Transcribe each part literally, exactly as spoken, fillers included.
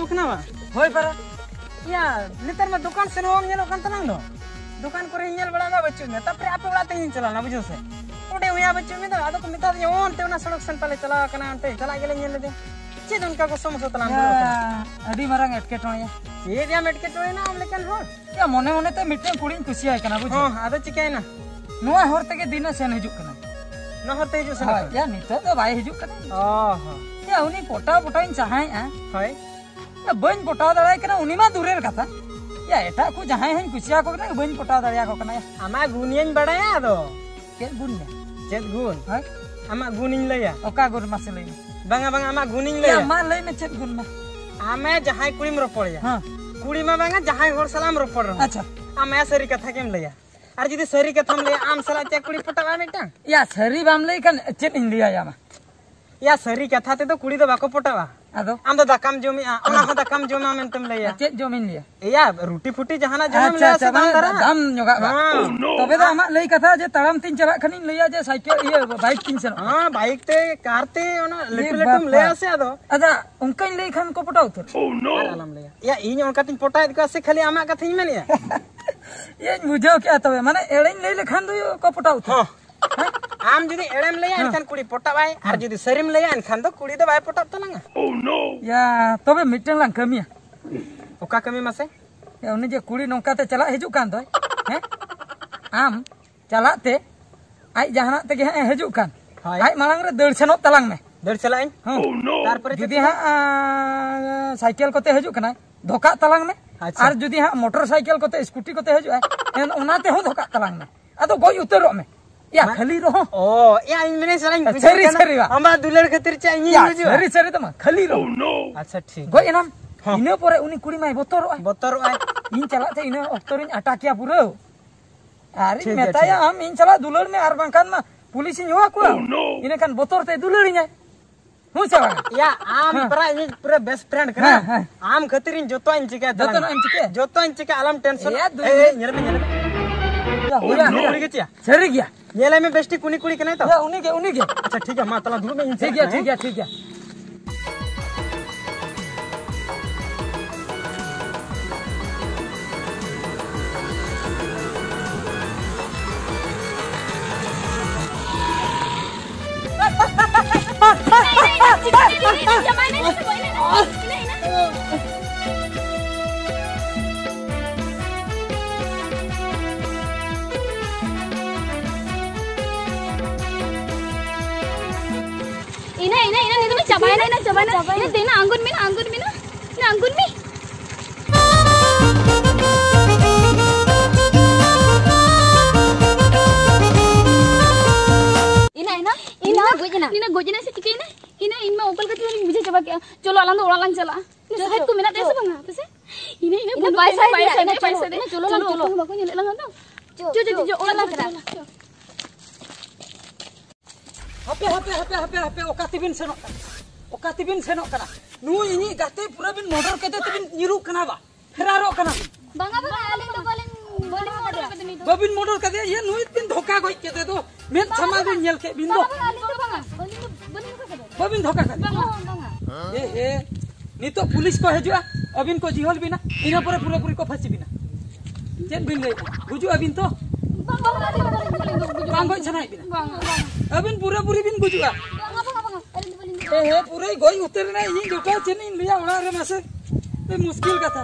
ᱠᱟᱱᱟ ᱵᱟᱝ? ᱦᱳᱭ ᱯᱟᱨᱟ᱾ ᱭᱟ, ᱱᱮᱛᱟᱨ ᱢᱟ ᱫᱚᱠᱟᱱ ᱥᱮᱱ ᱦᱚᱸ ᱵᱟᱢ ᱧᱮᱞᱚᱜ ᱠᱟᱱ ᱛᱟᱞᱟᱝ ᱫᱚ᱾ ᱫᱚᱠᱟᱱ ᱠᱚᱨᱮᱧ ᱧᱮᱞ ᱵᱟᱲᱟ ᱫᱟ, ᱵᱟᱹᱪᱩᱜ ᱢᱮ᱾ ᱛᱟᱯᱚᱨᱮ ᱟᱯᱮ ᱚᱲᱟᱜ ᱛᱮᱧ ᱪᱟᱞᱟᱣ ᱞᱮᱱᱟ, ᱵᱩᱡᱷᱟᱹᱣ ᱥᱮ᱾ ᱚᱸᱰᱮ ᱦᱚᱸᱭᱟ ᱵᱟᱹᱪᱩᱜ ᱢᱮ ᱫᱚ᱾ ᱟᱫᱚ ᱠᱚ ᱢᱮᱛᱟ ᱫᱤᱧᱟ, "ᱚᱱᱛᱮ ᱚᱱᱟ ᱥᱚᱲᱚᱠ ᱥᱮᱱ ᱯᱟᱞᱮ ᱪᱟᱞᱟᱣ ᱠᱟᱱᱟ, ᱚᱱᱛᱮ ᱪᱟᱞᱟᱜ ᱜᱮᱞᱮ ᱧᱮᱞ ᱞᱮᱫᱮ᱾" ᱪᱮᱫ ᱚᱱᱠᱟ ᱠᱚ ᱥᱚᱢᱚᱥᱥᱟ ᱛᱟᱞᱟᱝ ᱫᱚ? ᱭᱟ, ᱟᱹᱰᱤ ᱢᱟᱨᱟᱝ ᱮᱴᱠᱮᱴᱚᱬᱮ᱾ ᱪᱮᱫ ᱭᱟᱢ ᱮᱴᱠᱮᱴᱚᱬᱮ ᱮᱱᱟ ᱟᱢ ᱞᱮᱠᱟᱱ ᱦᱚᱲ? ᱭᱟ, ᱢᱚᱱᱮ ᱢᱚᱱᱮ ᱛᱮ ᱢᱤᱫᱴᱮᱱ ᱠᱩᱲᱤᱧ ᱠᱩᱥᱤᱭᱟᱭ ᱠᱟᱱᱟ, ᱵᱩᱡᱷᱟᱹᱣ᱾ ᱦᱚᱸ, ᱟᱫᱚ ᱪᱤᱠᱟᱹᱭᱮᱱᱟ? ᱱᱚᱣᱟ ᱦᱚᱨ ᱛᱮᱜᱮ ᱫᱤᱱᱮ ᱥᱮᱱ ᱦᱤᱡᱩᱜ ᱠᱟᱱᱟ᱾ ᱱᱚᱣᱟ ᱦᱚᱨ ᱛᱮ ᱦᱤᱡᱩᱜ ᱥᱮᱱᱚᱜ ᱦᱳᱭ, ᱠᱟᱱᱟ? ᱭᱟ, ᱱᱤᱛᱚᱜ ᱫᱚ ᱵᱟᱭ ᱦᱤᱡᱩᱜ ᱠᱟᱱᱟ᱾ ᱚ ᱦᱚᱸ᱾ ᱭᱟ, ᱩᱱᱤ ᱯᱚᱴᱟᱣ ᱯᱚᱴᱟᱣᱤᱧ ᱪᱟᱦᱟᱭᱮᱫᱼᱟ᱾ ᱦᱳᱭ᱾ ᱭᱟ, ᱵᱟᱹᱧ ᱯᱚᱴᱟᱣ ᱫᱟᱲᱮᱭᱟᱭ ᱠᱟᱱᱟ, ᱩᱱᱤ ᱢᱟ ᱫᱩᱨᱮᱨ ᱠᱟᱛᱷᱟ᱾ ᱭᱟ, ᱮᱴᱟᱜ ᱠᱚ ᱡᱟᱦᱟᱸᱭ ᱦᱚᱸᱧ ᱠᱩᱥᱤᱭᱟᱠᱚ ᱠᱟᱱᱟ, ᱵᱟᱹᱧ ᱯᱚᱴᱟᱣ ᱫᱟᱲᱮᱭᱟᱠᱚ ᱠᱟᱱᱟ᱾ ᱭᱟ᱾ ᱟᱢᱟᱜ ᱜᱩᱱᱤᱭᱟᱹᱧ ᱵᱟᱲᱟᱭᱟ ᱟᱫᱚ᱾ ᱪᱮᱫ ᱜᱩᱱ ᱭᱟ? ᱪᱮᱫ ᱜᱩᱱ? ᱦᱳᱭ᱾ ᱟᱢᱟᱜ ᱜᱩᱱᱤᱧ ᱞᱟᱹᱭᱟ? ᱚᱠᱟ ᱜᱩᱱ ᱢᱟᱥᱮ ᱞᱟᱹᱭ ᱢᱮ? ᱵᱟᱝᱟ, ᱵᱟᱝᱟ, ᱟᱢᱟᱜ ᱜᱩᱱᱤᱧ ᱭᱟ, ᱞᱟᱹᱭᱟ᱾ ᱢᱟ ᱞᱟᱹᱭ ᱢᱮ, ᱪᱮᱫ ᱜᱩᱱ ᱢᱟ? ᱟᱢᱮ ᱡᱟᱦᱟᱸᱭ ᱠᱩᱲᱤᱢ ᱨᱚᱯᱚᱲᱮᱭᱟ, ᱦᱮᱸ᱾ ᱠᱩᱲᱤ ᱢᱟ ᱵᱟᱝᱟ, ᱡᱟᱦᱟᱸᱭ ᱦᱚᱲ ᱥᱟᱞᱟᱜ ᱮᱢ ᱨᱚᱯᱚᱲ ᱨᱮᱦᱚᱸ, ᱟᱪᱪᱷᱟ᱾ ᱟᱢ ᱥᱟᱹᱨᱤ ᱠᱟᱛᱷᱟ ᱜᱮᱢ ᱞᱟᱹᱭᱟ᱾ ᱟᱨ ᱡᱩᱫᱤ ᱥᱟᱹᱨᱤ ᱠᱟᱛᱷᱟᱢ ᱞᱟᱹᱭᱟ, ᱟᱢ ᱥᱟᱞᱟᱜ ᱪᱮᱫ ᱠᱩᱲᱤ ᱯᱚᱴᱟᱜᱼᱟ ᱢᱤᱫᱴᱟᱝ? ᱭᱟ, ᱥᱟᱹᱨᱤ ᱵᱟᱢ ᱞᱟᱹᱭ ᱠᱷᱟᱱ ᱪᱮᱫ ᱤᱧ ᱞᱟᱹᱭᱟ ᱭᱟ ᱢᱟ? ᱭᱟ, ᱥᱟᱹᱨᱤ ᱠᱟᱛᱷᱟ ᱛᱮᱫᱚ ᱠᱩᱲᱤ ᱫᱚ ᱵᱟᱠᱚ ᱯᱚᱴᱟᱜᱼᱟ᱾ ᱟᱫᱚ? ᱟᱢ ᱫᱚ ᱫᱟᱠᱟᱢ ᱡᱚᱢᱮᱜᱼᱟ, ᱚᱱᱟ ᱦᱚᱸ ᱫᱟᱠᱟᱢ ᱡᱚᱢᱟ ᱢᱮᱱᱛᱮᱢ ᱞᱟᱹᱭᱟ᱾ ᱪᱮᱫ ᱡᱚᱢᱤᱧ ᱞᱟᱹᱭᱟ? ᱮᱭᱟ, ᱨᱩᱴᱤ ᱯᱷᱩᱴᱤ ᱡᱟᱦᱟᱱᱟᱜ ᱡᱚᱢᱮᱢ ᱟᱪᱪᱷᱟ, ᱞᱟᱹᱭᱟ ᱟᱪᱪᱷᱟ, ᱥᱮ ᱫᱟᱢ ᱢᱟᱱᱮ ᱫᱟᱨᱟ? ᱫᱟᱢ ᱧᱚᱜᱟᱜ ᱵᱟᱝ? ᱦᱮᱸ᱾ ᱛᱚᱵᱮ ᱫᱚ ᱟᱢᱟᱜ ᱞᱟᱹᱭ ᱠᱟᱛᱷᱟ ᱡᱮ ᱛᱟᱲᱟᱢ ᱛᱤᱧ ᱪᱟᱞᱟᱜ ᱠᱷᱟᱱᱤᱧ ᱞᱟᱹᱭᱟ ᱡᱮ ᱥᱟᱭᱠᱮᱞ, ᱤᱭᱟᱹ, ᱵᱟᱭᱤᱠ ᱛᱤᱧ ᱥᱮᱱᱚᱜᱼᱟ᱾ ᱦᱮᱸ, ᱵᱟᱭᱤᱠ ᱛᱮ, ᱠᱟᱨ ᱛᱮ, ᱚᱱᱟ ᱞᱟᱹᱴᱩ ᱮ ᱞᱟᱹᱴᱩᱢ ᱵᱟᱯ ᱞᱟᱹᱭᱟ ᱵᱟᱯ᱾ ᱥᱮ ᱟᱫᱚ᱾ ᱟᱪᱪᱷᱟ, ᱚᱱᱠᱟᱧ ᱞᱟᱹᱭ ᱠᱷᱟᱱ ᱠᱚ ᱯᱚᱴᱟᱣ ᱩᱛᱟᱹᱨ? ᱟᱨ ᱟᱞᱚᱢ ᱞᱟᱹᱭᱟ᱾ ᱮᱭᱟ, ᱤᱧ ᱚᱱᱠᱟᱛᱤᱧ ᱯᱚᱴᱟᱣᱮᱫ ᱠᱚᱣᱟ ᱥᱮ ᱠᱷᱟᱹᱞᱤ ᱟᱢᱟᱜ ᱠᱟᱛᱷᱟᱧ ᱢᱮᱱᱮᱫᱼᱟ? ᱤᱧ ᱵᱩᱡᱷᱟᱹᱣ ᱠᱮᱜᱼᱟ, ᱛᱚᱵᱮ ᱢᱟᱱᱮ ᱮᱲᱮᱧ ᱞᱟᱹᱭ ᱞᱮᱠᱷᱟᱱ ᱫᱚ ᱠᱚ ᱯᱚᱴᱟᱣ ᱩᱛᱟᱹᱨ᱾ ᱦᱚᱸ᱾ ᱦᱮᱸ? ᱟᱢ ᱡᱩᱫᱤ ᱮᱲᱮᱢ ᱞᱟᱹᱭᱟ, ᱦᱮᱸ᱾ ᱮᱱᱠᱷᱟᱱ ᱠᱩᱲᱤ ᱯᱚᱴᱟᱣᱟᱭ, ᱟᱨ ᱦᱮᱸ᱾ ᱡᱩᱫᱤ ᱥᱟᱹᱨᱤᱢ ᱞᱟᱹᱭᱟ, ᱮᱱᱠᱷᱟᱱ ᱫᱚ ᱠᱩᱲᱤ ᱫᱚ ᱵᱟᱭ ᱯᱚᱴᱟᱜ ᱛᱟᱞᱟᱝᱟ᱾ ᱭᱟ, ᱛᱚᱵᱮ ᱢᱤᱫᱴᱟᱝ ᱞᱟᱝ ᱠᱟᱹᱢᱤᱭᱟ᱾ ᱚᱠᱟ ᱠᱟᱹᱢᱤ ᱢᱟᱥᱮ? ᱭᱟ, ᱩᱱᱤ ᱡᱮ ᱠᱩᱲᱤ ᱱᱚᱝᱠᱟ ᱛᱮ ᱪᱟᱞᱟᱜ ᱦᱤᱡᱩᱜ ᱠᱟᱱ ᱫᱚᱭ, ᱦᱮᱸ? ᱟᱢ ᱪᱟᱞᱟᱜ ᱛᱮ ᱟᱡ ᱡᱟᱦᱟᱱᱟᱜ ᱛᱮᱜᱮ ᱦᱟᱸᱜ ᱮ ᱦᱤᱡᱩᱜ ᱠᱟᱱ, ᱦᱳᱭ᱾ ᱟᱡ ᱢᱟᱲᱟᱝ ᱨᱮ ᱫᱟᱹᱲ ᱥᱮᱱᱚᱜ ᱛᱟᱞᱟᱝ ᱢᱮ᱾ ᱫᱟᱹᱲ ᱪᱟᱞᱟᱜ ᱟᱹᱧ? ᱦᱮᱸ᱾ ᱛᱟᱨᱯᱚᱨᱮ ᱡᱩᱫᱤ ᱪᱮᱫ? ᱦᱟᱸᱜ, ᱟᱸ, ᱥᱟᱭᱠᱮᱞ ᱠᱚᱛᱮ ᱦᱤᱡᱩᱜ ᱠᱟᱱᱟᱭ, ᱫᱷᱚᱠᱟᱜ ᱛᱟᱞᱟᱝ ᱢᱮ᱾ ᱟᱪᱪᱷᱟ᱾ ᱟᱨ ᱡᱩᱫᱤ ᱦᱟᱸᱜ ᱢᱚᱴᱚᱨ ᱥᱟᱭᱠᱮᱞ ᱠᱚᱛᱮ, ᱥᱠᱩᱴᱤ ᱠᱚᱛᱮ ᱦᱤᱡᱩᱜᱼᱟᱭ, ᱮᱱ ᱚᱱᱟ ᱛᱮᱦᱚᱸ ᱫᱷᱚᱠᱟᱜ ᱛᱟᱞᱟᱝ ᱢᱮ᱾ ᱟᱫᱚ ᱜᱚᱡ ᱩᱛᱟᱹᱨᱚᱜ ᱢᱮ᱾ ᱭᱟ, ᱢᱟ- ᱠᱷᱟᱹᱞᱤ ᱨᱚᱦᱚᱸ᱾ ᱚ, ᱭᱟ, ᱤᱧ ᱢᱮᱱᱮᱫ ᱥᱟᱞᱟᱧ ᱜᱩᱡᱩᱜ ᱥᱟᱹᱨᱤ, ᱠᱟᱱᱟ᱾ ᱥᱟᱹᱨᱤ ᱵᱟ᱾ ᱟᱢᱟᱜ ᱫᱩᱞᱟᱹᱲ ᱠᱷᱟᱹᱛᱤᱨ ᱪᱮᱫ ᱤᱧᱤᱧ ᱭᱟ, ᱜᱩᱡᱩᱜᱼᱟ? ᱥᱟᱹᱨᱤ, ᱥᱟᱹᱨᱤ ᱫᱚ ᱵᱟᱝ, ᱠᱷᱟᱹᱞᱤ ᱨᱚᱦᱚᱸ᱾ ᱟᱪᱪᱷᱟ, ᱴᱷᱤᱠ᱾ ᱜᱚᱡ ᱮᱱᱟᱢ᱾ ᱦᱚᱸ᱾ ᱤᱱᱟᱹ ᱯᱚᱨᱮ ᱩᱱᱤ ᱠᱩᱲᱤ ᱢᱟᱭ ᱵᱚᱛᱚᱨᱚᱜᱼᱟᱭ᱾ ᱵᱚᱛᱚᱨᱚᱜᱼᱟᱭ᱾ ᱤᱧ ᱪᱟᱞᱟᱜ ᱛᱮ ᱤᱱᱟᱹ ᱚᱠᱛᱚ ᱨᱤᱧ ᱟᱴᱟᱠᱮᱭᱟ ᱯᱩᱨᱟᱹ᱾ ᱟᱨᱤᱧ ᱴᱷᱤᱠ ᱜᱮᱭᱟ, ᱢᱮᱛᱟᱭᱟ, ᱴᱷᱤᱠ ᱜᱮᱭᱟ᱾ "ᱟᱢ ᱤᱧ ᱥᱟᱞᱟᱜ ᱫᱩᱞᱟᱹᱲ ᱢᱮ, ᱟᱨ ᱵᱟᱝᱠᱷᱟᱱ ᱢᱟ ᱯᱩᱞᱤᱥᱤᱧ ᱦᱚᱦᱚ ᱟᱠᱚᱣᱟ᱾ ᱤᱱᱟᱹᱠᱷᱟᱱ ᱵᱚᱛᱚᱨ ᱛᱮ ᱫᱩᱞᱟᱹᱲᱤᱧᱟᱭ᱾ ᱦᱩᱸ ᱥᱮ ᱵᱟᱝ?" ᱭᱟ, ᱟᱢ ᱦᱮᱸ᱾ ᱯᱨᱟᱭ ᱤᱧᱤᱡ ᱯᱩᱨᱟᱹ best friend ᱠᱟᱱᱟ᱾ ᱦᱮᱸ, ᱦᱮᱸ᱾ ᱟᱢ ᱠᱷᱟᱹᱛᱤᱨ ᱤᱧ ᱡᱚᱛᱚᱣᱟᱜ ᱤᱧ ᱪᱤᱠᱟᱹᱭᱟ ᱛᱟᱞᱟᱝ᱾ ᱡᱚᱛᱚᱱᱟᱜ ᱮᱢ ᱪᱤᱠᱟᱹᱭᱟ? ᱡᱚᱛᱚᱣᱟᱜ ᱤᱧ ᱪᱤᱠᱟᱹᱭᱟ, ᱟᱞᱚᱢ tension᱾ ᱮᱭᱟ, ᱫᱩᱞ- ᱮᱭ, ᱮᱭ, ᱧᱮᱞ ᱢᱮ, ᱧᱮᱞ ᱢᱮ᱾ ᱭᱟ, ᱦᱩᱭᱟ, ᱩᱱᱤ ᱦᱩᱭᱟ᱾ ᱠᱩᱲᱤ ᱜᱮ ᱪᱮᱭᱟ? ᱥᱟᱹᱨᱤ ᱜᱮᱭᱟ᱾ ᱧᱮᱞᱮ ᱢᱮ ᱵᱮᱥ ᱴᱷᱤᱠ, ᱩᱱᱤ ᱠᱩᱲᱤ ᱠᱟᱱᱟᱭ ᱛᱚ? ᱭᱟ, ᱩᱱᱤ ᱜᱮ, ᱩᱱᱤ ᱜᱮ᱾ ᱟᱪᱪᱷᱟ, ᱴᱷᱤᱠ ᱜᱮᱭᱟ, ᱢᱟ ᱛᱟᱞᱟ ᱫᱩᱲᱩᱵ ᱢᱮ, ᱤᱧ ᱴᱷᱤᱠ ᱪᱟᱞᱟᱜ ᱜᱮᱭᱟ, ᱠᱟᱱᱟ, ᱴᱷᱤᱠ ᱦᱮᱸ? ᱜᱮᱭᱟ, ᱴᱷᱤᱠ ᱜᱮᱭᱟ᱾ ᱤᱱᱟᱹ, ᱤᱱᱟᱹ, ᱪᱟᱵᱟᱭᱮᱱᱟ, ᱤᱱᱟᱹ, ᱤᱱᱟᱹ, ᱤᱱᱟᱹ, ᱤᱱᱟᱹ᱾ ᱤᱱᱟᱹ, ᱤᱱᱟᱹ, ᱤᱱᱟᱹ, ᱱᱤᱛᱚᱜ ᱫᱚ ᱪᱟᱵᱟᱭᱮᱱᱟ, ᱤᱱᱟᱹ, ᱪᱟᱵᱟᱭᱮᱱᱟ᱾ ᱪᱟᱵᱟᱭᱮᱱᱟ᱾ ᱤᱱᱟᱹ, ᱫᱮᱱᱟ, ᱟᱬᱜᱚᱱ ᱢᱮ, ᱟᱬᱜᱚᱱ ᱢᱮ, ᱤᱱᱟᱹ, ᱟᱬᱜᱚᱱ ᱢᱮ᱾ ᱤᱱᱟᱹ, ᱤᱱᱟᱹ, ᱤᱱᱟᱹ ᱤᱱᱟᱹ, ᱜᱚᱡ ᱮᱱᱟ᱾ ᱤᱱᱟᱹ ᱜᱚᱡ ᱮᱱᱟ ᱥᱮ ᱪᱤᱠᱟᱹᱭᱮᱱᱟ? ᱤᱱᱟᱹ ᱤᱧ ᱢᱟ ᱚᱠᱟ ᱞᱮᱠᱟ ᱪᱚᱧ ᱵᱩᱡᱷᱟᱹᱣ ᱪᱟᱵᱟ ᱠᱮᱜᱼᱟ᱾ ᱪᱚᱞᱚ, ᱟᱞᱟᱝ ᱫᱚ ᱚᱲᱟᱜ ᱞᱟᱝ ᱪᱟᱞᱟᱜᱼᱟ᱾ ᱪᱚ, ᱥᱟᱦᱮᱫ ᱪᱚ, ᱠᱚ ᱢᱮᱱᱟᱜ ᱛᱟᱭᱟ ᱪᱚ᱾ ᱥᱮ ᱵᱟᱝᱟ? ᱟᱯᱮ ᱥᱮᱫ? ᱤᱱᱟᱹ, ᱤᱱᱟᱹ ᱤᱱᱟᱹ ᱵᱟᱹᱱᱩᱜ ᱵᱟᱭ ᱛᱟᱭᱟ, ᱥᱟᱦᱮᱫ ᱵᱟᱭ ᱮᱫᱟ, ᱥᱟᱦᱮᱫ ᱤᱱᱟᱹ ᱮᱫᱟ᱾ ᱪᱚᱞᱚ ᱞᱟᱝ ᱪᱚᱞᱚ, ᱪᱟᱞᱟᱜᱼᱟ᱾ ᱵᱟᱠᱚ ᱧᱮᱞᱮᱫ ᱞᱟᱝᱟ ᱛᱚ᱾ ᱪᱚ, ᱪᱚ, ᱪᱚ, ᱪᱚ, ᱪᱚ, ᱚᱲᱟᱜ ᱞᱟᱝ ᱪᱟᱞᱟᱜᱼᱟ᱾ ᱪᱚ᱾ ᱦᱟᱯᱮ, ᱦᱟᱯᱮ, ᱦᱟᱯᱮ, ᱦᱟᱯᱮ, ᱦᱟᱯᱮ, ᱚᱠᱟ ᱛᱮᱵᱤᱱ ᱥᱮᱱᱚᱜ ᱠᱟᱱᱟ? ᱚᱠᱟ ᱛᱮᱵᱤᱱ ᱥᱮᱱᱚᱜ ᱠᱟᱱᱟ? ᱱᱩᱭ ᱤᱧᱤᱡ ᱜᱟᱛᱮ ᱯᱩᱨᱟᱹ ᱵᱤᱱ murder ᱠᱮᱫᱮ ᱛᱮᱵᱤᱱ ᱧᱤᱨᱩᱜ ᱠᱟᱱᱟ ᱵᱟ? ᱯᱷᱮᱨᱟᱨᱚᱜ ᱠᱟᱱᱟ ᱵᱤᱱ? ᱵᱟᱝᱟ, ᱵᱟᱝᱟ, ᱟᱹᱞᱤᱧ ᱫᱚ ᱵᱟᱹᱞᱤᱧ, ᱵᱟᱹᱞᱤᱧ murder ᱠᱟᱫᱮ ᱱᱤᱛ ᱫᱚ᱾ ᱵᱟᱹᱵᱤᱱ murder ᱠᱟᱫᱮᱭᱟ? ᱤᱭᱟᱹ, ᱱᱩᱭ ᱵᱤᱱ ᱫᱷᱳᱠᱟ ᱜᱚᱡ ᱠᱮᱫᱮ ᱫᱚ᱾ ᱢᱮᱫ ᱥᱟᱢᱟᱝ ᱨᱤᱧ ᱧᱮᱞ ᱠᱮᱫ ᱵᱤᱱ ᱫᱚ᱾ ᱵᱟᱝᱟ, ᱵᱟᱝᱟ, ᱟᱹᱞᱤᱧ ᱫᱚ ᱵᱟᱝᱟ, ᱵᱟᱹᱞᱤᱧ, ᱵᱟᱹᱞᱤᱧ ᱫᱷᱳᱠᱟ ᱠᱟᱫᱮ᱾ ᱵᱟᱹᱵᱤᱱ ᱫᱷᱳᱠᱟ ᱠᱟᱫᱮ? ᱵᱟᱝᱟ, ᱵᱟᱝᱟ᱾ ᱮ ᱦᱮ, ᱱᱤᱛᱚᱜ ᱯᱩᱞᱤᱥ ᱠᱚ ᱦᱤᱡᱩᱜᱼᱟ, ᱟᱹᱵᱤᱱ ᱠᱚ ᱡᱤᱦᱚᱞ ᱵᱤᱱᱟ, ᱤᱱᱟᱹ ᱯᱚᱨᱮ ᱯᱩᱨᱟᱹᱯᱩᱨᱤ ᱠᱚ ᱯᱷᱟᱹᱥᱤ ᱵᱤᱱᱟ᱾ ᱪᱮᱫ ᱵᱤᱱ ᱞᱟᱹᱭᱮᱫᱟ? ᱜᱩᱡᱩᱜ ᱟᱹᱵᱤᱱ ᱛᱚ? ᱵᱟᱝᱟ, ᱵᱟᱝᱟ, ᱟᱹᱞᱤᱧ ᱫᱚ ᱵᱟᱹᱞᱤᱧ, ᱵᱟᱹᱞᱤᱧ, ᱵᱟᱹᱞᱤᱧ, ᱵᱟᱝ ᱜᱚᱡ ᱥᱟᱱᱟᱭᱮᱫ ᱵᱤᱱᱟ? ᱵᱟᱝᱟ, ᱵᱟᱝᱟ᱾ ᱟᱹᱵᱤᱱ ᱯᱩᱨᱟᱹᱯᱩᱨᱤ ᱵᱤᱱ ᱜᱩᱡᱩᱜᱼᱟ᱾ ᱵᱟᱝᱟ, ᱵᱟᱝᱟ, ᱵᱟᱝᱟ, ᱟᱹᱞᱤᱧ ᱫᱚ ᱵᱟᱹᱞᱤᱧ ᱜᱩᱡᱩᱜᱼᱟ᱾ ᱮ ᱦᱮ, ᱯᱩᱨᱟᱹᱭ ᱜᱚᱡ ᱩᱛᱟᱹᱨ ᱮᱱᱟ, ᱤᱧᱤᱧ ᱡᱚᱴᱟᱣ ᱪᱮᱫ ᱤᱧ ᱞᱟᱹᱭᱟ ᱚᱲᱟᱜ ᱨᱮ ᱢᱟᱥᱮ᱾ ᱟᱹᱰᱤ ᱢᱩᱥᱠᱤᱞ ᱠᱟᱛᱷᱟ᱾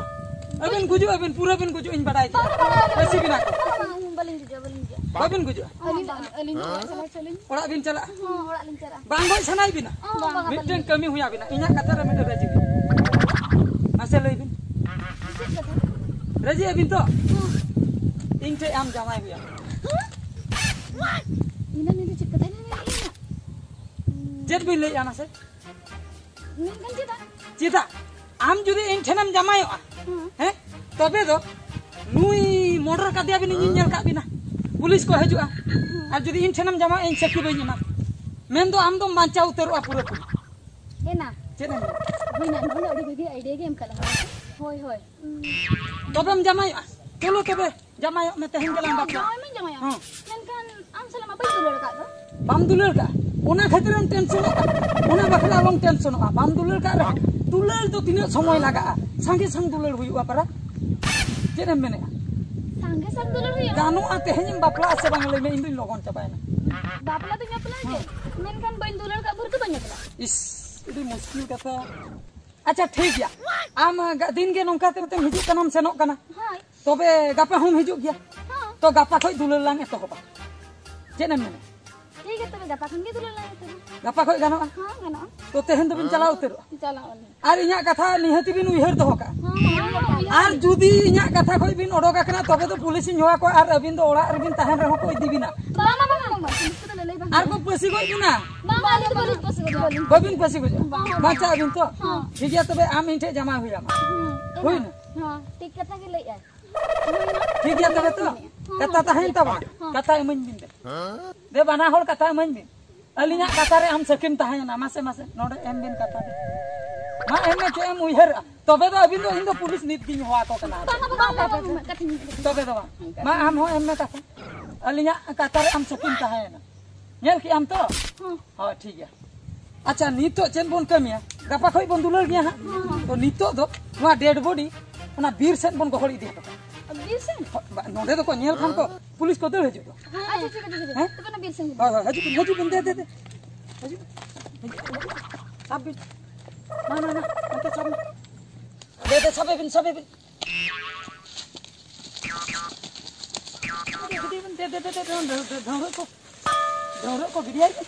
ᱟᱹᱵᱤᱱ ᱜᱩᱡᱩᱜ ᱟᱹᱵᱤᱱ, ᱯᱩᱨᱟᱹ ᱵᱤᱱ ᱜᱩᱡᱩᱜ, ᱤᱧ ᱵᱟᱰᱟᱭ ᱜᱮᱭᱟ᱾ ᱵᱟᱝᱟ, ᱵᱟᱝᱟ, ᱯᱷᱟᱹᱥᱤ ᱵᱤᱱᱟ ᱠᱚ᱾ ᱵᱟᱝᱟ, ᱵᱟᱝᱟ, ᱵᱟᱹᱞᱤᱧ ᱜᱩᱡᱩᱜᱼᱟ, ᱵᱟᱹᱞᱤᱧ ᱜᱩᱡᱩᱜᱼᱟ᱾ ᱵᱟᱹᱵᱤᱱ ᱜᱩᱡᱩᱜᱼᱟ? ᱟᱹᱞᱤᱧ, ᱟᱹᱞᱤᱧ ᱫᱚ ᱚᱲᱟᱜ ᱪᱟᱞᱟᱜ ᱪᱟᱞᱟᱜ ᱟᱹᱞᱤᱧ᱾ ᱚᱲᱟᱜ ᱵᱤᱱ ᱪᱟᱞᱟᱜᱼᱟ? ᱦᱚᱸ, ᱚᱲᱟᱜ ᱞᱤᱧ ᱪᱟᱞᱟᱜᱼᱟ᱾ ᱵᱟᱝ ᱜᱚᱡ ᱥᱟᱱᱟᱭᱮᱫ ᱵᱤᱱᱟ? ᱵᱟᱝᱟ, ᱵᱟᱝᱟ, ᱢᱤᱫᱴᱮᱱ ᱵᱟᱹᱞᱤᱧ ᱠᱟᱹᱢᱤ ᱦᱩᱭᱟ ᱟᱹᱵᱤᱱᱟ, ᱤᱧᱟᱜ ᱠᱟᱛᱷᱟ ᱨᱮ ᱢᱤᱫᱴᱮᱱ ᱨᱟᱹᱡᱤ ᱵᱤᱱ᱾ ᱢᱟᱥᱮ ᱞᱟᱹᱭ ᱵᱤᱱ᱾ ᱪᱮᱫ ᱠᱟᱛᱷᱟ? ᱨᱟᱹᱡᱤ ᱟᱹᱵᱤᱱ ᱛᱚ? ᱦᱚᱸ᱾ ᱤᱧ ᱴᱷᱮᱡ ᱟᱢ ᱡᱟᱶᱟᱭ ᱦᱩᱭᱩᱜᱼᱟ᱾ ᱤᱱᱟᱹ ᱱᱤᱭᱟᱹ ᱪᱮᱫ ᱠᱟᱛᱷᱟ ᱵᱤᱱ ᱢᱮᱱᱮᱫᱼᱟ? ᱪᱮᱫ ᱵᱤᱱ ᱞᱟᱹᱭᱮᱫᱼᱟ ᱢᱟᱥᱮ? ᱢᱮᱱᱠᱷᱟᱱ ᱪᱮᱫᱟᱜ? ᱪᱮᱫᱟᱜ? ᱟᱢ ᱡᱩᱫᱤ ᱤᱧ ᱴᱷᱮᱱᱮᱢ ᱡᱟᱢᱟᱭᱚᱜᱼᱟ, ᱦᱮᱸ᱾ ᱦᱮᱸ, ᱛᱚᱵᱮ ᱫᱚ ᱱᱩᱭ murder ᱠᱟᱫᱮᱭᱟ ᱵᱤᱱ, ᱤᱧᱤᱧ ᱧᱮᱞ ᱠᱟᱜ ᱵᱤᱱᱟ, ᱯᱩᱞᱤᱥ ᱠᱚ ᱦᱤᱡᱩᱜᱼᱟ᱾ ᱦᱮᱸ᱾ ᱟᱨ ᱡᱩᱫᱤ ᱤᱧ ᱴᱷᱮᱱᱮᱢ ᱡᱟᱢᱟᱭᱚᱜᱼᱟ, ᱤᱧ ᱥᱟᱹᱠᱷᱤ ᱵᱟᱹᱧ ᱮᱢᱟ, ᱢᱮᱱᱫᱚ ᱟᱢ ᱫᱚᱢ ᱵᱟᱧᱪᱟᱣ ᱩᱛᱟᱹᱨᱚᱜᱼᱟ ᱯᱩᱨᱟᱹᱯᱩᱨᱤ᱾ ᱮᱱᱟ᱾ ᱪᱮᱫ ᱮᱢ ᱢᱮᱱᱟ? ᱦᱩᱭᱱᱟ, ᱱᱚᱣᱟ ᱫᱚ ᱟᱹᱰᱤ ᱵᱷᱟᱹᱜᱤ idea ᱜᱮ ᱮᱢ ᱠᱟᱜ ᱞᱟᱝᱟ᱾ ᱦᱳᱭ, ᱦᱳᱭ᱾ ᱛᱚᱵᱮᱢ ᱡᱟᱢᱟᱭᱚᱜᱼᱟ? ᱪᱚᱞᱚ ᱛᱚᱵᱮ, ᱡᱟᱢᱟᱭᱚᱜ ᱢᱮ, ᱛᱮᱦᱮᱧ ᱜᱮᱞᱟᱝ ᱵᱟᱯᱞᱟᱜᱼᱟ᱾ ᱡᱟᱶᱟᱭ ᱢᱟᱧ ᱡᱟᱶᱟᱭᱚᱜᱼᱟ᱾ ᱦᱮᱸ᱾ ᱢᱮᱱᱠᱷᱟᱱ ᱟᱢ ᱥᱟᱞᱟᱜ ᱢᱟ ᱵᱟᱹᱧ ᱫᱩᱞᱟᱹᱲ ᱟᱠᱟᱫ ᱫᱚ᱾ ᱵᱟᱢ ᱫᱩᱞᱟᱹᱲ ᱠᱟᱜᱼᱟ? ᱚᱱᱟ ᱠᱷᱟᱹᱛᱤᱨ ᱮᱢ ᱴᱮᱱᱥᱚᱱᱚᱜ ᱠᱟᱱᱟ᱾ ᱚᱱᱟ ᱵᱟᱠᱷᱨᱟ ᱟᱞᱚᱢ ᱴᱮᱱᱥᱚᱱᱚᱜᱼᱟ᱾ ᱵᱟᱢ ᱫᱩᱞᱟᱹᱲ ᱠᱟᱜ ᱨᱮᱦᱚᱸ, ᱫᱩᱞᱟᱹᱲ ᱫᱚ ᱛᱤᱱᱟᱹᱜ ᱥᱚᱢᱚᱭ ᱞᱟᱜᱟᱜᱼᱟ? ᱥᱟᱸᱜᱮ ᱥᱟᱝ ᱫᱩᱞᱟᱹᱲ ᱦᱩᱭᱩᱜᱼᱟ ᱯᱟᱨᱟ᱾ ᱪᱮᱫ ᱮᱢ ᱢᱮᱱᱮᱫᱼᱟ? ᱥᱟᱸᱜᱮ ᱥᱟᱝ ᱫᱩᱞᱟᱹᱲ ᱦᱩᱭᱩᱜᱼᱟ? ᱜᱟᱱᱚᱜᱼᱟ, ᱛᱮᱦᱮᱧ ᱮᱢ ᱵᱟᱯᱞᱟᱜᱼᱟ ᱥᱮ ᱵᱟᱝ? ᱞᱟᱹᱭ ᱢᱮ, ᱤᱧ ᱫᱩᱧ ᱞᱚᱜᱚᱱ ᱪᱟᱵᱟᱭᱮᱱᱟ᱾ ᱵᱟᱯᱞᱟ ᱫᱚᱧ ᱵᱟᱯᱞᱟᱜ ᱜᱮ, ᱦᱮᱸ᱾ ᱢᱮᱱᱠᱷᱟᱱ ᱵᱟᱹᱧ ᱫᱩᱞᱟᱹᱲ ᱠᱟᱜ ᱵᱷᱳᱨ ᱫᱚ ᱵᱟᱹᱧ ᱵᱟᱯᱞᱟᱜᱼᱟ᱾ ᱤᱥ, ᱟᱹᱰᱤ ᱢᱩᱥᱠᱤᱞ ᱠᱟᱛᱷᱟ᱾ ᱟᱪᱪᱷᱟ, ᱴᱷᱤᱠ ᱜᱮᱭᱟ, ᱟᱢ ᱜᱟ- ᱫᱤᱱ ᱜᱮ ᱱᱚᱝᱠᱟ ᱛᱮᱢ ᱦᱤᱡᱩᱜ ᱠᱟᱱᱟᱢ ᱥᱮᱱᱚᱜ ᱠᱟᱱᱟ, ᱦᱳᱭ᱾ ᱛᱚᱵᱮ ᱜᱟᱯᱟ ᱦᱚᱸᱢ ᱦᱤᱡᱩᱜ ᱜᱮᱭᱟ? ᱦᱚᱸ᱾ ᱛᱚ ᱜᱟᱯᱟ ᱠᱷᱚᱡ ᱫᱩᱞᱟᱹᱲ ᱞᱟᱝ ᱮᱛᱚᱦᱚᱵᱟ᱾ ᱪᱮᱫ ᱮᱢ ᱢᱮᱱᱟ? ᱴᱷᱤᱠ ᱜᱮᱭᱟ, ᱛᱚᱵᱮ ᱜᱟᱯᱟ ᱠᱷᱚᱱ ᱜᱮ ᱫᱩᱞᱟᱹᱲ ᱞᱟᱝ ᱮᱛᱚᱦᱚᱵᱟ᱾ ᱜᱟᱯᱟ ᱠᱷᱚᱡ ᱜᱟᱱᱚᱜᱼᱟ? ᱦᱚᱸ, ᱜᱟᱱᱚᱜᱼᱟ᱾ ᱛᱚ ᱛᱮᱦᱮᱧ ᱫᱚᱵᱤᱱ ᱪᱟᱞᱟᱣ ᱩᱛᱟᱹᱨᱚᱜᱼᱟ? ᱪᱟᱞᱟᱜ ᱟᱹᱞᱤᱧ᱾ ᱟᱨ ᱤᱧᱟᱹᱜ ᱠᱟᱛᱷᱟ ᱱᱤᱦᱟᱹᱛᱤ ᱵᱤᱱ ᱩᱭᱦᱟᱹᱨ ᱫᱚᱦᱚ ᱠᱟᱜᱼᱟ᱾ ᱦᱚᱸ, ᱦᱚᱸ, ᱦᱚᱸ᱾ ᱟᱨ ᱡᱩᱫᱤ ᱤᱧᱟᱹᱜ ᱠᱟᱛᱷᱟ ᱠᱷᱚᱡ ᱵᱤᱱ ᱚᱰᱚᱠ ᱟᱠᱟᱱᱟ, ᱛᱚᱵᱮ ᱫᱚ ᱯᱩᱞᱤᱥᱤᱧ ᱦᱚᱦᱚ ᱟᱠᱚᱣᱟ ᱟᱨ ᱟᱹᱵᱤᱱ ᱫᱚ ᱚᱲᱟᱜ ᱨᱮᱵᱤᱱ ᱛᱟᱦᱮᱱ ᱨᱮᱦᱚᱸ ᱠᱚ ᱤᱫᱤ ᱵᱤᱱᱟ᱾ ᱵᱟᱝ, ᱵᱟᱝ, ᱵᱟᱝ, ᱵᱟᱝ, ᱵᱟᱝ, ᱯᱩᱞᱤᱥ ᱠᱚᱫᱚ ᱞᱟᱹᱞᱟᱹᱭ ᱵᱟᱝ ᱟᱨ ᱠᱚ ᱦᱩᱭᱩᱜᱼᱟ᱾ ᱯᱟᱹᱥᱤ ᱜᱚᱡ ᱵᱤᱱᱟ᱾ ᱵᱟᱝ, ᱵᱟᱝ, ᱟᱹᱞᱤᱧ ᱫᱚ ᱵᱟᱹᱞᱤᱧ ᱯᱟᱹᱥᱤ ᱜᱚᱡᱚᱜᱼᱟ, ᱵᱟᱹᱞᱤᱧ᱾ ᱵᱟᱹᱵᱤᱱ ᱯᱟᱹᱥᱤ ᱜᱚᱡᱚᱜᱼᱟ? ᱵᱟᱝ᱾ ᱵᱟᱧᱪᱟᱜ ᱟᱹᱵᱤᱱ ᱛᱚ? ᱦᱚᱸ᱾ ᱴᱷᱤᱠ ᱜᱮᱭᱟ, ᱛᱚᱵᱮ ᱟᱢ ᱤᱧ ᱴᱷᱮᱡ ᱡᱟᱢᱟᱭ ᱦᱩᱭ ᱟᱢᱟ᱾ ᱦᱩᱸ, ᱦᱩᱭᱱᱟ? ᱦᱚᱸ, ᱴᱷᱤᱠ ᱠᱟᱛᱷᱟ ᱜᱮ ᱞᱟᱹᱭᱮᱜᱼᱟᱭ᱾ ᱴᱷᱤᱠ ᱜᱮᱭᱟ ᱛᱚᱵᱮ ᱛᱚ? ᱦᱚᱸ᱾ ᱠᱟᱛᱷᱟ ᱛᱟᱦᱮᱸᱭᱮᱱ ᱛᱟᱵᱚᱱᱟ᱾ ᱦᱚᱸ᱾ ᱠᱟᱛᱷᱟ ᱤᱢᱟᱹᱧ ᱵᱤᱱ ᱫᱮ᱾ ᱫᱮ, ᱵᱟᱱᱟ ᱦᱚᱲ ᱠᱟᱛᱷᱟ ᱤᱢᱟᱹᱧ ᱵᱤᱱ᱾ ᱟᱹᱞᱤᱧᱟᱜ ᱠᱟᱛᱷᱟ ᱨᱮ ᱟᱢ ᱥᱟᱹᱠᱷᱤᱢ ᱛᱟᱦᱮᱸᱭᱮᱱᱟ᱾ ᱢᱟᱥᱮ, ᱢᱟᱥᱮ, ᱱᱚᱰᱮ ᱮᱢ ᱵᱤᱱ ᱠᱟᱛᱷᱟ ᱫᱚ᱾ ᱢᱟ ᱮᱢ ᱢᱮ, ᱪᱮᱫ ᱮᱢ ᱩᱭᱦᱟᱹᱨᱟ? ᱛᱚᱵᱮ ᱫᱚ ᱟᱹᱵᱤᱱ ᱫᱚ, ᱤᱧ ᱫᱚ ᱯᱩᱞᱤᱥ ᱱᱤᱛ ᱜᱤᱧ ᱦᱚᱦᱚ ᱟᱠᱚ ᱠᱟᱱᱟ᱾ ᱵᱟᱝ, ᱵᱟᱝ, ᱵᱟᱝ, ᱵᱟᱝ, ᱵᱟᱝ, ᱠᱟᱛᱷᱟ ᱧᱮᱞ ᱠᱟᱛᱮ᱾ ᱛᱚᱵᱮ ᱫᱚ ᱵᱟᱝ᱾ ᱢᱟ ᱟᱢ ᱦᱚᱸ ᱮᱢ ᱢᱮ ᱠᱟᱛᱷᱟ᱾ ᱟᱹᱞᱤᱧᱟᱜ ᱠᱟᱛᱷᱟ ᱨᱮ ᱟᱢ ᱥᱟᱹᱠᱷᱤᱢ ᱛᱟᱦᱮᱸᱭᱮᱱᱟ᱾ ᱧᱮᱞ ᱠᱮᱜ ᱟᱢ ᱛᱚ? ᱦᱚᱸ᱾ ᱦᱳᱭ, ᱴᱷᱤᱠ ᱜᱮᱭᱟ᱾ ᱟᱪᱪᱷᱟ, ᱱᱤᱛᱚᱜ ᱪᱮᱫ ᱵᱚᱱ ᱠᱟᱹᱢᱤᱭᱟ? ᱜᱟᱯᱟ ᱠᱷᱚᱡ ᱵᱚᱱ ᱫᱩᱞᱟᱹᱲ ᱜᱮᱭᱟ ᱦᱟᱸᱜ᱾ ᱦᱚᱸ᱾ ᱛᱚ ᱱᱤᱛᱚᱜ ᱫᱚ ᱱᱚᱣᱟ dead body ᱚᱱᱟ ᱵᱤᱨ ᱥᱮᱫ ᱵᱚᱱ ᱜᱚᱦᱚᱲ ᱤᱫᱤ ᱦᱚᱴᱚ ᱠᱟᱜᱼᱟ᱾ ᱵᱤᱨ ᱥᱮᱫ? ᱦᱚ-, ᱵᱟ-, ᱱᱚᱸᱰᱮ ᱫᱚᱠᱚ ᱧᱮᱞ ᱠᱷᱟᱱ ᱠᱚ, ᱯᱩᱞᱤᱥ ᱠᱚ ᱫᱟᱹᱲ ᱦᱤᱡᱩᱜ ᱫᱚ᱾ ᱦᱮᱸ, ᱟᱪᱪᱷᱟ, ᱴᱷᱤᱠ ᱟᱪᱷᱮ, ᱴᱷᱤᱠ ᱟᱪᱷᱮ᱾ ᱦᱮᱸ? ᱛᱚᱵᱮ ᱚᱱᱟ ᱵᱤᱨ ᱥᱮᱫ ᱵᱚᱱ ᱦᱳᱭ, ᱦᱳᱭ, ᱦᱤᱡᱩᱜ ᱵᱤᱱ, ᱦᱤᱡᱩᱜ ᱵᱤᱱ, ᱫᱮ, ᱫᱮ, ᱫᱮ᱾ ᱦᱤᱡᱩᱜ ᱵᱤᱱ, ᱦᱤᱡᱩᱜ ᱵᱤᱱ, ᱦᱤᱡᱩᱜ ᱵᱤᱱ᱾ ᱥᱟᱵ ᱵᱤᱱ᱾ ᱢᱟ, ᱢᱟ, ᱢᱟ, ᱱᱚᱛᱮ ᱥᱟᱵ ᱵᱤᱱ᱾ ᱫᱮ, ᱫᱮ, ᱥᱟᱵᱮ ᱵᱤᱱ, ᱥᱟᱵᱮ ᱵᱤᱱ᱾ ᱫᱮ, ᱫᱮ, ᱫᱮ, ᱫᱮ, ᱰᱷᱟᱹᱣᱨᱟᱹᱜ ᱠᱚ, ᱰᱷᱟᱹᱣᱨᱟᱹᱜ ᱠᱚ ᱜᱤᱰᱤᱭᱟᱭ ᱵᱤᱱ᱾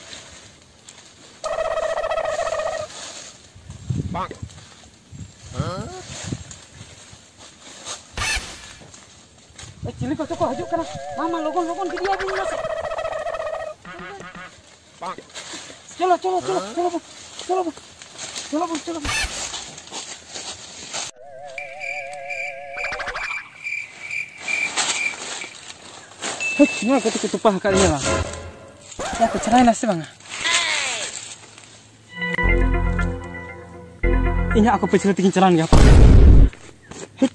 ᱮ, ᱪᱤᱞᱤ ᱠᱚᱪᱚ ᱠᱚ ᱦᱤᱡᱩᱜ ᱠᱟᱱᱟ᱾ ᱢᱟ, ᱢᱟ, ᱞᱚᱜᱚᱱ, ᱞᱚᱜᱚᱱ ᱜᱤᱰᱤᱭᱟᱭ ᱵᱤᱱ ᱢᱟᱥᱮ᱾ ᱪᱚᱞᱚ, ᱪᱚᱞᱚ, ᱪᱚᱞᱚ, ᱪᱚᱞᱚ ᱵᱚᱱ, ᱪᱚᱞᱚ ᱵᱚᱱ, ᱪᱚᱞᱚ ᱵᱚᱱ, ᱪᱚᱞᱚ ᱵᱚᱱ᱾ ᱦᱮᱴ, ᱱᱚᱣᱟ ᱠᱟᱹᱴᱤᱡ ᱠᱚ ᱛᱚᱯᱟ ᱟᱠᱟᱫ ᱤᱧᱟ ᱵᱟᱝ? ᱭᱟ, ᱠᱚ ᱪᱟᱞᱟᱣᱮᱱᱟ ᱥᱮ ᱵᱟᱝᱟ? ᱤᱧ ᱦᱟᱸᱜ ᱟᱠᱚ ᱯᱟᱹᱪᱷᱞᱟᱹ ᱛᱮᱜᱤᱧ ᱪᱟᱞᱟᱣᱮᱱ ᱜᱮᱭᱟ᱾ ᱦᱮᱴ᱾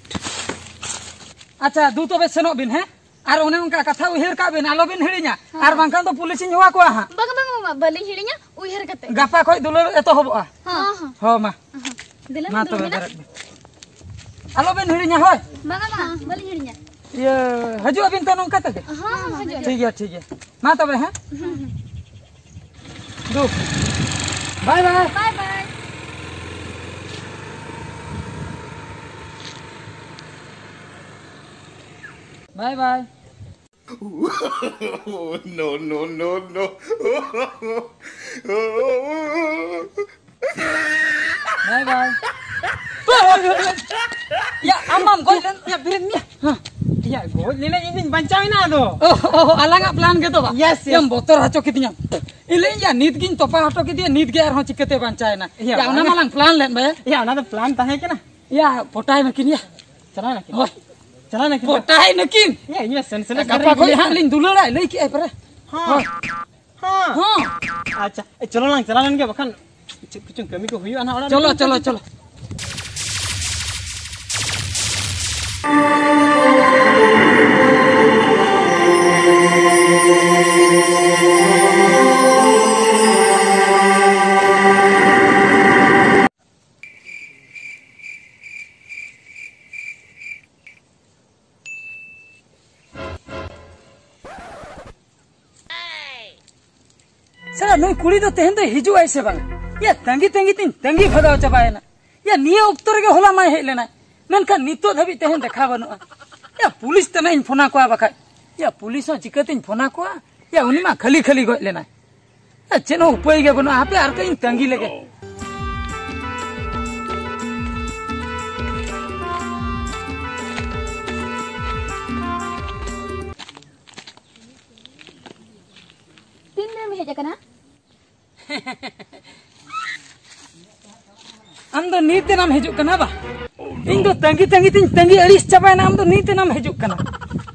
ᱟᱪᱪᱷᱟ, ᱫᱩ ᱛᱚᱵᱮ ᱥᱮᱱᱚᱜ ᱵᱤᱱ, ᱦᱮᱸ? ᱟᱨ ᱚᱱᱮ ᱚᱱᱠᱟ ᱠᱟᱛᱷᱟ ᱩᱭᱦᱟᱹᱨ ᱠᱟᱜ ᱵᱤᱱ, ᱟᱞᱚ ᱵᱤᱱ ᱦᱤᱲᱤᱧᱟ᱾ ᱦᱮᱸ᱾ ᱟᱨ ᱵᱟᱝᱠᱷᱟᱱ ᱫᱚ ᱯᱩᱞᱤᱥᱤᱧ ᱦᱚᱦᱚ ᱟᱠᱚᱣᱟ ᱦᱟᱸᱜ᱾ ᱵᱟᱝᱟ, ᱵᱟᱝᱟ, ᱵᱟᱝᱟ, ᱵᱟᱹᱞᱤᱧ ᱦᱤᱲᱤᱧᱟ, ᱩᱭᱦᱟᱹᱨ ᱠᱟᱛᱮ᱾ ᱜᱟᱯᱟ ᱠᱷᱚᱡ ᱫᱩᱞᱟᱹᱲ ᱮᱛᱚᱦᱚᱵᱚᱜᱼᱟ᱾ ᱦᱚᱸ, ᱦᱚᱸ᱾ ᱦᱚᱸ, ᱢᱟ᱾ ᱦᱚᱸ᱾ ᱫᱮᱞᱟ ᱢᱟ ᱵᱚᱱ ᱛᱚᱵᱮ, ᱫᱩᱲᱩᱵ ᱮᱱᱟ᱾ ᱵᱮᱨᱮᱫ ᱵᱤᱱ᱾ ᱟᱞᱚ ᱵᱤᱱ ᱦᱤᱲᱤᱧᱟ, ᱦᱳᱭ᱾ ᱵᱟᱝᱟ, ᱵᱟᱝᱟ, ᱵᱟᱹᱞᱤᱧ ᱦᱤᱲᱤᱧᱟ᱾ ᱤᱭᱟᱹ, ᱦᱤᱡᱩᱜ ᱟᱵᱤᱱ ᱛᱚ ᱱᱚᱝᱠᱟ ᱛᱮᱜᱮ? ᱦᱚᱸ, ᱦᱚᱸ, ᱦᱤᱡᱩᱜ ᱟᱹᱞᱤᱧ᱾ ᱴᱷᱤᱠ ᱜᱮᱭᱟ, ᱴᱷᱤᱠ ᱜᱮᱭᱟ᱾ ᱢᱟ ᱛᱚᱵᱮ, ᱦᱮᱸ? ᱦᱩᱸ, ᱦᱩᱸ᱾ ᱫᱩ᱾ ᱵᱟᱭ ᱵᱟᱭ᱾ ᱵᱟᱭ ᱵᱟᱭ᱾ ᱵᱟᱭ ᱵᱟᱭ᱾ No, no, no, no. ᱵᱟᱭ ᱵᱟᱭ᱾ ᱭᱟ, ᱟᱢ ᱢᱟᱢ ᱜᱚᱡ ᱞᱮᱱ᱾ ᱭᱟ, ᱵᱮᱨᱮᱫ ᱢᱮᱭᱟ᱾ ᱦᱮᱸ᱾ ᱭᱟ, ᱜᱚᱡ ᱞᱮᱱᱟ, ᱤᱧ ᱫᱩᱧ ᱵᱟᱧᱪᱟᱣ ᱮᱱᱟ ᱟᱫᱚ᱾ ᱚ, ᱚ, ᱟᱞᱟᱝᱟᱜ ᱯᱞᱟᱱ ᱜᱮᱛᱚ ᱵᱟ? Yes, yes. ᱭᱟᱢ ᱵᱚᱛᱚᱨ ᱦᱚᱪᱚ ᱠᱤᱫᱤᱧᱟᱢ᱾ ᱤᱧ ᱞᱟᱹᱭ ᱤᱧ, ᱭᱟ, ᱱᱤᱛ ᱜᱤᱧ ᱛᱚᱯᱟ ᱦᱚᱴᱚ ᱠᱮᱫᱮᱭᱟ, ᱱᱤᱛ ᱜᱮ ᱟᱨᱦᱚᱸ ᱪᱤᱠᱟᱹᱛᱮ ᱵᱟᱧᱪᱟᱣ ᱮᱱᱟ? ᱭᱟ, ᱭᱟ, ᱚᱱᱟ ᱵᱟᱝ᱾ ᱢᱟᱞᱟᱝ ᱯᱞᱟᱱ ᱞᱮᱫ ᱵᱟ? ᱭᱟ, ᱚᱱᱟ ᱫᱚ ᱯᱞᱟᱱ ᱛᱟᱦᱮᱸ ᱠᱟᱱᱟ᱾ ᱭᱟ, ᱯᱚᱴᱟᱭ ᱱᱟᱹᱠᱤᱱ ᱭᱟ᱾ ᱪᱟᱞᱟᱣ ᱱᱟᱹᱠᱤᱱ? ᱦᱳᱭ᱾ ᱪᱟᱞᱟᱣ ᱱᱟᱹᱠᱤᱱ? ᱯᱚᱴᱟᱭ ᱱᱟᱹᱠᱤᱱ? ᱭᱟ, ᱤᱧ ᱢᱟ ᱥᱮᱱ ᱥᱮᱱ ᱜᱟᱯᱟ ᱠᱷᱚᱱ ᱦᱟᱸᱜ ᱞᱤᱧ ᱫᱩᱞᱟᱹᱲᱟ, ᱞᱟᱹᱭ ᱠᱮᱜᱼᱟᱭ ᱯᱟᱨᱟ᱾ ᱦᱚᱸ᱾ ᱦᱚᱸ᱾ ᱦᱚᱸ᱾ ᱟᱪᱪᱷᱟ, ᱮ, ᱪᱚᱞᱚ ᱞᱟᱝ ᱪᱟᱞᱟᱣ ᱞᱮᱱ ᱜᱮ, ᱵᱟᱠᱷᱟᱱ ᱪᱮᱫ ᱠᱚᱪᱚᱝ ᱠᱟᱹᱢᱤ ᱠᱚ ᱦᱩᱭᱩᱜᱼᱟ ᱱᱟᱦᱟᱜ ᱚᱲᱟᱜ ᱨᱮ᱾ ᱪᱚᱞᱚ, ᱪᱚᱞᱚ, ᱪᱚᱞᱚ᱾ ᱥᱟᱞᱟ ᱱᱩᱭ ᱠᱩᱲᱤ ᱫᱚ ᱛᱮᱦᱮᱧ ᱫᱚᱭ ᱦᱤᱡᱩᱜ ᱟᱭ ᱥᱮ ᱵᱟᱝ? ᱭᱟ, ᱛᱟᱺᱜᱤ ᱛᱟᱺᱜᱤ ᱛᱤᱧ ᱛᱟᱺᱜᱤ ᱵᱷᱟᱜᱟᱣ ᱪᱟᱵᱟᱭᱮᱱᱟ᱾ ᱭᱟ, ᱱᱤᱭᱟᱹ ᱚᱠᱛᱚ ᱨᱮᱜᱮ ᱦᱚᱞᱟ ᱢᱟᱭ ᱦᱮᱡ ᱞᱮᱱᱟᱭ, ᱢᱮᱱᱠᱷᱟᱱ ᱱᱤᱛᱚᱜ ᱫᱷᱟᱹᱵᱤᱡ ᱛᱮᱦᱮᱧ ᱫᱮᱠᱷᱟᱣ ᱵᱟᱹᱱᱩᱜᱼᱟ᱾ ᱭᱟ, ᱯᱩᱞᱤᱥ ᱛᱟᱱᱟᱧ ᱯᱷᱳᱱ ᱟᱠᱚᱣᱟ ᱵᱟᱠᱷᱟᱡ᱾ ᱭᱟ, ᱯᱩᱞᱤᱥ ᱦᱚᱸ ᱪᱤᱠᱟᱹᱛᱤᱧ ᱯᱷᱳᱱ ᱟᱠᱚᱣᱟ? ᱭᱟ, ᱩᱱᱤ ᱢᱟ ᱠᱷᱟᱹᱞᱤ ᱠᱷᱟᱹᱞᱤ ᱜᱚᱡ ᱞᱮᱱᱟᱭ᱾ ᱭᱟ, ᱪᱮᱫ ᱦᱚᱸ ᱩᱯᱟᱹᱭ ᱜᱮ ᱵᱟᱹᱱᱩᱜᱼᱟ, ᱦᱟᱯᱮ ᱟᱨ ᱠᱟᱹᱡ ᱤᱧ ᱛᱟᱺᱜᱤ ᱞᱮᱜᱮ᱾ ᱛᱤᱱ ᱨᱮᱢ ᱦᱮᱡ ᱟᱠᱟᱱᱟ? ᱟᱢ ᱫᱚ ᱱᱤᱛ ᱮᱱᱟᱢ ᱦᱤᱡᱩᱜ ᱠᱟᱱᱟ ᱵᱟ? ᱤᱧ ᱫᱚ ᱛᱟᱺᱜᱤ ᱛᱟᱺᱜᱤ ᱛᱤᱧ ᱛᱟᱺᱜᱤ ᱟᱹᱲᱤᱥ ᱪᱟᱵᱟᱭᱮᱱᱟ, ᱟᱢ ᱫᱚ ᱱᱤᱛ ᱮᱱᱟᱢ ᱦᱤᱡᱩᱜ ᱠᱟᱱᱟ᱾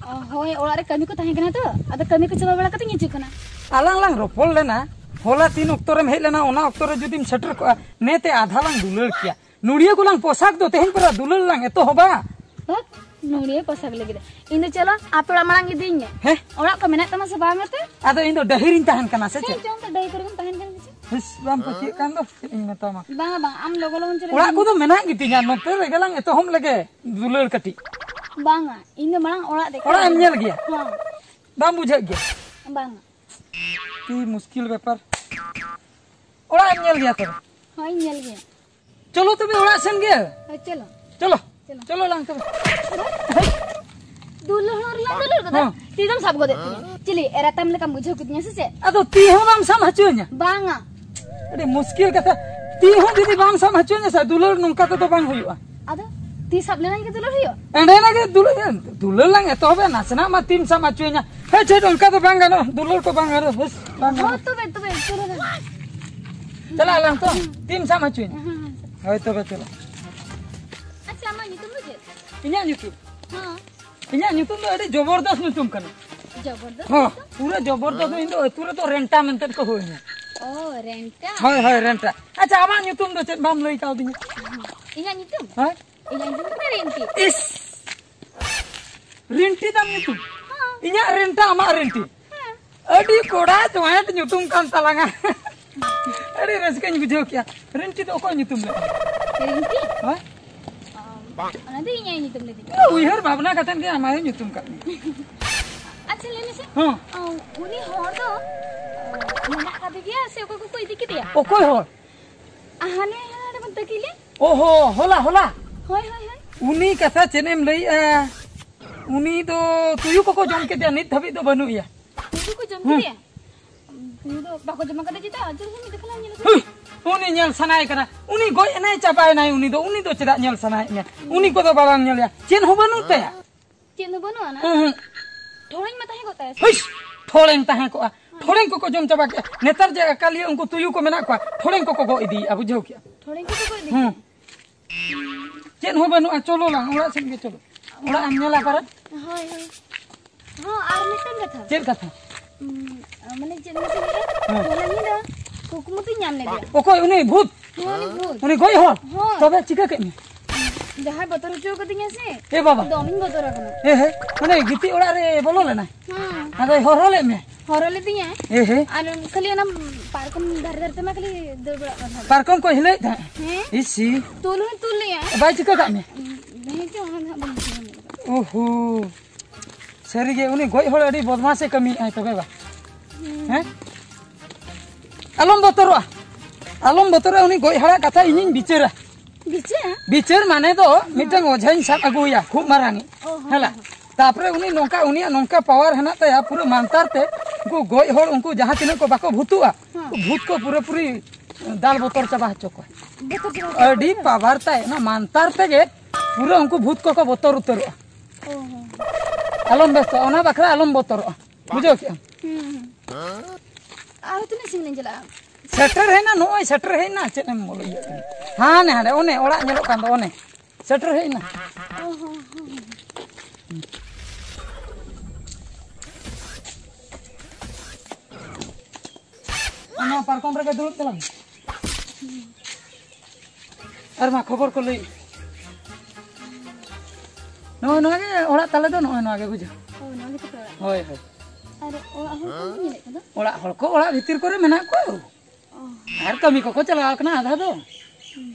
ᱚ, ᱦᱳᱭ, ᱚᱲᱟᱜ ᱨᱮ ᱠᱟᱹᱢᱤ ᱠᱚ ᱛᱟᱦᱮᱸ ᱠᱟᱱᱟ ᱛᱚ, ᱟᱫᱚ ᱠᱟᱹᱢᱤ ᱠᱚ ᱪᱟᱵᱟ ᱵᱟᱲᱟ ᱠᱟᱛᱮᱧ ᱦᱤᱡᱩᱜ ᱠᱟᱱᱟ᱾ ᱟᱞᱟᱝ ᱞᱟᱝ ᱨᱚᱯᱚᱲ ᱞᱮᱱᱟ, ᱦᱚᱞᱟ ᱛᱤᱱ ᱚᱠᱛᱚ ᱨᱮᱢ ᱦᱮᱡ ᱞᱮᱱᱟ, ᱚᱱᱟ ᱚᱠᱛᱚ ᱨᱮ ᱡᱩᱫᱤᱢ ᱥᱮᱴᱮᱨ ᱠᱚᱜᱼᱟ, ᱱᱮᱛᱮ ᱟᱫᱷᱟ ᱞᱟᱝ ᱫᱩᱞᱟᱹᱲ ᱠᱮᱭᱟ᱾ ᱱᱩᱲᱤᱭᱟᱹ ᱠᱚᱞᱟᱝ ᱯᱚᱥᱟᱠ ᱫᱚ, ᱛᱮᱦᱮᱧ ᱯᱮᱨᱟ ᱫᱩᱞᱟᱹᱲ ᱞᱟᱝ ᱮᱛᱚᱦᱚᱵᱟ᱾ ᱵᱟᱠ, ᱱᱩᱲᱤᱭᱟᱹ ᱯᱚᱥᱟᱠ ᱞᱟᱹᱜᱤᱫ ᱤᱧ ᱫᱚ ᱪᱚᱞᱚ, ᱟᱯᱮ ᱚᱲᱟᱜ ᱢᱟᱲᱟᱝ ᱤᱫᱤᱧ ᱢᱮ᱾ ᱦᱮᱸ? ᱚᱲᱟᱜ ᱠᱚ ᱢᱮᱱᱟᱜ ᱛᱟᱢᱟ ᱥᱮ ᱵᱟᱝ ᱟᱛᱮ? ᱟᱫᱚ ᱤᱧ ᱫᱚ ᱰᱟᱹᱦᱤ ᱨᱤᱧ ᱛᱟᱦᱮᱱ ᱠᱟᱱᱟ ᱥᱮ ᱪᱮᱫ? ᱦᱮᱸ, ᱪᱚᱝ ᱛᱚ, ᱰᱟᱹᱦᱤ ᱠᱚᱨᱮ ᱜᱮᱢ ᱛᱟᱦᱮᱱ ᱠᱟᱱ ᱜᱮᱪᱚ᱾ ᱦᱤᱥ, ᱵᱟᱢ ᱯᱟᱹᱛᱭᱟᱹᱜ ᱠᱟᱱ ᱫᱚ, ᱪᱮᱫ ᱤᱧ ᱢᱮᱛᱟᱢᱟ? ᱵᱟᱝᱟ, ᱵᱟᱝ, ᱟᱢ ᱞᱚᱜᱚ ᱞᱚᱜᱚᱱ ᱪᱟᱞᱟᱜ ᱚᱲᱟᱜ ᱢᱮ᱾ ᱠᱚᱫᱚ ᱢᱮᱱᱟᱜ ᱜᱮᱛᱤᱧᱟ, ᱱᱚᱛᱮ ᱨᱮᱜᱮ ᱞᱟᱝ ᱮᱛᱚᱦᱚᱵ ᱞᱮᱜᱮ ᱫᱩᱞᱟᱹᱲ ᱠᱟᱹᱴᱤᱡ᱾ ᱵᱟᱝᱟ, ᱤᱧ ᱫᱚ ᱢᱟᱲᱟᱝ ᱚᱲᱟᱜ ᱫᱮᱠᱷᱟᱣ ᱚᱲᱟᱜ ᱮᱢ ᱤᱧ ᱢᱮ᱾ ᱧᱮᱞ ᱜᱮᱭᱟ? ᱦᱚᱸ᱾ ᱵᱟᱢ ᱵᱩᱡᱷᱟᱹᱜ ᱜᱮᱭᱟ? ᱵᱟᱝᱟ᱾ ᱠᱤ ᱢᱩᱥᱠᱤᱞ ᱵᱮᱯᱟᱨ᱾ ᱚᱲᱟᱜ ᱮᱢ ᱧᱮᱞ ᱜᱮᱭᱟ ᱛᱚᱵᱮ? ᱦᱳᱭ, ᱧᱮᱞ ᱜᱮᱭᱟ᱾ ᱪᱚᱞᱚ ᱛᱚᱵᱮ ᱚᱲᱟᱜ ᱥᱮᱱ ᱜᱮ᱾ ᱦᱳᱭ, ᱪᱚᱞᱚ᱾ ᱪᱚᱞᱚ᱾ ᱪᱚᱞᱚ᱾ ᱪᱚᱞᱚ ᱞᱟᱝ ᱛᱚᱵᱮ᱾ ᱫᱩᱞᱟᱹᱲ ᱦᱚᱸ ᱨᱮᱞᱟᱝ ᱫᱩᱞᱟᱹᱲ ᱠᱟᱫᱟ᱾ ᱦᱚᱸ᱾ ᱛᱤ ᱫᱚᱢ ᱥᱟᱵ ᱜᱚᱫᱮᱫ ᱛᱤᱧᱟ᱾ ᱪᱤᱞᱤ ᱮᱨᱟᱛᱟᱢ ᱞᱮᱠᱟᱢ ᱵᱩᱡᱷᱟᱹᱣ ᱠᱤᱫᱤᱧᱟ ᱥᱮ ᱪᱮᱫ? ᱟᱫᱚ ᱛᱤ ᱦᱚᱸ ᱵᱟᱢ ᱥᱟᱵ ᱦᱚᱪᱚᱧᱟ᱾ ᱵᱟᱝᱟ᱾ ᱟᱹᱰᱤ ᱢᱩᱥᱠᱤᱞ ᱠᱟᱛᱷᱟ᱾ ᱛᱤ ᱦᱚᱸ ᱡᱩᱫᱤ ᱵᱟᱢ ᱥᱟᱵ ᱦᱚᱪᱚᱧᱟ ᱥᱮ, ᱫᱩᱞᱟᱹᱲ ᱱᱚᱝᱠᱟ ᱛᱮᱫᱚ ᱵᱟᱝ ᱦᱩᱭᱩᱜᱼᱟ᱾ ᱟᱫᱚ ᱛᱤ ᱥᱟᱵ ᱞᱮᱱᱟ ᱜᱮ ᱫᱩᱞᱟᱹᱲ ᱦᱩᱭᱩᱜᱼᱟ? ᱮᱸᱰᱮᱱᱟ ᱜᱮ ᱫᱩᱞᱟᱹᱲ, ᱫᱩᱞᱟᱹᱲ ᱞᱟᱝ ᱮᱛᱚᱦᱚᱵᱟ, ᱱᱟᱥᱮᱱᱟᱜ ᱢᱟ ᱛᱤᱢ ᱥᱟᱵ ᱦᱚᱪᱚᱧᱟ᱾ ᱦᱮᱸ, ᱪᱮᱫ ᱚᱱᱠᱟ ᱫᱚ ᱵᱟᱝ ᱜᱟᱱᱚᱜᱼᱟ, ᱫᱩᱞᱟᱹᱲ ᱠᱚ ᱵᱟᱝ ᱜᱟᱱᱚᱜᱼᱟ᱾ ᱵᱮᱥ, ᱵᱟᱝ ᱦᱳᱭ, ᱜᱟᱱᱚᱜᱼᱟ᱾ ᱛᱚᱵᱮ, ᱛᱚᱵᱮ, ᱪᱚᱞᱚ ᱱᱟ᱾ ᱪᱟᱞᱟᱜ ᱟᱞᱟᱝ ᱛᱚ, ᱛᱤᱢ ᱥᱟᱵ ᱦᱚᱪᱚᱧᱟ᱾ ᱦᱮᱸ, ᱦᱮᱸ, ᱦᱮᱸ᱾ ᱦᱳᱭ, ᱛᱚᱵᱮ ᱪᱚᱞᱚ᱾ ᱟᱪᱪᱷᱟ, ᱟᱢᱟᱜ ᱧᱩᱛᱩᱢ ᱫᱚ ᱪᱮᱫ? ᱤᱧᱟᱹᱜ ᱧᱩᱛᱩᱢ? ᱦᱮᱸ᱾ ᱤᱧᱟᱹᱜ ᱧᱩᱛᱩᱢ ᱫᱚ ᱟᱹᱰᱤ ᱡᱚᱵᱚᱨᱫᱚᱥ ᱧᱩᱛᱩᱢ ᱠᱟᱱᱟ᱾ ᱡᱚᱵᱚᱨᱫᱚᱥ ᱦᱚᱸ, ᱧᱩᱛᱩᱢ? ᱯᱩᱨᱟᱹ ᱡᱚᱵᱚᱨᱫᱚᱥ ᱫᱚ ᱤᱧ ᱫᱚ ᱟᱹᱛᱩ ᱨᱮᱫᱚ ᱨᱮᱱᱴᱟ ᱢᱮᱱᱛᱮ ᱠᱚ ᱦᱳᱭᱧᱟ᱾ ᱚ, ᱨᱮᱱᱴᱟ? ᱦᱳᱭ, ᱦᱳᱭ, ᱨᱮᱱᱴᱟ᱾ ᱟᱪᱪᱷᱟ, ᱟᱢᱟᱜ ᱧᱩᱛᱩᱢ ᱫᱚ ᱪᱮᱫ ᱵᱟᱢ ᱞᱟᱹᱭ ᱠᱟᱣᱫᱤᱧᱟ? ᱤᱧᱟᱹᱜ ᱧᱩᱛᱩᱢ? ᱦᱳᱭ᱾ ᱤᱧᱟᱹᱜ ᱧᱩᱛᱩᱢ ᱫᱚ ᱠᱟᱱᱟ ᱨᱤᱱᱴᱤ᱾ ᱤᱥ! ᱨᱤᱱᱴᱤ ᱛᱟᱢ ᱧᱩᱛᱩᱢ? ᱦᱮᱸ᱾ ᱤᱧᱟᱹᱜ ᱨᱮᱱᱴᱟ, ᱟᱢᱟᱜ ᱨᱤᱱᱴᱤ? ᱦᱮᱸ᱾ ᱟᱹᱰᱤ ᱠᱚᱲᱟ ᱡᱚᱭᱮᱱᱴ ᱧᱩᱛᱩᱢ ᱠᱟᱱ ᱛᱟᱞᱟᱝᱟ᱾ ᱟᱹᱰᱤ ᱨᱟᱹᱥᱠᱟᱹᱧ ᱵᱩᱡᱷᱟᱹᱣ ᱠᱮᱜᱼᱟ᱾ ᱨᱤᱱᱴᱤ ᱫᱚ ᱚᱠᱚᱭ ᱧᱩᱛᱩᱢ ᱞᱮᱫ? ᱨᱤᱱᱴᱤ? ᱦᱮᱸ? ᱚᱱᱟ ᱫᱚ ᱤᱧ ᱟᱭᱳ ᱧᱩᱛᱩᱢ ᱞᱮᱫᱤᱧᱟ᱾ ᱩᱭᱦᱟᱹᱨ ᱵᱷᱟᱵᱽᱱᱟ ᱠᱟᱛᱮᱫ ᱜᱮ ᱟᱢ ᱟᱭᱳ ᱧᱩᱛᱩᱢ ᱠᱟᱜ ᱢᱮ᱾ ᱟᱪᱪᱷᱟ, ᱞᱟᱹᱭ ᱢᱮᱥᱮ᱾ ᱦᱮᱸ᱾ ᱚ, ᱩᱱᱤ ᱦᱚᱲ ᱫᱚ, ᱚ, ᱢᱮᱱᱟᱜ ᱠᱟᱫᱮ ᱜᱮᱭᱟ ᱥᱮ ᱚᱠᱚᱭ ᱠᱚᱠᱚ ᱤᱫᱤ ᱠᱮᱫᱮᱭᱟ? ᱚᱠᱚᱭ ᱦᱚᱲ? ᱟ, ᱦᱟᱱᱮ ᱦᱟᱱᱟ ᱱᱟᱰᱮ ᱵᱚᱱ ᱛᱟᱹᱠᱤᱡ ᱞᱮ᱾ ᱚ ᱦᱚ, ᱦᱚᱞᱟ, ᱦᱚᱞᱟ᱾ ᱦᱳᱭ, ᱦᱳᱭ, ᱦᱳᱭ᱾ ᱩᱱᱤ ᱠᱟᱛᱷᱟ ᱪᱮᱫ ᱮᱢ ᱞᱟᱹᱭᱮᱜᱼᱟ? ᱩᱱᱤ ᱫᱚ ᱛᱩᱭᱩ ᱠᱚᱠᱚ ᱡᱚᱢ ᱠᱮᱫᱮᱭᱟ, ᱱᱤᱛ ᱫᱷᱟᱹᱵᱤᱡ ᱫᱚ ᱵᱟᱹᱱᱩᱜ ᱮᱭᱟ᱾ ᱛᱩᱭᱩ ᱠᱚ ᱡᱚᱢ ᱦᱮᱸ᱾ ᱠᱮᱫᱮᱭᱟ? ᱛᱩᱭᱩ ᱫᱚ ᱵᱟᱠᱚ ᱡᱚᱢ ᱠᱟᱫᱮ ᱪᱮᱫᱟᱜ? ᱪᱚᱞ ᱥᱮ ᱢᱤᱫ ᱫᱮᱠᱷᱟ ᱞᱟᱝ ᱧᱮᱞ ᱦᱚᱪᱚ᱾ ᱦᱩᱭ, ᱩᱱᱤ ᱧᱮᱞ ᱥᱟᱱᱟᱭᱮ ᱠᱟᱱᱟ᱾ ᱩᱱᱤ ᱜᱚᱡ ᱮᱱᱟᱭ, ᱪᱟᱵᱟᱭᱮᱱᱟᱭ, ᱩᱱᱤ ᱫᱚ, ᱩᱱᱤ ᱫᱚ ᱪᱮᱫᱟᱜ ᱧᱮᱞ ᱥᱟᱱᱟᱭᱮᱫ ᱢᱮᱭᱟ? ᱩᱱᱤ ᱠᱚᱫᱚ ᱵᱟᱵᱟᱢ ᱧᱮᱞᱮᱭᱟ, ᱪᱮᱫ ᱦᱚᱸ ᱵᱟᱹᱱᱩᱜ ᱛᱟᱭᱟ᱾ ᱪᱮᱫ ᱦᱚᱸ ᱵᱟᱹᱱᱩᱜ ᱟᱱᱟ? ᱦᱩᱸ, ᱦᱩᱸ᱾ ᱴᱷᱚᱲᱮᱧ ᱢᱟ ᱛᱟᱦᱮᱸ ᱠᱚᱜ ᱛᱟᱭᱟ ᱥᱮ? ᱦᱩᱭ, ᱴᱷᱚᱲᱮᱧ ᱛᱟᱦᱮᱸ ᱠᱚᱜᱼᱟ᱾ ᱴᱷᱚᱲᱮᱧ ᱠᱚᱠᱚ ᱡᱚᱢ ᱪᱟᱵᱟ ᱠᱮᱜᱼᱟ᱾ ᱱᱮᱛᱟᱨ ᱡᱮ ᱟᱠᱟᱞᱤᱭᱟᱹ ᱩᱱᱠᱩ ᱛᱩᱭᱩ ᱠᱚ ᱢᱮᱱᱟᱜ ᱠᱚᱣᱟ, ᱴᱷᱚᱲᱮᱧ ᱠᱚᱠᱚ ᱜᱚᱜ ᱤᱫᱤᱭᱮᱜᱼᱟ, ᱵᱩᱡᱷᱟᱹᱣ ᱠᱮᱜᱼᱟ᱾ ᱴᱷᱚᱲᱮᱧ ᱠᱚᱠᱚ ᱜᱚᱜ ᱤᱫᱤ ᱦᱩᱸ᱾ ᱠᱮᱜᱼᱟ? ᱪᱮᱫ ᱦᱚᱸ ᱵᱟᱹᱱᱩᱜᱼᱟ, ᱪᱚᱞᱚ ᱞᱟᱝ ᱚᱲᱟᱜ ᱥᱮᱫ ᱜᱮ ᱪᱚᱞᱚ᱾ ᱚᱲᱟᱜ ᱮᱢ ᱧᱮᱞᱟ ᱯᱟᱨᱟ? ᱦᱳᱭ, ᱦᱳᱭ᱾ ᱦᱚᱸ, ᱟᱨ ᱢᱤᱫᱴᱟᱝ ᱠᱟᱛᱷᱟ᱾ ᱪᱮᱫ ᱠᱟᱛᱷᱟ? ᱩᱸ, ᱢᱟᱱᱮ ᱪᱮᱫ ᱢᱮᱥᱮ ᱞᱟᱹᱭᱟ? ᱦᱮᱸ᱾ ᱦᱚᱞᱟ ᱧᱤᱫᱟᱹ ᱠᱩᱠᱢᱩ ᱛᱤᱧ ᱧᱟᱢ ᱞᱮᱫᱮᱭᱟ᱾ ᱚᱠᱚᱭ ᱩᱱᱤ ᱵᱷᱩᱛ? ᱦᱮᱸ, ᱩᱱᱤ ᱵᱷᱩᱛ᱾ ᱩᱱᱤ ᱜᱚᱡ ᱦᱚᱲ? ᱦᱳᱭ᱾ ᱛᱚᱵᱮ ᱪᱤᱠᱟᱹ ᱠᱮᱫ ᱢᱮᱭᱟ? ᱡᱟᱦᱟᱸᱭ ᱵᱚᱛᱚᱨ ᱦᱚᱪᱚ ᱠᱟᱫᱤᱧᱟ ᱥᱮ, ᱮ ᱵᱟᱵᱟ᱾ ᱫᱚᱢᱮᱧ ᱵᱚᱛᱚᱨ ᱟᱠᱟᱱᱟ᱾ ᱮ ᱦᱮ, ᱢᱟᱱᱮ ᱜᱤᱛᱤᱡ ᱚᱲᱟᱜ ᱨᱮ ᱵᱚᱞᱚ ᱞᱮᱱᱟᱭ? ᱦᱮᱸ᱾ ᱟᱫᱚᱭ ᱦᱚᱨᱦᱚ ᱞᱮᱫ ᱢᱮᱭᱟ? ᱦᱚᱨᱦᱚ ᱞᱮᱫᱤᱧᱟᱭ᱾ ᱮ ᱦᱮ᱾ ᱟᱨ ᱠᱷᱟᱹᱞᱤ ᱚᱱᱟ ᱯᱟᱨᱠᱚᱢ ᱫᱷᱟᱨᱮ ᱫᱷᱟᱨᱮ ᱛᱮᱢᱟ ᱠᱷᱟᱹᱞᱤ ᱫᱟᱹᱲ ᱵᱟᱲᱟᱜ ᱠᱟᱱ ᱛᱟᱦᱮᱸᱫ᱾ ᱯᱟᱨᱠᱚᱢ ᱠᱚᱭ ᱦᱤᱞᱟᱹᱭᱮᱫ ᱛᱟᱦᱮᱸᱫ? ᱦᱮᱸ᱾ ᱤᱥᱤ᱾ ᱛᱩᱞ ᱦᱚᱸᱭ ᱛᱩᱞ ᱞᱮᱜᱼᱟ᱾ ᱵᱟᱭ ᱪᱤᱠᱟᱹ ᱠᱟᱜ ᱢᱮᱭᱟ? ᱦᱮᱸ ᱪᱚ, ᱚᱱᱟ ᱫᱚ ᱦᱟᱸᱜ ᱵᱟᱹᱧ ᱵᱩᱡᱷᱟᱹᱣ ᱧᱚᱜ ᱠᱟᱫᱟ᱾ ᱳᱦᱳ᱾ ᱥᱟᱹᱨᱤᱜᱮ ᱩᱱᱤ ᱜᱚᱡ ᱦᱚᱲ ᱟᱹᱰᱤ ᱵᱚᱫᱢᱟᱥᱮ ᱠᱟᱹᱢᱤᱭᱮᱫᱼᱟᱭ ᱛᱚᱵᱮ ᱵᱟ? ᱦᱩᱸ᱾ ᱦᱮᱸ? ᱟᱞᱚᱢ ᱵᱚᱛᱚᱨᱚᱜᱼᱟ᱾ ᱟᱞᱚᱢ ᱵᱚᱛᱚᱨᱟ, ᱩᱱᱤ ᱜᱚᱡ ᱦᱚᱲᱟᱜ ᱠᱟᱛᱷᱟ ᱤᱧᱤᱧ ᱵᱤᱪᱟᱹᱨᱟ᱾ ᱵᱤᱪᱟᱹᱨ? ᱵᱤᱪᱟᱹᱨ ᱢᱟᱱᱮ ᱫᱚ ᱢᱤᱫᱴᱟᱝ ᱚᱡᱷᱟᱧ ᱥᱟᱵ ᱟᱹᱜᱩᱭᱟ, ᱠᱷᱩᱵ ᱢᱟᱨᱟᱝ ᱤᱡ᱾ ᱚ, ᱦᱚᱸ, ᱦᱮᱞᱟ᱾ ᱦᱚᱸ᱾ ᱛᱟᱯᱚᱨᱮ ᱩᱱᱤ ᱱᱚᱝᱠᱟ, ᱩᱱᱤᱭᱟᱜ ᱱᱚᱝᱠᱟ ᱯᱟᱣᱟᱨ ᱦᱮᱱᱟᱜ ᱛᱟᱭᱟ, ᱯᱩᱨᱟᱹ ᱢᱟᱱᱛᱟᱨ ᱛᱮ ᱩᱱᱠᱩ ᱜᱚᱡ ᱦᱚᱲ, ᱩᱱᱠᱩ ᱡᱟᱦᱟᱸ ᱛᱤᱱᱟᱹᱜ ᱠᱚ ᱵᱟᱠᱚ ᱵᱷᱩᱛᱩᱜᱼᱟ, ᱦᱚᱸ᱾ ᱩᱱᱠᱩ ᱵᱷᱩᱛ ᱠᱚ ᱯᱩᱨᱟᱹᱯᱩᱨᱤ ᱫᱟᱞ ᱵᱚᱛᱚᱨ ᱪᱟᱵᱟ ᱦᱚᱪᱚ ᱠᱚᱣᱟ᱾ ᱵᱚᱛᱚᱨ ᱪᱟᱵᱟ ᱦᱚᱪᱚ ᱟᱹᱰᱤ ᱠᱚᱣᱟ? ᱯᱟᱣᱟᱨ ᱛᱟᱭ, ᱚᱱᱟ ᱢᱟᱱᱛᱟᱨ ᱛᱮᱜᱮ ᱯᱩᱨᱟᱹ ᱩᱱᱠᱩ ᱵᱷᱩᱛ ᱠᱚᱠᱚ ᱵᱚᱛᱚᱨ ᱩᱛᱟᱹᱨᱚᱜᱼᱟ᱾ ᱚ, ᱦᱚᱸ᱾ ᱟᱞᱚᱢ ᱵᱮᱥᱛᱚᱜᱼᱟ, ᱚᱱᱟ ᱵᱟᱠᱷᱨᱟ ᱟᱞᱚᱢ ᱵᱚᱛᱚᱨᱚᱜᱼᱟ, ᱵᱩᱡᱷᱟᱹᱣ ᱠᱮᱜᱼᱟᱢ? ᱦᱩᱸ, ᱦᱩᱸ᱾ ᱟᱨᱦᱚᱸ ᱛᱤᱱᱟᱹᱜ ᱥᱟᱺᱜᱤᱧ ᱞᱤᱧ ᱪᱟᱞᱟᱜᱼᱟ? ᱥᱮᱴᱮᱨ ᱦᱮᱡ ᱮᱱᱟ, ᱱᱚᱜᱼᱚᱭ ᱥᱮᱴᱮᱨ ᱦᱮᱡ ᱮᱱᱟ, ᱪᱮᱫ ᱮᱢ ᱤᱭᱟᱹᱜ ᱠᱟᱱᱟ? ᱦᱟᱱᱮ, ᱦᱟᱸᱰᱮ, ᱚᱱᱮ ᱚᱲᱟᱜ ᱧᱮᱞᱚᱜ ᱠᱟᱱ ᱫᱚ, ᱚᱱᱮ ᱥᱮᱴᱮᱨ ᱦᱮᱡ ᱮᱱᱟ᱾ ᱚ, ᱦᱚᱸ, ᱦᱚᱸ᱾ ᱚᱱᱟ ᱯᱟᱨᱠᱚᱢ ᱨᱮᱜᱮ ᱫᱩᱲᱩᱵ ᱛᱟᱞᱟᱝ ᱢᱮ᱾ ᱟᱨ ᱢᱟ ᱠᱷᱚᱵᱚᱨ ᱠᱚ ᱞᱟᱹᱭ᱾ ᱱᱚᱜᱼᱚᱭ ᱱᱚᱣᱟ ᱜᱮ ᱚᱲᱟᱜ ᱛᱟᱞᱮ ᱫᱚ, ᱱᱚᱜᱼᱚᱭ ᱱᱚᱣᱟ ᱜᱮ, ᱵᱩᱡᱷᱟᱹᱣ᱾ ᱚ, ᱱᱚᱣᱟ ᱜᱮ ᱛᱟᱯᱮ ᱚᱲᱟᱜ? ᱦᱳᱭ, ᱦᱳᱭ᱾ ᱟᱨ ᱚᱲᱟᱜ ᱦᱚᱲ ᱠᱚ ᱵᱟᱹᱧ ᱧᱮᱞᱮᱫ ᱠᱚᱫᱚ? ᱚᱲᱟᱜ ᱦᱚᱲ ᱠᱚ ᱚᱲᱟᱜ ᱵᱷᱤᱛᱤᱨ ᱠᱚᱨᱮ ᱢᱮᱱᱟᱜ ᱠᱚᱣᱟ᱾ ᱚ᱾ ᱟᱨ ᱠᱟᱹᱢᱤ ᱠᱚᱠᱚ ᱪᱟᱞᱟᱣ ᱠᱟᱱᱟ ᱟᱫᱷᱟ ᱫᱚ᱾ ᱦᱩᱸ᱾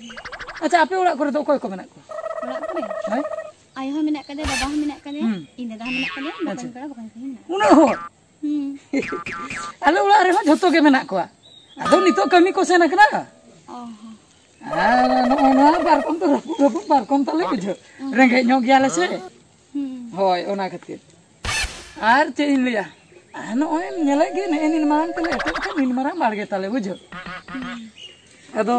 ᱟᱪᱪᱷᱟ, ᱟᱯᱮ ᱚᱲᱟᱜ ᱠᱚᱨᱮ ᱫᱚ ᱚᱠᱚᱭ ᱠᱚ ᱢᱮᱱᱟᱜ ᱠᱚᱣᱟ? ᱚᱲᱟᱜ ᱠᱚᱨᱮ? ᱦᱳᱭ᱾ ᱟᱭᱳ ᱦᱚᱸ ᱢᱮᱱᱟᱜ ᱠᱟᱫᱮᱭᱟ, ᱵᱟᱵᱟ ᱦᱚᱸ ᱢᱮᱱᱟᱜ ᱠᱟᱫᱮᱭᱟ, ᱦᱩᱸ᱾ ᱤᱧ ᱫᱟᱫᱟ ᱦᱚᱸ ᱢᱮᱱᱟᱜ ᱠᱟᱫᱮᱭᱟ, ᱵᱚᱠᱚᱧ ᱟᱪᱪᱷᱟ᱾ ᱠᱚᱲᱟ, ᱵᱚᱠᱚᱧ ᱠᱩᱲᱤ ᱢᱮᱱᱟᱜ ᱠᱚᱣᱟ᱾ ᱩᱱᱟᱹᱜ ᱦᱚᱲ? ᱦᱩᱸ᱾ ᱟᱞᱮ ᱚᱲᱟᱜ ᱨᱮᱦᱚᱸ ᱡᱷᱚᱛᱚ ᱜᱮ ᱢᱮᱱᱟᱜ ᱠᱚᱣᱟ᱾ ᱟᱫᱚ ᱱᱤᱛᱚᱜ ᱠᱟᱹᱢᱤ ᱠᱚ ᱥᱮᱱ ᱟᱠᱟᱱᱟ᱾ ᱚ ᱦᱚᱸ᱾ ᱟᱨ ᱱᱚᱜᱼᱚᱭ ᱱᱚᱣᱟ ᱯᱟᱨᱠᱚᱢ ᱫᱚ ᱨᱟᱹᱯᱩᱫ ᱨᱟᱹᱯᱩᱫ ᱯᱟᱨᱠᱚᱢ ᱛᱟᱞᱮ, ᱵᱩᱡᱷᱟᱹᱣ᱾ ᱦᱩᱸ᱾ ᱨᱮᱸᱜᱮᱡ ᱧᱚᱜ ᱜᱮᱭᱟᱞᱮ ᱥᱮ᱾ ᱦᱩᱸ᱾ ᱦᱳᱭ, ᱚᱱᱟ ᱠᱷᱟᱹᱛᱤᱨ᱾ ᱟᱨ ᱪᱮᱫ ᱤᱧ ᱞᱟᱹᱭᱟ, ᱟᱨ ᱱᱚᱜᱼᱚᱭ ᱮᱢ ᱧᱮᱞᱮᱫ ᱜᱮ, ᱱᱮᱜᱼᱮ ᱱᱤᱱ ᱢᱟᱨᱟᱝ ᱛᱟᱞᱮ ᱮᱴᱮᱫ ᱠᱟᱜ, ᱱᱤᱱ ᱢᱟᱨᱟᱝ ᱵᱟᱲᱜᱮ ᱛᱟᱞᱮ, ᱵᱩᱡᱷᱟᱹᱣ᱾ ᱦᱩᱸ᱾ ᱟᱫᱚ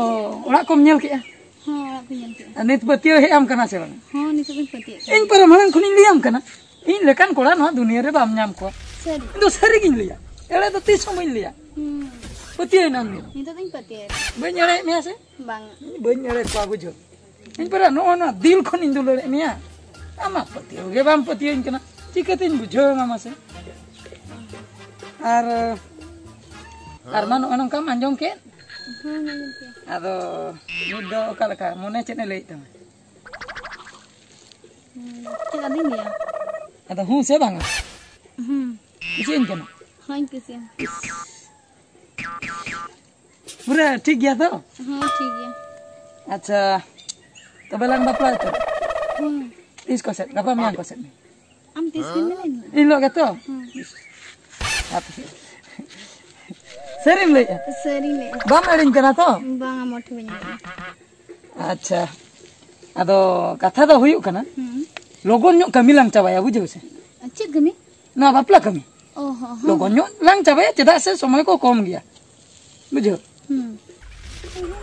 ᱚᱲᱟᱜ ᱠᱚᱢ ᱧᱮᱞ ᱠᱮᱜᱼᱟ? ᱦᱚᱸ, ᱚᱲᱟᱜ ᱠᱚ ᱧᱮᱞ ᱠᱮᱜᱼᱟ᱾ ᱟᱨ ᱱᱤᱛ ᱯᱟᱹᱛᱭᱟᱹᱣ ᱦᱮᱡ ᱟᱢ ᱠᱟᱱᱟ ᱥᱮ ᱵᱟᱝ? ᱦᱚᱸ, ᱱᱤᱛᱚᱜ ᱫᱚᱧ ᱯᱟᱹᱛᱭᱟᱹᱜ ᱠᱟᱱᱟ᱾ ᱤᱧ ᱯᱟᱨᱟ ᱢᱟᱲᱟᱝ ᱠᱷᱚᱱᱤᱧ ᱞᱟᱹᱭᱟᱢ ᱠᱟᱱᱟ, ᱤᱧ ᱞᱮᱠᱟᱱ ᱠᱚᱲᱟ ᱱᱚᱣᱟ ᱫᱩᱱᱤᱭᱟᱹ ᱨᱮ ᱵᱟᱢ ᱧᱟᱢ ᱠᱚᱣᱟ᱾ ᱥᱟᱹᱨᱤ? ᱤᱧ ᱫᱚ ᱥᱟᱹᱨᱤ ᱜᱤᱧ ᱞᱟᱹᱭᱟ, ᱮᱲᱮ ᱫᱚ ᱛᱤᱥ ᱦᱚᱸ ᱵᱟᱹᱧ ᱞᱟᱹᱭᱟ᱾ ᱦᱩᱸ᱾ ᱯᱟᱹᱛᱭᱟᱹᱣ ᱮᱱᱟᱢ ᱫᱚ᱾ ᱱᱤᱛᱚᱜ ᱫᱚᱧ ᱯᱟᱹᱛᱭᱟᱹᱣ ᱮᱱᱟ᱾ ᱵᱟᱹᱧ ᱮᱲᱮᱭᱮᱫ ᱢᱮᱭᱟ ᱥᱮ? ᱵᱟᱝ᱾ ᱤᱧ ᱵᱟᱹᱧ ᱮᱲᱮ ᱠᱚᱣᱟ, ᱵᱩᱡᱷᱟᱹᱣ᱾ ᱤᱧ ᱯᱟᱨᱟ ᱱᱚᱜᱼᱚ ᱱᱚᱣᱟ ᱫᱤᱞ ᱠᱷᱚᱱᱤᱧ ᱫᱩᱞᱟᱹᱲᱮᱫ ᱢᱮᱭᱟ, ᱟᱢᱟᱜ ᱯᱟᱹᱛᱭᱟᱹᱣ ᱜᱮ ᱵᱟᱢ ᱯᱟᱹᱛᱭᱟᱹᱣᱟᱹᱧ ᱠᱟᱱᱟ, ᱪᱤᱠᱟᱹᱛᱤᱧ ᱵᱩᱡᱷᱟᱹᱣ ᱟᱢᱟ ᱢᱟᱥᱮ? ᱟᱨ, ᱟᱨ ᱢᱟ ᱱᱚᱜᱼᱚ ᱱᱚᱝᱠᱟᱢ ᱟᱸᱡᱚᱢ ᱠᱮᱫ, ᱦᱩᱸ, ᱟᱸᱡᱚᱢ ᱠᱮᱫ᱾ ᱟᱫᱚ ᱱᱤᱛ ᱫᱚ ᱚᱠᱟ ᱞᱮᱠᱟ ᱢᱚᱱᱮ, ᱪᱮᱫ ᱮ ᱞᱟᱹᱭᱮᱫ ᱛᱟᱢᱟ? ᱦᱩᱸ, ᱪᱮᱫ ᱟᱫᱚᱧ ᱞᱟᱹᱭᱟ? ᱟᱫᱚ ᱦᱩᱸ ᱥᱮ ᱵᱟᱝᱟ? ᱦᱩᱸ᱾ ᱠᱩᱥᱤᱭᱟᱹᱧ ᱠᱟᱱᱟ? ᱦᱚᱸᱧ ᱠᱩᱥᱤᱭᱟᱢ᱾ ᱯᱩᱨᱟᱹ ᱴᱷᱤᱠ ᱜᱮᱭᱟ ᱛᱚ? ᱦᱚᱸ, ᱴᱷᱤᱠ ᱜᱮᱭᱟ᱾ ᱟᱪᱪᱷᱟ, ᱛᱚᱵᱮ ᱞᱟᱝ ᱵᱟᱯᱞᱟ ᱩᱛᱟᱹᱨᱚᱜᱼᱟ᱾ ᱦᱩᱸ᱾ ᱛᱤᱥ ᱠᱚ ᱥᱮᱫ? ᱜᱟᱯᱟ ᱢᱮᱭᱟᱝ ᱠᱚ ᱥᱮᱫ? ᱟᱢ ᱛᱤᱥ ᱜᱮᱢ ᱢᱮᱱᱟ ᱤᱧ ᱦᱤᱞᱳᱜ᱾ ᱤᱱ ᱦᱤᱞᱳᱜ ᱜᱮᱛᱚ? ᱦᱩᱸ᱾ ᱦᱟᱯᱮ᱾ ᱥᱟᱹᱨᱤᱢ ᱞᱟᱹᱭᱮᱜᱼᱟ? ᱥᱟᱹᱨᱤᱧ ᱞᱟᱹᱭᱮᱜᱼᱟ᱾ ᱵᱟᱢ ᱮᱲᱮᱧ ᱠᱟᱱᱟ ᱛᱚ? ᱵᱟᱝᱟ, ᱢᱚᱴᱷᱮ ᱵᱟᱹᱧ ᱮᱲᱮᱧ ᱠᱟᱱᱟ᱾ ᱟᱪᱪᱷᱟ, ᱟᱫᱚ ᱠᱟᱛᱷᱟ ᱫᱚ ᱦᱩᱭᱩᱜ ᱠᱟᱱᱟ, ᱦᱩᱸ᱾ ᱞᱚᱜᱚᱱ ᱧᱚᱜ ᱠᱟᱹᱢᱤ ᱞᱟᱝ ᱪᱟᱵᱟᱭᱟ, ᱵᱩᱡᱷᱟᱹᱣ ᱥᱮ? ᱟᱨ ᱪᱮᱫ ᱠᱟᱹᱢᱤ? ᱱᱚᱣᱟ ᱵᱟᱯᱞᱟ ᱠᱟᱹᱢᱤ᱾ ᱚ ᱦᱚᱸ, ᱦᱚᱸ᱾ ᱞᱚᱜᱚᱱ ᱧᱚᱜ ᱞᱟᱝ ᱪᱟᱵᱟᱭᱟ, ᱪᱮᱫᱟᱜ ᱥᱮ ᱥᱚᱢᱚᱭ ᱠᱚ ᱠᱚᱢ ᱜᱮᱭᱟ, ᱵᱩᱡᱷᱟᱹᱣ? ᱦᱩᱸ᱾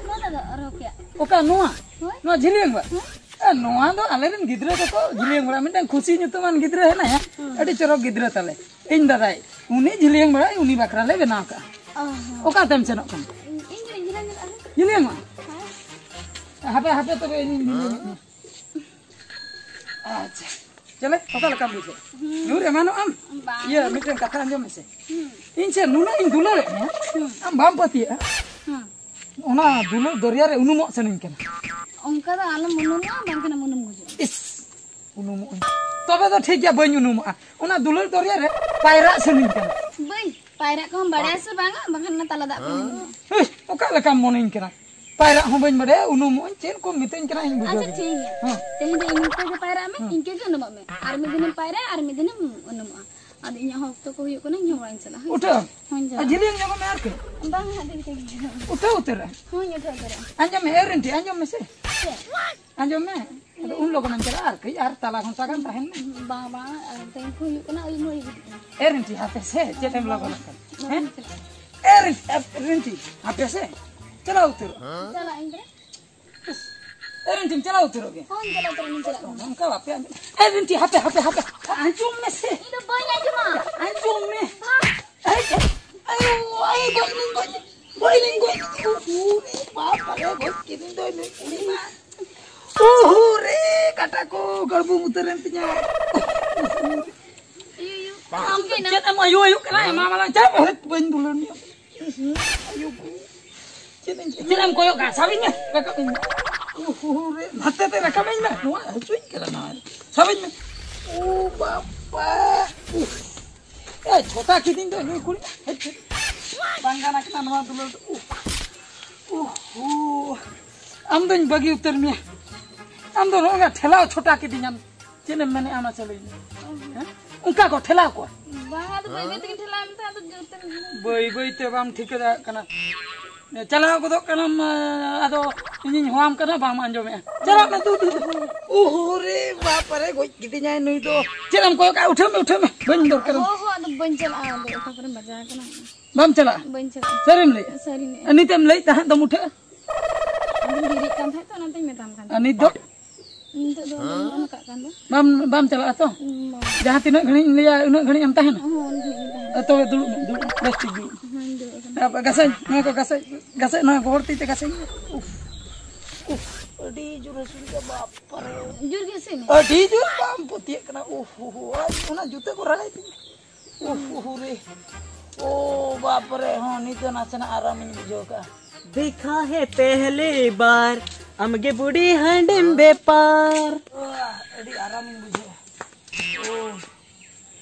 ᱱᱚᱣᱟ ᱫᱚ ᱟᱨᱚ ᱠᱮᱭᱟ᱾ ᱚᱠᱟ ᱱᱚᱣᱟ? ᱦᱳᱭ᱾ ᱱᱚᱣᱟ ᱡᱷᱤᱞᱤᱭᱟᱹᱝ ᱵᱟᱲᱟ? ᱦᱳᱭ᱾ ᱮ, ᱱᱚᱣᱟ ᱫᱚ ᱟᱞᱮᱨᱮᱱ ᱜᱤᱫᱽᱨᱟᱹ ᱛᱟᱠᱚ ᱡᱷᱤᱞᱤᱭᱟᱹᱝ ᱵᱟᱲᱟ, ᱢᱤᱫᱴᱟᱝ ᱠᱷᱩᱥᱤ ᱧᱩᱛᱩᱢᱟᱱ ᱜᱤᱫᱽᱨᱟᱹ ᱦᱮᱱᱟᱭᱟ, ᱦᱩᱸ᱾ ᱟᱹᱰᱤ ᱪᱚᱨᱚᱠ ᱜᱤᱫᱽᱨᱟᱹ ᱛᱟᱞᱮ᱾ ᱤᱧ ᱫᱟᱫᱟᱭ, ᱩᱱᱤ ᱡᱷᱤᱞᱤᱭᱟᱹᱝ ᱵᱟᱲᱟ, ᱩᱱᱤ ᱵᱟᱠᱷᱨᱟ ᱞᱮ ᱵᱮᱱᱟᱣ ᱠᱟᱜᱼᱟ᱾ ᱚ ᱦᱚᱸ᱾ ᱚᱠᱟ ᱛᱮᱢ ᱥᱮᱱᱚᱜ ᱠᱟᱱᱟ? ᱤᱧ, ᱤᱧ ᱫᱚᱧ ᱡᱷᱤᱞᱤᱭᱟᱹᱝ ᱪᱟᱞᱟᱜᱼᱟ᱾ ᱡᱷᱤᱞᱤᱭᱟᱹᱝ ᱢᱟ? ᱦᱮᱸ᱾ ᱦᱟᱯᱮ, ᱦᱟᱯᱮ ᱛᱚᱵᱮ ᱤᱧᱤᱧ ᱧᱮᱞᱮᱫ ᱢᱮ᱾ ᱟᱪᱪᱷᱟ᱾ ᱪᱮᱞᱮ, ᱚᱠᱟ ᱞᱮᱠᱟᱢ ᱵᱩᱡᱷᱟᱹᱣᱟ? ᱦᱩᱸ᱾ ᱧᱩᱨ ᱮᱢᱟᱱᱚᱜ ᱟᱢ? ᱵᱟᱝ᱾ ᱤᱭᱟᱹ, ᱢᱤᱫᱴᱮᱱ ᱠᱟᱛᱷᱟ ᱟᱸᱡᱚᱢ ᱢᱮᱥᱮ᱾ ᱦᱩᱸ᱾ ᱤᱧ ᱥᱮ ᱱᱩᱱᱟᱹᱜ ᱤᱧ ᱫᱩᱞᱟᱹᱲᱮᱫ ᱢᱮᱭᱟ, ᱦᱩᱸ᱾ ᱟᱢ ᱵᱟᱢ ᱯᱟᱹᱛᱭᱟᱹᱜᱼᱟ᱾ ᱦᱩᱸ᱾ ᱚᱱᱟ ᱫᱩᱞᱟᱹᱲ ᱫᱚᱨᱭᱟ ᱨᱮ ᱩᱱᱩᱢᱚᱜ ᱥᱟᱱᱟᱧ ᱠᱟᱱᱟ᱾ ᱚᱱᱠᱟ ᱫᱚ ᱟᱞᱚᱢ ᱩᱱᱩᱢᱚᱜᱼᱟ, ᱵᱟᱝᱠᱷᱟᱱ ᱩᱱᱩᱢ ᱜᱩᱡᱩᱜᱼᱟ᱾ ᱤᱥ, ᱩᱱᱩᱢᱚᱜ ᱟᱹᱧ᱾ ᱛᱚᱵᱮ ᱫᱚ ᱴᱷᱤᱠ ᱜᱮᱭᱟ, ᱵᱟᱹᱧ ᱩᱱᱩᱢᱚᱜᱼᱟ᱾ ᱚᱱᱟ ᱫᱩᱞᱟᱹᱲ ᱫᱚᱨᱭᱟ ᱨᱮ ᱯᱟᱭᱨᱟᱜ ᱥᱟᱱᱟᱧ ᱠᱟᱱᱟ᱾ ᱵᱟᱹᱭ, ᱯᱟᱭᱨᱟᱜ ᱠᱚᱦᱚᱸ ᱵᱟᱲᱟᱭᱟ ᱥᱮ ᱵᱟᱝᱟ? ᱵᱟᱝᱠᱷᱟᱱ ᱚᱱᱟ ᱛᱟᱞᱟ ᱫᱟᱜ ᱠᱚ ᱩᱱᱩᱢᱚᱜᱼᱟ᱾ ᱦᱮᱸ, ᱚᱠᱟ ᱞᱮᱠᱟᱢ ᱢᱚᱱᱮᱧ ᱠᱟᱱᱟ? ᱯᱟᱭᱨᱟᱜ ᱦᱚᱸ ᱵᱟᱹᱧ ᱵᱟᱰᱟᱭᱟ, ᱩᱱᱩᱢᱚᱜ ᱟᱹᱧ, ᱪᱮᱫ ᱠᱚᱢ ᱢᱤᱛᱟᱹᱧ ᱠᱟᱱᱟ ᱤᱧ ᱵᱩᱡᱷᱟᱹᱣ ᱟᱪᱪᱷᱟ, ᱜᱮ᱾ ᱴᱷᱤᱠ ᱜᱮᱭᱟ᱾ ᱦᱮᱸ᱾ ᱛᱮᱦᱮᱧ ᱫᱚ ᱤᱱᱠᱟᱹ ᱜᱮ ᱯᱟᱭᱨᱟᱜ ᱢᱮ, ᱦᱮᱸ᱾ ᱤᱱᱠᱟᱹ ᱜᱮ ᱩᱱᱩᱢᱚᱜ ᱢᱮ᱾ ᱟᱨ ᱢᱤᱫ ᱫᱤᱱᱮᱢ ᱯᱟᱭᱨᱟᱜᱼᱟ, ᱟᱨ ᱢᱤᱫ ᱫᱤᱱᱮᱢ ᱩᱱᱩᱢᱚᱜᱼᱟ᱾ ᱟᱫᱚ ᱤᱧᱟᱹᱜ ᱦᱚᱸ ᱚᱠᱛᱚ ᱠᱚ ᱦᱩᱭᱩᱜ ᱠᱟᱱᱟ, ᱤᱧ ᱦᱚᱸ ᱚᱲᱟᱜ ᱤᱧ ᱪᱟᱞᱟᱜᱼᱟ᱾ ᱦᱳᱭ ᱥᱮ? ᱩᱴᱷᱟᱹᱜ ᱟᱢ? ᱦᱳᱭ, ᱟᱨ ᱪᱟᱞᱟᱜᱼᱟ᱾ ᱡᱷᱤᱞᱤᱭᱟᱹᱝ ᱧᱚᱜᱚᱜ ᱢᱮ ᱟᱨᱠᱤ᱾ ᱵᱟᱝ, ᱦᱟᱸᱜ ᱫᱮᱨᱤ ᱛᱮᱜᱮ ᱦᱤᱡᱩᱜ ᱢᱮ᱾ ᱩᱴᱷᱟᱹ ᱩᱛᱟᱹᱨᱚᱜ ᱟᱢ? ᱦᱳᱭ, ᱩᱴᱷᱟᱹ ᱩᱛᱟᱹᱨᱚᱜ ᱟᱹᱧ᱾ ᱟᱸᱡᱚᱢ ᱢᱮ, ᱮ ᱨᱤᱱᱴᱤ, ᱟᱸᱡᱚᱢ ᱢᱮᱥᱮ᱾ ᱪᱮᱫ? ᱟᱸᱡᱚᱢ ᱢᱮ᱾ ᱟᱫᱚ ᱩᱱ ᱞᱚᱜᱚᱱᱮᱢ ᱪᱟᱞᱟᱜᱼᱟ, ᱟᱨ ᱠᱟᱹᱡ ᱟᱨ ᱛᱟᱞᱟ ᱜᱷᱚᱱᱴᱟ ᱜᱟᱱ ᱛᱟᱦᱮᱱ ᱢᱮ᱾ ᱵᱟᱝ, ᱵᱟᱝ, ᱟᱨ ᱴᱟᱭᱤᱢ ᱠᱚ ᱦᱩᱭᱩᱜ ᱠᱟᱱᱟ, ᱟᱹᱭᱩᱵ ᱦᱚᱸ ᱟᱹᱭᱩᱵ ᱠᱟᱱᱟ᱾ ᱮ ᱨᱤᱱᱴᱤ, ᱦᱟᱯᱮ ᱥᱮ, ᱪᱮᱫ ᱮᱢ ᱞᱚᱜᱚᱱᱚᱜ ᱠᱟᱱᱟ? ᱦᱮᱸ? ᱮ ᱨᱤᱱᱴᱤ, ᱮ ᱨᱤᱱᱴᱤ, ᱦᱟᱯᱮ ᱥᱮ, ᱪᱟᱞᱟᱣ ᱩᱛᱟᱹᱨᱚᱜ᱾ ᱪᱟᱞᱟᱜ ᱟᱹᱧ ᱛᱚᱵᱮ᱾ ᱮ ᱨᱤᱱᱴᱤᱢ ᱪᱟᱞᱟᱣ ᱩᱛᱟᱹᱨᱚᱜ ᱜᱮ᱾ ᱦᱳᱭ, ᱪᱟᱞᱟᱣ ᱩᱛᱟᱹᱨᱚᱜ ᱟᱹᱧ, ᱪᱟᱞᱟᱜ ᱠᱟᱹᱱᱟᱹᱧ᱾ ᱚᱱᱠᱟ ᱵᱟᱯᱮ ᱟᱸᱡᱚᱢ᱾ ᱮ ᱨᱤᱱᱴᱤ, ᱦᱟᱯᱮ, ᱦᱟᱯᱮ, ᱦᱟᱯᱮ, ᱟᱸᱡᱚᱢ ᱢᱮᱥᱮ᱾ ᱤᱧ ᱫᱚ ᱵᱟᱹᱧ ᱟᱸᱡᱚᱢᱟ᱾ ᱟᱸᱡᱚᱢ ᱢᱮ᱾ ᱵᱟᱝ᱾ ᱟᱭ, ᱟᱭᱳ, ᱟᱭᱳ, ᱜᱚᱡ ᱞᱤᱧ ᱜᱚᱡ, ᱜᱚᱡ ᱞᱤᱧ ᱜᱚᱡ᱾ ᱩᱦᱩ ᱨᱮ, ᱵᱟᱯ ᱨᱮ, ᱜᱚᱡ ᱠᱤᱫᱤᱧ ᱫᱚᱭ ᱱᱩᱭ ᱠᱩᱲᱤ ᱢᱟ᱾ ᱩᱦᱩ ᱨᱮ, ᱠᱟᱴᱟ ᱠᱚ ᱜᱟᱲᱵᱩ ᱩᱛᱟᱹᱨᱮᱱ ᱛᱤᱧᱟ᱾ ᱩᱦᱩ ᱨᱮ᱾ ᱤᱭᱩ, ᱤᱭᱩ, ᱟᱢ ᱫᱚ ᱪᱤᱠᱟᱹᱭᱱᱟ? ᱪᱮᱫ ᱮᱢ ᱟᱭᱳ ᱟᱭᱳ ᱠᱟᱱᱟ? ᱮᱢᱟ ᱢᱟᱞᱟᱝ ᱪᱟ, ᱵᱟᱹᱧ ᱫᱩᱞᱟᱹᱲ ᱢᱮᱭᱟ᱾ ᱩᱦᱩ, ᱟᱭᱳ ᱠᱚ᱾ ᱪᱮᱫ ᱮᱢ, ᱪᱮᱫ ᱮᱢ ᱠᱚᱭᱚᱜ ᱠᱟᱜᱼᱟ? ᱥᱟᱵᱤᱧ ᱢᱮ, ᱨᱟᱠᱟᱵ ᱤᱧ ᱢᱮ᱾ ᱩᱦᱩ ᱨᱮ, ᱱᱟᱛᱮ ᱛᱮ ᱨᱟᱠᱟᱵ ᱤᱧ ᱢᱮ᱾ ᱱᱚᱣᱟ ᱦᱟᱹᱥᱩᱧ ᱠᱟᱱᱟ ᱱᱚᱣᱟ᱾ ᱥᱟᱵᱤᱧ ᱢᱮ᱾ ᱳ ᱵᱟᱵᱟ᱾ ᱩᱦ᱾ ᱮ, ᱪᱷᱚᱴᱟ ᱠᱤᱫᱤᱧ ᱫᱚ ᱱᱩᱭ ᱠᱩᱲᱤ᱾ ᱦᱮᱡ, ᱦᱮᱡ᱾ ᱵᱟᱝ ᱜᱟᱱ ᱠᱟᱱᱟ ᱱᱚᱣᱟ ᱫᱩᱞᱟᱹᱲ ᱫᱚ᱾ ᱩᱦ᱾ ᱩᱦᱩ᱾ ᱟᱢ ᱫᱚᱧ ᱵᱟᱹᱜᱤ ᱩᱛᱟᱹᱨ ᱢᱮᱭᱟ᱾ ᱟᱢ ᱫᱚ ᱱᱚᱜᱼᱚᱭ ᱴᱷᱮᱞᱟᱣ ᱪᱷᱚᱴᱟ ᱠᱤᱫᱤᱧᱟᱢ᱾ ᱪᱮᱫ ᱮᱢ ᱢᱮᱱᱮᱫᱼᱟ ᱢᱟᱥᱮ ᱞᱟᱹᱭ ᱢᱮ? ᱦᱮᱸ? ᱚᱱᱠᱟ ᱠᱚ ᱴᱷᱮᱞᱟᱣ ᱠᱚᱣᱟ᱾ ᱵᱟᱝ, ᱟᱫᱚ ᱵᱟᱹᱭ ᱵᱟᱹᱭ ᱛᱮᱜᱮᱧ ᱴᱷᱮᱞᱟᱣ ᱢᱮᱛᱟᱜ, ᱟᱫᱚ ᱡᱳᱨ ᱛᱮᱢ ᱵᱟᱹᱭ ᱵᱟᱹᱭ ᱛᱮ ᱵᱟᱢ ᱴᱷᱤᱠᱟᱹ ᱫᱟᱲᱮᱭᱟᱜ ᱠᱟᱱᱟ᱾ ᱪᱟᱞᱟᱣ ᱜᱚᱫᱚᱜ ᱠᱟᱱᱟᱢ, ᱟᱫᱚ ᱤᱧᱤᱧ ᱦᱚᱦᱚᱣᱟᱢ ᱠᱟᱱᱟ, ᱵᱟᱢ ᱟᱸᱡᱚᱢᱮᱫᱼᱟ᱾ ᱪᱟᱞᱟᱜ ᱢᱮ, ᱫᱩ, ᱫᱩ, ᱫᱩ᱾ ᱳᱦᱳ ᱨᱮ, ᱵᱟᱯ ᱨᱮ, ᱜᱚᱡ ᱠᱤᱫᱤᱧᱟᱭ ᱱᱩᱭ ᱫᱚ᱾ ᱪᱮᱫ ᱮᱢ ᱠᱚᱭᱚᱜ ᱠᱟᱜᱼᱟ? ᱩᱴᱷᱟᱹᱜ ᱢᱮ, ᱩᱴᱷᱟᱹᱜ ᱢᱮ, ᱵᱟᱹᱧ ᱫᱚᱨᱠᱟᱨᱚᱜ᱾ ᱦᱚᱸ, ᱦᱚᱸ, ᱟᱫᱚ ᱵᱟᱹᱧ ᱪᱟᱞᱟᱜᱼᱟ, ᱟᱫᱚ ᱚᱠᱟ ᱠᱚᱨᱮᱢ ᱵᱟᱡᱟᱣ ᱟᱠᱟᱱᱟ? ᱵᱟᱢ ᱪᱟᱞᱟᱜᱼᱟ? ᱵᱟᱹᱧ ᱪᱟᱞᱟᱜᱼᱟ᱾ ᱥᱟᱹᱨᱤᱢ ᱞᱟᱹᱭᱮᱫᱼᱟ? ᱥᱟᱹᱨᱤᱧ ᱞᱟᱹᱭᱮᱫᱼᱟ᱾ ᱟᱨ ᱱᱤᱛᱮᱢ ᱞᱟᱹᱭᱮᱫ ᱛᱟᱦᱮᱸᱫ ᱫᱚᱢ ᱩᱴᱷᱟᱹᱜᱼᱟ? ᱟᱫᱚᱧ ᱵᱮᱨᱮᱫ ᱠᱟᱱ ᱛᱟᱦᱮᱸᱫ ᱛᱚ, ᱚᱱᱟᱛᱤᱧ ᱢᱮᱛᱟᱢ ᱠᱟᱱ ᱟᱨ ᱛᱟᱦᱮᱸᱫ᱾ ᱱᱤᱛ ᱫᱚ? ᱱᱤᱛᱚᱜ ᱫᱚ ᱵᱟᱹᱧ ᱚᱱ ᱠᱟᱜ ᱠᱟᱱ ᱫᱚ᱾ ᱵᱟᱢ, ᱵᱟᱢ ᱪᱟᱞᱟᱜᱼᱟ ᱛᱚ? ᱵᱟᱝ᱾ ᱡᱟᱦᱟᱸ ᱛᱤᱱᱟᱹᱜ ᱜᱷᱟᱹᱲᱤᱡ ᱤᱧ ᱞᱟᱹᱭᱟ, ᱩᱱᱟᱹᱜ ᱜᱷᱟᱹᱲᱤᱡ ᱮᱢ ᱛᱟᱦᱮᱱᱟ? ᱦᱚᱸ, ᱩᱱ ᱜᱷᱟᱹᱲᱤᱡ ᱤᱧ ᱛᱟᱦᱮᱱᱟ᱾ ᱛᱚᱵᱮ ᱫᱩᱲᱩᱵ ᱢᱮ, ᱫᱩᱲᱩᱵ ᱢᱮ, ᱵᱮᱥ ᱴᱷᱤᱠ ᱫᱩᱲᱩᱵ ᱢᱮ᱾ ᱦᱚᱸᱧ ᱫᱩᱲᱩᱵ ᱟᱠᱟᱱᱟ᱾ ᱟᱨ ᱜᱷᱟᱥᱟᱹᱧ, ᱱᱚᱣᱟ ᱠᱚ ᱜᱷᱟᱥᱟᱹᱧ, ᱜᱷᱟᱥᱟᱹᱧ, ᱱᱚᱣᱟ ᱜᱚᱦᱚᱲ ᱛᱤ ᱛᱮ ᱜᱷᱟᱥᱟᱹᱧ ᱢᱮ᱾ ᱩᱯᱷ, ᱩᱯᱷ, ᱟᱹᱰᱤ ᱡᱳᱨ ᱦᱟᱹᱥᱩᱧ ᱠᱟᱱᱟ, ᱵᱟᱯ ᱨᱮ᱾ ᱡᱳᱨ ᱜᱮ ᱦᱟᱹᱥᱩᱭᱮᱫ ᱢᱮᱭᱟ? ᱟᱹᱰᱤ ᱡᱳᱨ, ᱵᱟᱢ ᱯᱟᱹᱛᱭᱟᱹᱜ ᱠᱟᱱᱟ᱾ ᱩᱯᱷ, ᱩᱯᱷ, ᱩᱯᱷ, ᱟᱨ ᱚᱱᱟ ᱡᱩᱛᱟᱹ ᱠᱚ ᱨᱟᱲᱟᱭ ᱛᱤᱧᱟ᱾ ᱩᱯᱷ, ᱩᱯᱷ, ᱨᱮ᱾ ᱳ, ᱵᱟᱯ ᱨᱮ, ᱦᱚᱸ, ᱱᱤᱛ ᱫᱚ ᱱᱟᱥᱮᱱᱟᱜ ᱟᱨᱟᱢᱤᱧ ᱵᱩᱡᱷᱟᱹᱣ ᱠᱟᱜᱼᱟ᱾ ᱫᱮᱠᱷᱟ ᱦᱮ ᱯᱮᱦᱞᱤ ᱵᱟᱨ, ᱟᱢᱜᱮ ᱵᱩᱰᱤ ᱦᱟᱺᱰᱤᱢ ᱵᱮᱯᱟᱨ᱾ ᱟᱦ, ᱟᱹᱰᱤ ᱟᱨᱟᱢᱤᱧ ᱵᱩᱡᱷᱟᱹᱣᱟ᱾ ᱳ᱾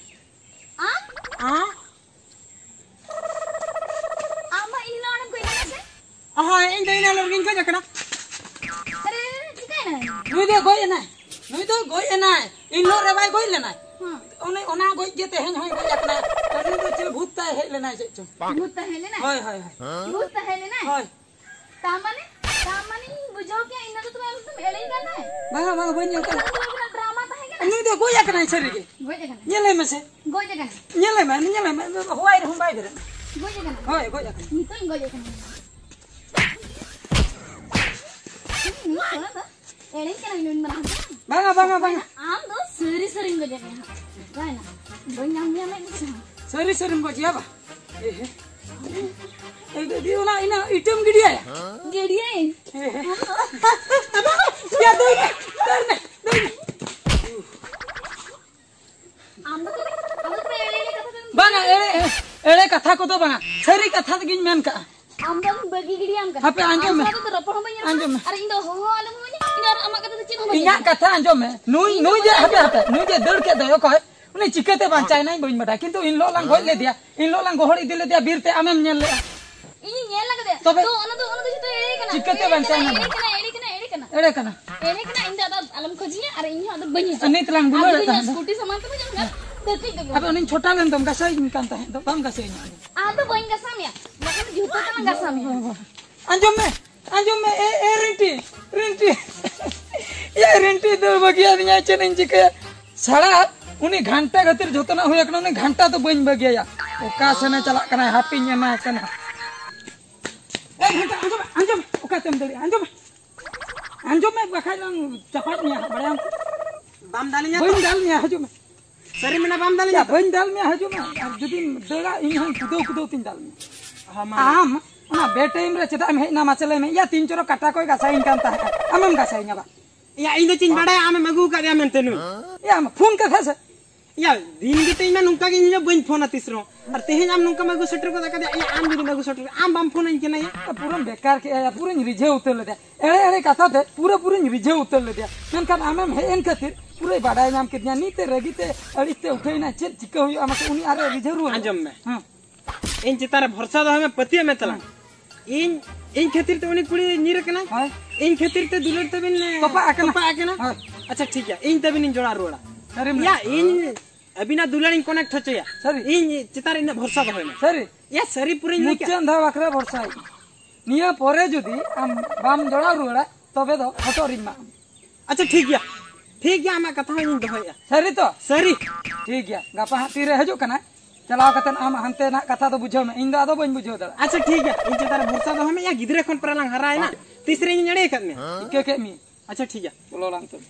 ᱟᱢ? ᱟᱢ? ᱟᱢ ᱢᱟ ᱤᱧ ᱦᱤᱞᱳᱜ ᱚᱸᱰᱮᱢ ᱜᱚᱡ ᱞᱮᱱᱟ ᱥᱮ? ᱦᱳᱭ, ᱤᱧ ᱫᱚ ᱤᱱᱟᱹ ᱦᱤᱞᱳᱜ ᱨᱮᱜᱤᱧ ᱜᱚᱡ ᱟᱠᱟᱱᱟ᱾ ᱟᱨᱮ, ᱪᱤᱠᱟᱹᱭᱮᱱᱟᱭ? ᱱᱩᱭ ᱫᱚ ᱜᱚᱡ ᱮᱱᱟᱭ᱾ ᱱᱩᱭ ᱫᱚ ᱜᱚᱡ ᱮᱱᱟᱭ᱾ ᱤᱱ ᱦᱤᱞᱳᱜ ᱨᱮ ᱵᱟᱭ ᱜᱚᱡ ᱞᱮᱱᱟᱭ᱾ ᱦᱮᱸ᱾ ᱩᱱᱤ ᱚᱱᱟ ᱜᱚᱡ ᱜᱮ ᱛᱮᱦᱮᱧ ᱦᱚᱸᱭ ᱜᱚᱡ ᱟᱠᱟᱱᱟ᱾ ᱩᱱᱤ ᱫᱚ ᱪᱮᱫ ᱵᱷᱩᱛ ᱛᱟᱭ ᱦᱮᱡ ᱞᱮᱱᱟᱭ ᱪᱮᱫ ᱪᱚᱝ᱾ ᱵᱷᱩᱛ ᱛᱟᱦᱮᱸ ᱞᱮᱱᱟᱭ? ᱦᱳᱭ, ᱦᱳᱭ, ᱦᱳᱭ᱾ ᱵᱷᱩᱛ ᱛᱟᱦᱮᱸ ᱞᱮᱱᱟᱭ? ᱦᱳᱭ᱾ ᱛᱟ ᱢᱟᱱᱮ, ᱛᱟ ᱢᱟᱱᱮᱧ ᱵᱩᱡᱷᱟᱹᱣ ᱠᱮᱜᱼᱟ, ᱤᱧ ᱫᱚ ᱛᱚᱵᱮ ᱟᱢ ᱫᱚᱢ ᱮᱲᱮᱧ ᱠᱟᱱ ᱛᱟᱦᱮᱸᱫ᱾ ᱵᱟᱝᱟ, ᱵᱟᱝᱟ, ᱵᱟᱹᱧ ᱧᱮᱞ ᱠᱟᱫᱟ᱾ ᱵᱟᱝ, ᱫᱚ ᱟᱵᱤᱱᱟᱜ ᱰᱨᱟᱢᱟ ᱛᱟᱦᱮᱸ ᱠᱟᱱᱟ᱾ ᱱᱩᱭ ᱫᱚ ᱜᱚᱡ ᱟᱠᱟᱱᱟᱭ ᱥᱟᱹᱨᱤ ᱜᱮ᱾ ᱜᱚᱡ ᱟᱠᱟᱱᱟᱭ᱾ ᱧᱮᱞᱮ ᱢᱮᱥᱮ᱾ ᱜᱚᱡ ᱟᱠᱟᱱᱟᱭ᱾ ᱧᱮᱞᱮ ᱢᱮ, ᱧᱮᱞᱮ ᱢᱮ, ᱦᱚᱣᱟᱭ ᱨᱮᱦᱚᱸ ᱵᱟᱭ ᱵᱮᱨᱮᱫ᱾ ᱜᱚᱡ ᱟᱠᱟᱱᱟᱭ᱾ ᱦᱳᱭ, ᱜᱚᱡ ᱟᱠᱟᱱᱟᱭ᱾ ᱱᱤᱛᱚᱜ ᱤᱧ ᱜᱚᱡ ᱟᱠᱟᱱᱟ᱾ ᱱᱩᱭ ᱠᱚᱲᱟ ᱫᱚ ᱮᱲᱮᱧ ᱠᱟᱱᱟᱭ ᱱᱩᱭ ᱢᱟᱨᱟᱝ ᱦᱚᱲ᱾ ᱵᱟᱝᱟ, ᱵᱟᱝᱟ, ᱵᱟᱝᱟ᱾ ᱟᱢ ᱫᱚ ᱥᱟᱹᱨᱤ ᱥᱟᱹᱨᱤᱢ ᱜᱚᱡ ᱟᱠᱟᱱᱟ᱾ ᱵᱟᱭᱱᱟ᱾ ᱵᱟᱹᱧ ᱧᱟᱢ ᱢᱮᱭᱟ ᱢᱮᱫ ᱞᱩᱛᱩᱨ ᱦᱚᱸ᱾ ᱥᱟᱹᱨᱤ ᱥᱟᱹᱨᱤᱢ ᱜᱚᱡᱮᱭᱟ ᱵᱟ? ᱮ ᱦᱮ᱾ ᱮ, ᱫᱤ, ᱚᱱᱟ ᱤᱱᱟᱹ ᱤᱴᱟᱹᱢ ᱜᱤᱰᱤᱭᱟᱭᱟ? ᱜᱤᱰᱤᱭᱟᱹᱧ᱾ ᱮ ᱦᱮ᱾ ᱭᱟ, ᱫᱟᱹᱲ ᱢᱮ, ᱫᱟᱹᱲ ᱢᱮ, ᱫᱟᱹᱲ ᱢᱮ᱾ ᱟᱢ ᱫᱚ ᱛᱚᱵᱮ, ᱟᱢ ᱫᱚ ᱛᱚᱵᱮ ᱮᱲᱮ ᱮᱲᱮ ᱠᱟᱛᱷᱟ ᱠᱚᱢ ᱵᱟᱝᱟ, ᱮᱲᱮ, ᱮᱲᱮ ᱠᱟᱛᱷᱟ ᱠᱚᱫᱚ ᱵᱟᱝᱟ, ᱥᱟᱹᱨᱤ ᱠᱟᱛᱷᱟ ᱛᱮᱜᱤᱧ ᱢᱮᱱ ᱠᱟᱜᱼᱟ᱾ ᱟᱢ ᱫᱚ ᱟᱢ ᱵᱟᱹᱜᱤ ᱜᱤᱰᱤᱭᱟᱢ ᱠᱟᱱᱟ᱾ ᱦᱟᱯᱮ, ᱟᱸᱡᱚᱢ ᱟᱢ ᱢᱮ᱾ ᱥᱟᱶ ᱛᱮᱫᱚ ᱨᱚᱯᱚᱲ ᱦᱚᱸ ᱵᱟᱹᱧ ᱨᱚᱯᱚᱲᱟ᱾ ᱟᱸᱡᱚᱢ ᱢᱮ᱾ ᱟᱨ ᱤᱧ ᱫᱚ ᱦᱚᱦᱚ ᱟᱞᱚᱢ ᱦᱚᱦᱚᱧᱟ, ᱤᱧ ᱟᱨ ᱟᱢᱟᱜ ᱠᱟᱛᱷᱟ ᱫᱚ ᱪᱮᱫ ᱦᱚᱸ ᱵᱟᱹᱧ ᱤᱧᱟᱹᱜ ᱟᱸᱡᱚᱢᱟ᱾ ᱠᱟᱛᱷᱟ ᱟᱸᱡᱚᱢ ᱢᱮ᱾ ᱱᱩᱭ, ᱤᱧ ᱫᱚ ᱱᱩᱭ ᱡᱮ, ᱵᱟᱹᱧ ᱦᱟᱯᱮ, ᱟᱸᱡᱚᱢᱟ᱾ ᱦᱟᱯᱮ, ᱱᱩᱭ ᱡᱮ ᱫᱟᱹᱲ ᱠᱮᱫ ᱫᱚᱭ ᱚᱠᱚᱭ? ᱩᱱᱤ ᱪᱤᱠᱟᱹᱛᱮ ᱵᱟᱧᱪᱟᱭᱮᱱᱟᱭ ᱵᱟᱹᱧ ᱵᱟᱰᱟᱭᱟ, ᱠᱤᱱᱛᱩ ᱤᱱ ᱦᱤᱞᱳᱜ ᱞᱟᱝ ᱜᱚᱡ ᱞᱮᱫᱮᱭᱟ, ᱤᱱ ᱦᱤᱞᱳᱜ ᱞᱟᱝ ᱜᱚᱦᱚᱲ ᱤᱫᱤ ᱞᱮᱫᱮᱭᱟ ᱵᱤᱨ ᱛᱮ, ᱟᱢᱮᱢ ᱧᱮᱞ ᱞᱮᱫᱼᱟ᱾ ᱤᱧᱤᱧ ᱧᱮᱞ ᱟᱠᱟᱫᱮᱭᱟ᱾ ᱛᱚᱵᱮ ᱛᱚ, ᱚᱱᱟ ᱫᱚ, ᱚᱱᱟ ᱫᱚ ᱡᱚᱛᱚ ᱮᱲᱮ ᱠᱟᱱᱟ᱾ ᱪᱤᱠᱟᱹᱛᱮ ᱮᱲᱮ ᱠᱟᱱᱟ, ᱵᱟᱧᱪᱟᱭᱮᱱᱟ? ᱮᱲᱮ ᱠᱟᱱᱟ, ᱮᱲᱮ ᱠᱟᱱᱟ, ᱮᱲᱮ ᱠᱟᱱᱟ᱾ ᱮᱲᱮ ᱠᱟᱱᱟ᱾ ᱮᱲᱮ ᱠᱟᱱᱟ, ᱤᱧ ᱫᱚ ᱟᱫᱚ ᱟᱞᱚᱢ ᱠᱷᱚᱡᱤᱧᱟ ᱟᱨ ᱤᱧ ᱦᱚᱸ ᱟᱫᱚ ᱵᱟᱹᱧ ᱦᱤᱡᱩᱜᱼᱟ᱾ ᱱᱤᱛ ᱞᱟᱝ ᱟᱨ ᱫᱩᱞᱟᱹᱲᱮᱫ ᱡᱩᱫᱤ ᱤᱧᱟᱹᱜ ᱛᱟᱦᱮᱸ ᱫᱚ᱾ ᱥᱠᱩᱴᱤ ᱥᱟᱢᱟᱱ ᱛᱮᱢ ᱦᱤᱡᱩᱜ ᱠᱷᱟᱱ, ᱫᱷᱟᱹᱨᱛᱤ ᱫᱚ ᱟᱫᱚ ᱩᱱᱤᱧ ᱪᱷᱚᱴᱟ ᱞᱮᱱ ᱫᱚᱢ ᱜᱟᱥᱟᱣᱤᱧ ᱠᱟᱱ ᱛᱟᱦᱮᱸᱫ ᱫᱚ, ᱵᱟᱢ ᱜᱟᱥᱟᱣᱤᱧᱟ ᱟᱫᱚ᱾ ᱟᱫᱚ ᱵᱟᱹᱧ ᱜᱟᱥᱟᱣ ᱢᱮᱭᱟ, ᱵᱟᱠᱷᱟᱱ ᱡᱩᱛᱟᱹ ᱛᱮᱞᱟᱝ ᱜᱟᱥᱟᱣ ᱢᱮᱭᱟ᱾ ᱟᱸᱡᱚᱢ ᱢᱮ, ᱟᱸᱡᱚᱢ ᱢᱮ, ᱮ, ᱮ, ᱨᱤᱱᱴᱤ, ᱨᱤᱱᱴᱤ᱾ ᱮ, ᱨᱤᱱᱴᱤ ᱫᱟᱹᱲ ᱵᱟᱹᱜᱤᱭᱟᱫᱤᱧᱟ, ᱪᱮᱫ ᱤᱧ ᱪᱤᱠᱟᱹᱭᱟ? ᱥᱟᱲᱟ, ᱩᱱᱤ ᱜᱷᱟᱱᱴᱟ ᱠᱷᱟᱹᱛᱤᱨ ᱡᱷᱚᱛᱚᱱᱟᱜ ᱦᱩᱭ ᱟᱠᱟᱱᱟ, ᱩᱱᱤ ᱜᱷᱟᱱᱴᱟ ᱫᱚ ᱵᱟᱹᱧ ᱵᱟᱹᱜᱤᱭᱟᱭᱟ᱾ ᱚᱠᱟ ᱥᱮᱱᱮ ᱪᱟᱞᱟᱜ ᱠᱟᱱᱟᱭ, ᱦᱟᱯᱤᱧ ᱮᱢᱟᱭ ᱠᱟᱱᱟ᱾ ᱮ, ᱜᱷᱟᱱᱴᱟ, ᱟᱸᱡᱚᱢ ᱢᱮ, ᱟᱸᱡᱚᱢ ᱢᱮ, ᱚᱠᱟᱛᱮᱢ ᱫᱟᱹᱲᱮᱜᱼᱟ? ᱟᱸᱡᱚᱢ ᱢᱮ, ᱟᱸᱡᱚᱢ ᱢᱮ, ᱵᱟᱠᱷᱟᱡ ᱞᱟᱝ ᱪᱟᱯᱟᱫ ᱢᱮᱭᱟ ᱦᱟᱸᱜ, ᱵᱟᱲᱟᱭᱟᱢ᱾ ᱵᱟᱢ ᱫᱟᱞᱤᱧᱟ ᱛᱚ? ᱵᱟᱹᱧ ᱫᱟᱞ ᱢᱮᱭᱟ, ᱦᱤᱡᱩᱜ ᱢᱮ᱾ ᱥᱟᱹᱨᱤ ᱢᱮᱱᱟ, ᱵᱟᱢ ᱫᱟᱞᱤᱧᱟ ᱭᱟ, ᱛᱚ? ᱵᱟᱹᱧ ᱫᱟᱞ ᱢᱮᱭᱟ, ᱦᱤᱡᱩᱜ ᱢᱮ᱾ ᱟᱨ ᱡᱩᱫᱤᱢ ᱫᱟᱹᱲᱟ, ᱤᱧ ᱦᱚᱸᱧ ᱠᱩᱫᱟᱹᱣ ᱠᱩᱫᱟᱹᱣ ᱛᱤᱧ ᱫᱟᱞ ᱢᱮᱭᱟ᱾ ᱦᱚᱸ, ᱢᱟ᱾ ᱟᱢ ᱚᱱᱟ ᱵᱮ ᱴᱟᱭᱤᱢ ᱨᱮ ᱪᱮᱫᱟᱜ ᱮᱢ ᱦᱮᱡ ᱮᱱᱟ, ᱢᱟᱥᱮ ᱞᱟᱹᱭ ᱢᱮ? ᱭᱟ, ᱛᱤᱱ ᱪᱚᱨᱚ ᱠᱟᱴᱟ ᱠᱚᱭ ᱜᱷᱟᱥᱟᱣᱤᱧ ᱠᱟᱱ ᱛᱟᱦᱮᱸᱫ, ᱟᱢᱮᱢ ᱜᱷᱟᱥᱟᱣᱤᱧᱟ ᱵᱟ? ᱭᱟ, ᱤᱧ ᱫᱚ ᱪᱮᱫ ᱤᱧ ᱵᱟᱰᱟᱭᱟ ᱟᱢᱮᱢ ᱟᱹᱜᱩ ᱟᱠᱟᱫᱮᱭᱟ ᱢᱮᱱᱛᱮ ᱱᱩᱭ? ᱭᱟ, ᱟᱢ ᱯᱷᱳᱱ ᱠᱟᱛᱷᱟ ᱥᱮ? ᱭᱟ, ᱫᱤᱱ ᱜᱮᱛᱚ ᱤᱧ ᱢᱟ ᱱᱚᱝᱠᱟ ᱜᱮ, ᱤᱧ ᱫᱚ ᱵᱟᱹᱧ ᱯᱷᱳᱱᱟ ᱛᱤᱥ ᱨᱮᱦᱚᱸ᱾ ᱟᱨ ᱛᱮᱦᱮᱧ ᱟᱢ ᱱᱚᱝᱠᱟᱢ ᱟᱹᱜᱩ ᱥᱮᱴᱮᱨ ᱜᱚᱫ ᱟᱠᱟᱫᱮᱭᱟ, ᱭᱟ, ᱟᱢ ᱡᱩᱫᱤᱢ ᱟᱹᱜᱩ ᱥᱮᱴᱮᱨ, ᱟᱢ ᱵᱟᱢ ᱯᱷᱳᱱᱟᱹᱧ ᱠᱟᱱᱟ ᱭᱟ᱾ ᱯᱩᱨᱟᱹᱢ ᱵᱮᱠᱟᱨ ᱠᱮᱜᱼᱟ ᱭᱟ, ᱯᱩᱨᱟᱹᱧ ᱨᱤᱡᱷᱟᱹᱣ ᱩᱛᱟᱹᱨ ᱞᱮᱫᱮᱭᱟ᱾ ᱮᱲᱮ ᱮᱲᱮ ᱠᱟᱛᱷᱟ ᱛᱮ ᱯᱩᱨᱟᱹ ᱯᱩᱨᱟᱹᱧ ᱨᱤᱡᱷᱟᱹᱣ ᱩᱛᱟᱹᱨ ᱞᱮᱫᱮᱭᱟ᱾ ᱢᱮᱱᱠᱷᱟᱱ ᱟᱢᱮᱢ ᱦᱮᱡ ᱮᱱ ᱠᱷᱟᱹᱛᱤᱨ ᱯᱩᱨᱟᱹᱭ ᱵᱟᱰᱟᱭ ᱧᱟᱢ ᱠᱮᱫᱤᱧᱟ᱾ ᱱᱤᱛ ᱮ ᱨᱟᱹᱜᱤ ᱛᱮ ᱟᱹᱲᱤᱥ ᱛᱮ ᱩᱴᱷᱟᱹᱭᱮᱱᱟ᱾ ᱪᱮᱫ ᱪᱤᱠᱟᱹ ᱦᱩᱭᱩᱜᱼᱟ ᱢᱟᱥᱮ, ᱩᱱᱤ ᱟᱨᱮ ᱨᱤᱡᱷᱟᱹᱣ ᱨᱩᱣᱟᱹᱲ? ᱟᱸᱡᱚᱢ ᱢᱮ᱾ ᱦᱮᱸ᱾ ᱤᱧ ᱪᱮᱛᱟᱱ ᱨᱮ ᱵᱷᱚᱨᱥᱟ ᱫᱚᱦᱚᱭ ᱢᱮ, ᱯᱟᱹᱛᱭᱟᱹᱣ ᱢᱮ ᱛᱟᱞᱟᱝ᱾ ᱦᱮᱸ᱾ ᱤᱧ, ᱤᱧ ᱠᱷᱟᱹᱛᱤᱨ ᱛᱮ ᱩᱱᱤ ᱠᱩᱲᱤ ᱧᱤᱨ ᱟᱠᱟᱱᱟᱭ᱾ ᱦᱳᱭ᱾ ᱤᱧ ᱠᱷᱟᱹᱛᱤᱨ ᱛᱮ ᱫᱩᱞᱟᱹᱲ ᱛᱮᱵᱤᱱ, ᱮ, ᱛᱚᱯᱟᱜ ᱟᱠᱟᱱᱟ᱾ ᱛᱚᱯᱟᱜ ᱟᱠᱟᱱᱟ᱾ ᱦᱳᱭ᱾ ᱟᱪᱪᱷᱟ, ᱴᱷᱤᱠ ᱜᱮᱭᱟ, ᱤᱧ ᱛᱮᱵᱤᱱ ᱡᱚᱲᱟᱣ ᱨᱩᱣᱟᱹᱲᱟ᱾ ᱥᱟᱹᱨᱤᱢ ᱭᱟ, ᱞᱟᱹᱭ᱾ ᱤᱧ ᱟᱹᱵᱤᱱᱟᱜ ᱫᱩᱞᱟᱹᱲ ᱤᱧ connect ᱦᱚᱪᱚᱭᱟ᱾ ᱥᱟᱹᱨᱤ? ᱤᱧ ᱪᱮᱛᱟᱱ ᱨᱮ ᱤᱱᱟᱹᱜ ᱵᱷᱚᱨᱥᱟ ᱫᱚᱦᱚᱭ ᱢᱮ᱾ ᱥᱟᱹᱨᱤ? ᱭᱟ, ᱥᱟᱹᱨᱤ ᱯᱩᱨᱟᱹᱧ ᱞᱟᱹᱭ ᱠᱮᱫ᱾ ᱢᱩᱪᱟᱹᱫ ᱫᱷᱟᱣ ᱵᱟᱠᱷᱨᱟ ᱵᱷᱚᱨᱥᱟ ᱦᱩᱭᱩᱜ ᱠᱟᱱᱟ᱾ ᱱᱤᱭᱟᱹ ᱯᱚᱨᱮ ᱡᱩᱫᱤ ᱟᱢ ᱵᱟᱢ ᱡᱚᱲᱟᱣ ᱨᱩᱣᱟᱹᱲᱟ, ᱛᱚᱵᱮ ᱫᱚ ᱦᱚᱴᱚᱜ ᱨᱤᱧ ᱢᱟᱜ ᱟᱢᱟ᱾ ᱟᱪᱪᱷᱟ, ᱴᱷᱤᱠ ᱜᱮᱭᱟ, ᱴᱷᱤᱠ ᱜᱮᱭᱟ, ᱟᱢᱟᱜ ᱠᱟᱛᱷᱟ ᱦᱚᱸ ᱤᱧ ᱫᱚᱦᱚᱭᱮᱫᱼᱟ᱾ ᱥᱟᱹᱨᱤ ᱛᱚ? ᱥᱟᱹᱨᱤ᱾ ᱴᱷᱤᱠ ᱜᱮᱭᱟ, ᱜᱟᱯᱟ ᱦᱟᱸᱜ ᱛᱤᱨᱮ ᱦᱤᱡᱩᱜ ᱠᱟᱱᱟᱭ, ᱪᱟᱞᱟᱣ ᱠᱟᱛᱮ ᱟᱢ ᱦᱟᱱᱛᱮ ᱱᱟᱜ ᱠᱟᱛᱷᱟ ᱫᱚ ᱵᱩᱡᱷᱟᱹᱣ ᱢᱮ, ᱤᱧ ᱫᱚ ᱟᱫᱚ ᱵᱟᱹᱧ ᱵᱩᱡᱷᱟᱹᱣ ᱫᱟᱲᱮᱭᱟᱜᱼᱟ᱾ ᱟᱪᱪᱷᱟ, ᱴᱷᱤᱠ ᱜᱮᱭᱟ, ᱤᱧ ᱪᱮᱛᱟᱱ ᱨᱮ ᱵᱷᱚᱨᱥᱟ ᱫᱚᱦᱚᱭ ᱢᱮ᱾ ᱭᱟ, ᱜᱤᱫᱽᱨᱟᱹ ᱠᱷᱚᱱ ᱯᱨᱟᱭ ᱞᱟᱝ ᱦᱟᱨᱟᱭᱮᱱᱟ, ᱦᱳᱭ᱾ ᱛᱤᱥ ᱨᱮ ᱤᱧ ᱮᱲᱮ ᱟᱠᱟᱫ ᱢᱮᱭᱟ? ᱤᱠᱟᱹ ᱠᱮᱫ ᱢᱮᱭᱟ᱾ ᱵᱚᱞᱚ ᱞᱟᱝ ᱛᱚᱵᱮ᱾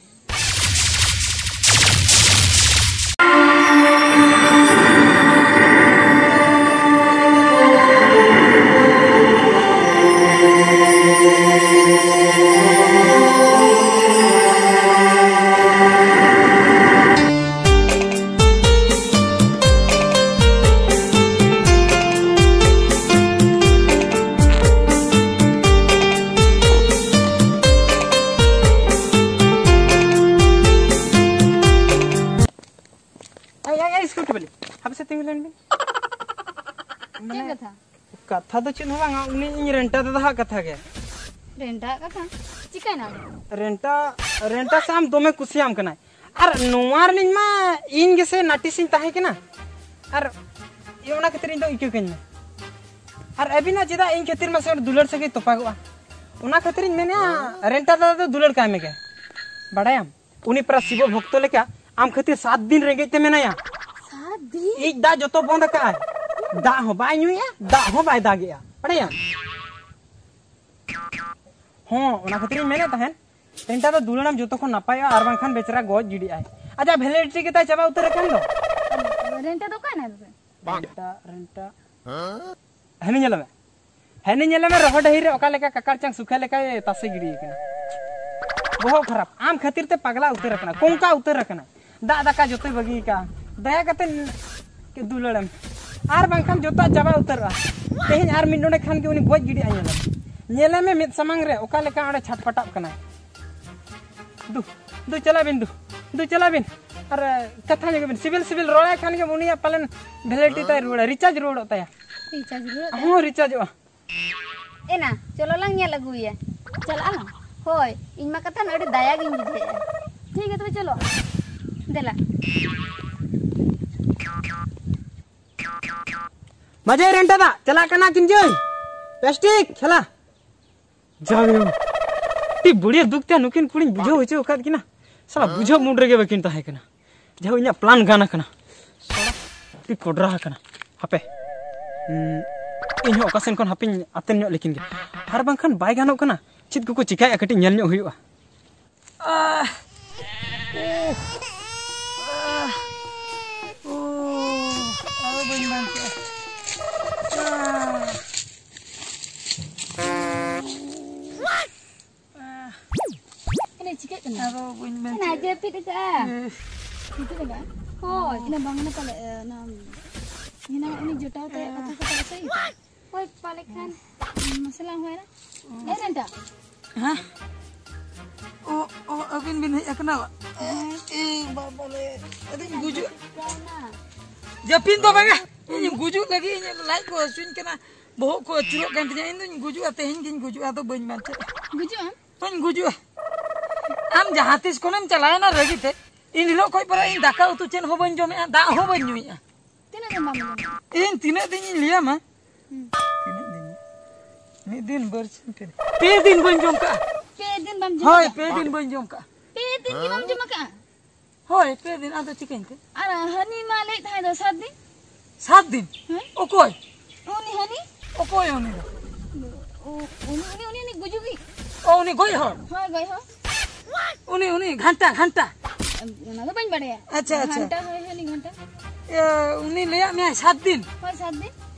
ᱟᱭ, ᱟᱭ, ᱟᱭ, ᱥᱠᱩᱴᱤ ᱵᱟᱹᱞᱤ, ᱦᱟᱯᱮ ᱥᱮ ᱛᱤᱸᱜᱩ ᱞᱮᱱ ᱵᱤᱱ᱾ ᱪᱮᱫ ᱢᱟᱱᱮ, ᱠᱟᱛᱷᱟ? ᱠᱟᱛᱷᱟ ᱫᱚ ᱪᱮᱫ ᱦᱚᱸ ᱵᱟᱝᱟ, ᱩᱱᱤ ᱤᱧ ᱨᱮᱱᱴᱟ ᱫᱟᱫᱟ ᱦᱟᱜ ᱠᱟᱛᱷᱟ ᱜᱮ᱾ ᱨᱮᱱᱴᱟ ᱠᱟᱛᱷᱟ? ᱪᱤᱠᱟᱹ ᱠᱟᱱᱟ᱾ ᱨᱮᱱᱴᱟ, ᱨᱮᱱᱴᱟ ᱥᱮ ᱟᱢ ᱫᱚᱢᱮ ᱠᱩᱥᱤᱭᱟᱢ ᱠᱟᱱᱟᱭ᱾ ᱟᱨ ᱱᱚᱣᱟ ᱨᱤᱱᱤᱡ ᱢᱟ ᱤᱧ ᱜᱮᱥᱮ ᱱᱟᱴᱤᱥ ᱤᱧ ᱛᱟᱦᱮᱸ ᱠᱟᱱᱟ᱾ ᱟᱨ ᱚᱱᱟ ᱠᱷᱟᱹᱛᱤᱨ ᱤᱧ ᱫᱚ ᱤᱠᱟᱹ ᱠᱟᱹᱧ ᱢᱮ᱾ ᱟᱨ ᱟᱹᱵᱤᱱᱟᱜ ᱪᱮᱫᱟᱜ ᱤᱧ ᱠᱷᱟᱹᱛᱤᱨ ᱢᱟᱥᱮ ᱫᱩᱞᱟᱹᱲ ᱥᱟᱹᱜᱟᱹᱭ ᱛᱚᱯᱟᱜᱚᱜᱼᱟ? ᱚᱱᱟ ᱠᱷᱟᱹᱛᱤᱨ ᱤᱧ ᱢᱮᱱᱮᱫᱼᱟ, ᱨᱮᱱᱴᱟ ᱫᱟᱫᱟ ᱫᱚ ᱫᱩᱞᱟᱹᱲ ᱠᱟᱭ ᱢᱮᱜᱮ᱾ ᱵᱟᱲᱟᱭᱟᱢ, ᱩᱱᱤ ᱯᱮᱲᱟ ᱥᱤᱵᱚ ᱵᱷᱚᱠᱛᱚ ᱞᱮᱠᱟ ᱟᱢ ᱠᱷᱟᱹᱛᱤᱨ ᱥᱟᱛ ᱫᱤᱱ ᱨᱮᱸᱜᱮᱡ ᱛᱮ ᱢᱮᱱᱟᱭᱟ᱾ ᱥᱟᱛ ᱫᱤᱱ? ᱤᱡ ᱫᱟᱜ ᱡᱚᱛᱚ ᱵᱚᱱᱫ ᱟᱠᱟᱫᱼᱟᱭ᱾ ᱫᱟᱜ ᱦᱚᱸ ᱵᱟᱭ ᱧᱩᱭᱮᱫᱼᱟ, ᱫᱟᱜ ᱦᱚᱸ ᱵᱟᱭ ᱫᱟᱜᱮᱜᱼᱟ᱾ ᱵᱟᱲᱟᱭᱟᱢ? ᱦᱚᱸ, ᱚᱱᱟ ᱠᱷᱟᱹᱛᱤᱨ ᱤᱧ ᱢᱮᱱᱮᱫ ᱛᱟᱦᱮᱸᱫ, ᱨᱮᱱᱴᱟ ᱫᱚ ᱫᱩᱞᱟᱹᱲᱟᱢ ᱡᱚᱛᱚ ᱠᱷᱚᱱ ᱱᱟᱯᱟᱭᱚᱜᱼᱟ, ᱟᱨ ᱵᱟᱝᱠᱷᱟᱱ ᱵᱮᱪᱟᱨᱟ ᱜᱚᱡ ᱜᱤᱰᱤᱜ ᱟᱭ᱾ ᱟᱡᱟᱜ validity ᱜᱮ ᱛᱟᱭ ᱪᱟᱵᱟ ᱩᱛᱟᱹᱨ ᱟᱠᱟᱱ ᱫᱚ᱾ ᱨᱮᱱᱴᱟ ᱫᱚ ᱚᱠᱟᱭ ᱱᱟᱭ ᱛᱚᱵᱮ? ᱨᱮᱱᱴᱟ, ᱨᱮᱱᱴᱟ᱾ ᱦᱟᱹᱱᱤ ᱧᱮᱞ ᱢᱮ, ᱦᱟᱹᱱᱤ ᱧᱮᱞ ᱢᱮ, ᱨᱚᱦᱚ ᱰᱟᱹᱦᱤ ᱨᱮ ᱚᱠᱟ ᱞᱮᱠᱟ ᱠᱟᱠᱟᱲ ᱪᱟᱝ ᱥᱩᱠᱷᱟᱹ ᱞᱮᱠᱟᱭ ᱛᱟᱥᱮ ᱜᱤᱰᱤ ᱟᱠᱟᱱᱟ᱾ ᱵᱚᱦᱚᱜ ᱠᱷᱟᱨᱟᱯ, ᱟᱢ ᱠᱷᱟᱹᱛᱤᱨ ᱛᱮ ᱯᱟᱜᱽᱞᱟ ᱩᱛᱟᱹᱨ ᱟᱠᱟᱱᱟ, ᱠᱚᱝᱠᱟ ᱩᱛᱟᱹᱨ ᱟᱠᱟᱱᱟ᱾ ᱫᱟᱜ ᱫᱟᱠᱟ ᱡᱚᱛᱚᱭ ᱵᱟᱹᱜᱤ ᱟᱠᱟᱫᱼᱟ᱾ ᱫᱟᱭᱟ ᱠᱟᱛᱮ ᱫᱩᱞᱟᱹᱲᱮᱢ, ᱟᱨ ᱵᱟᱝᱠᱷᱟᱱ ᱡᱚᱛᱚᱣᱟᱜ ᱪᱟᱵᱟ ᱩᱛᱟᱹᱨᱚᱜᱼᱟ᱾ ᱛᱮᱦᱮᱧ ᱟᱨ ᱢᱤᱫ ᱰᱚᱸᱰᱮ ᱠᱷᱟᱱ ᱜᱮ ᱩᱱᱤ ᱜᱚᱡ ᱜᱤᱰᱤᱜᱼᱟ᱾ ᱧᱮᱞᱮᱢ, ᱧᱮᱞᱮᱢᱮ ᱢᱮᱫ ᱥᱟᱢᱟᱝ ᱨᱮ ᱚᱠᱟ ᱞᱮᱠᱟ ᱚᱸᱰᱮ ᱪᱷᱟᱴᱯᱟᱴᱟᱜ ᱠᱟᱱᱟᱭ᱾ ᱫᱩ, ᱫᱩ ᱪᱟᱞᱟᱜ ᱵᱤᱱ, ᱫᱩ, ᱫᱩ ᱪᱟᱞᱟᱜ ᱵᱤᱱ᱾ ᱟᱨ ᱠᱟᱛᱷᱟ ᱧᱚᱜ ᱵᱤᱱ, ᱥᱤᱵᱤᱞ ᱥᱤᱵᱤᱞ ᱨᱚᱲᱟᱭ ᱠᱷᱟᱱ ᱜᱮ ᱩᱱᱤᱭᱟᱜ ᱯᱟᱞᱮᱱ validity ᱛᱟᱭ ᱨᱩᱣᱟᱹᱲᱟ, recharge ᱨᱩᱣᱟᱹᱲᱚᱜ ᱛᱟᱭᱟ᱾ Recharge ᱨᱩᱣᱟᱹᱲᱚᱜ ᱛᱟᱭᱟ? ᱦᱚᱸ, rechargeᱚᱜᱼᱟ᱾ ᱮᱱᱟ, ᱪᱚᱞᱚ ᱞᱟᱝ ᱧᱮᱞ ᱟᱹᱜᱩᱭᱟ᱾ ᱪᱟᱞᱟᱜ ᱟᱞᱟᱝ? ᱦᱳᱭ, ᱤᱧ ᱢᱟ ᱠᱟᱛᱷᱟ ᱟᱹᱰᱤ ᱫᱟᱭᱟ ᱜᱤᱧ ᱵᱩᱡᱷᱟᱹᱣᱮᱫᱼᱟ᱾ ᱴᱷᱤᱠ ᱜᱮᱭᱟ, ᱛᱚᱵᱮ ᱪᱚᱞᱚ᱾ ᱫᱮᱞᱟ᱾ ᱵᱟᱡᱮ ᱨᱮᱱᱴᱟ ᱫᱟ, ᱪᱟᱞᱟᱜ ᱠᱟᱱᱟ ᱠᱤᱱ ᱡᱟᱹᱭ᱾ ᱯᱮᱥᱴᱤᱠ, ᱪᱟᱞᱟ᱾ ᱡᱟᱭ ᱦᱳ᱾ ᱟᱹᱰᱤ ᱵᱩᱲᱤᱭᱟᱹ ᱫᱩᱠ ᱛᱮ ᱱᱩᱠᱤᱱ ᱠᱩᱲᱤᱧ ᱵᱩᱡᱷᱟᱹᱣ ᱦᱚᱪᱚ ᱟᱠᱟᱫ ᱠᱤᱱᱟ᱾ ᱥᱟᱞᱟ ᱵᱩᱡᱷᱟᱹᱣ mood ᱨᱮᱜᱮ ᱵᱟᱹᱠᱤᱱ ᱛᱟᱦᱮᱸ ᱠᱟᱱᱟ᱾ ᱡᱟᱭ ᱦᱳ, ᱤᱧᱟᱹᱜ plan ᱜᱟᱱ ᱟᱠᱟᱱᱟ᱾ ᱥᱟᱞᱟ ᱟᱹᱰᱤ ᱠᱚᱰᱨᱟ ᱟᱠᱟᱱᱟ᱾ ᱦᱟᱯᱮ᱾ ᱦᱩᱸ, ᱤᱧ ᱦᱚᱸ ᱚᱠᱟ ᱥᱮᱱ ᱠᱷᱚᱱ ᱦᱟᱯᱮᱧ ᱟᱛᱮᱱ ᱧᱚᱜ ᱞᱮᱠᱤᱱ ᱜᱮ᱾ ᱟᱨ ᱵᱟᱝᱠᱷᱟᱱ ᱵᱟᱭ ᱜᱟᱱᱚᱜ ᱠᱟᱱᱟ᱾ ᱪᱮᱫ ᱠᱚᱠᱚ ᱪᱤᱠᱟᱹᱭᱮᱫᱼᱟ ᱠᱟᱹᱴᱤᱡ ᱧᱮᱞ ᱧᱚᱜ ᱦᱩᱭᱩᱜᱼᱟ᱾ ᱟᱦ᱾ ᱟᱦ᱾ ᱳ, ᱟᱨᱚ ᱵᱟᱹᱧ ᱵᱟᱧᱪᱟᱜᱼᱟ᱾ ᱟᱦ᱾ ᱟᱦ᱾ ᱮᱱᱮ ᱪᱤᱠᱟᱹᱜ ᱠᱟᱱᱟ? ᱟᱨᱚ ᱵᱟᱹᱧ ᱮᱱᱟ ᱵᱟᱧᱪᱟᱜᱼᱟ᱾ ᱡᱟᱹᱯᱤᱫ ᱟᱠᱟᱫᱼᱟ᱾ ᱮ᱾ ᱡᱟᱹᱯᱤᱫ ᱟᱠᱟᱫᱼᱟ? ᱦᱳᱭ᱾ ᱮᱱᱟ ᱵᱟᱝ ᱚᱱᱟ ᱯᱟᱞᱮ, ᱮ, ᱚᱱᱟ ᱦᱮᱱᱟᱝ ᱩᱱᱤ ᱡᱚᱴᱟᱣ ᱛᱮ ᱠᱟᱛᱷᱟ ᱠᱚ ᱯᱟᱞᱮ ᱥᱟᱹᱦᱤ ᱛᱟᱭ᱾ ᱦᱳᱭ, ᱯᱟᱞᱮ ᱠᱷᱟᱱ᱾ ᱢᱟᱥᱮ ᱞᱟᱝ ᱦᱚᱭᱱᱟ᱾ ᱮ, ᱨᱮᱱᱴᱟ᱾ ᱦᱮᱸ? ᱚ, ᱚ, ᱟᱹᱵᱤᱱ ᱵᱤᱱ ᱦᱮᱡ ᱟᱠᱟᱱᱟ? ᱮ, ᱵᱟᱵᱟ ᱨᱮ, ᱟᱹᱞᱤᱧ ᱜᱩᱡᱩᱜ᱾ ᱡᱟᱹᱯᱤᱫ ᱫᱚ ᱵᱟᱝᱟ, ᱤᱧ ᱜᱩᱡᱩᱜ ᱞᱟᱹᱜᱤᱫ, ᱤᱧᱟᱹᱜ ᱞᱟᱡ ᱠᱚ ᱦᱟᱹᱥᱩᱧ ᱠᱟᱱᱟ, ᱵᱚᱦᱚᱜ ᱠᱚ ᱟᱹᱪᱩᱨᱚᱜ ᱠᱟᱱ ᱛᱤᱧᱟ, ᱤᱧ ᱫᱩᱧ ᱜᱩᱡᱩᱜᱼᱟ, ᱛᱮᱦᱮᱧ ᱜᱤᱧ ᱜᱩᱡᱩᱜᱼᱟ, ᱟᱫᱚ ᱵᱟᱹᱧ ᱵᱟᱧᱪᱟᱜᱼᱟ᱾ ᱜᱩᱡᱩᱜ ᱟᱢ? ᱤᱧ ᱜᱩᱡᱩᱜᱼᱟ᱾ ᱟᱢ ᱡᱟᱦᱟᱸ ᱛᱤᱥ ᱠᱷᱚᱱᱮᱢ ᱪᱟᱞᱟᱣᱮᱱᱟ ᱨᱟᱹᱜᱤ ᱛᱮ, ᱤᱧ ᱦᱤᱞᱳᱜ ᱠᱷᱚᱱ ᱯᱚᱨᱮ ᱤᱧ ᱫᱟᱠᱟ ᱩᱛᱩ ᱪᱮᱫ ᱦᱚᱸ ᱵᱟᱹᱧ ᱡᱚᱢᱮᱜᱼᱟ, ᱫᱟᱜ ᱦᱚᱸ ᱵᱟᱹᱧ ᱧᱩᱭᱮᱜᱼᱟ᱾ ᱛᱤᱱᱟᱹᱜ ᱫᱤᱱ ᱵᱟᱢ ᱡᱚᱢᱟ? ᱤᱧ ᱛᱤᱱᱟᱹᱜ ᱫᱤᱱ ᱤᱧ ᱞᱟᱹᱭᱟᱢᱟ? ᱦᱩᱸ᱾ ᱛᱤᱱᱟᱹᱜ ᱫᱤᱱ? ᱢᱤᱫ ᱫᱤᱱ ᱵᱟᱨᱥᱤᱧ ᱯᱮ ᱫᱤᱱ᱾ ᱯᱮ ᱫᱤᱱ ᱵᱟᱹᱧ ᱡᱚᱢ ᱠᱟᱜᱼᱟ᱾ ᱯᱮ ᱫᱤᱱ ᱵᱟᱢ ᱡᱚᱢ ᱦᱳᱭ, ᱠᱟᱜᱼᱟ? ᱯᱮ ᱫᱤᱱ ᱵᱟᱹᱧ ᱡᱚᱢ ᱠᱟᱜᱼᱟ᱾ ᱯᱮ ᱫᱤᱱ ᱜᱮ ᱵᱟᱢ ᱡᱚᱢ ᱠᱟᱜᱼᱟ? ᱦᱳᱭ, ᱯᱮ ᱫᱤᱱ, ᱟᱫᱚ ᱪᱤᱠᱟᱹᱧ ᱛᱮ? ᱟᱨ ᱦᱟᱹᱱᱤ ᱢᱟ ᱞᱟᱹᱭᱮᱫ ᱛᱟᱦᱮᱸ ᱫᱚ ᱥᱟᱛ ᱫᱤᱱ᱾ ᱥᱟᱛ ᱫᱤᱱ? ᱦᱮᱸ? ᱚᱠᱚᱭ? ᱩᱱᱤ ᱦᱟᱹᱱᱤ? ᱚᱠᱚᱭ ᱩᱱᱤ ᱫᱚ? ᱩ-, ᱩᱱᱤ, ᱩᱱᱤ, ᱩᱱᱤ ᱜᱩᱡᱩᱜᱤᱡ᱾ ᱚ, ᱩᱱᱤ ᱜᱚᱡ ᱦᱚᱲ? ᱦᱳᱭ, ᱜᱚᱡ ᱦᱚᱲ᱾ ᱩᱱᱤ, ᱩᱱᱤ ᱜᱷᱟᱱᱴᱟ, ᱜᱷᱟᱱᱴᱟ᱾ ᱚᱱᱟ ᱫᱚ ᱵᱟᱹᱧ ᱵᱟᱲᱟᱭᱟ᱾ ᱟᱪᱪᱷᱟ, ᱟᱪᱪᱷᱟ᱾ ᱜᱷᱟᱱᱴᱟ, ᱦᱳᱭ, ᱦᱟᱹᱱᱤ ᱜᱷᱟᱱᱴᱟ᱾ ᱤᱭᱟᱹ, ᱩᱱᱤ ᱞᱟᱹᱭᱟᱫ ᱢᱮᱭᱟᱭ ᱥᱟᱛ ᱫᱤᱱ? ᱦᱳᱭ, ᱥᱟᱛ ᱫᱤᱱ᱾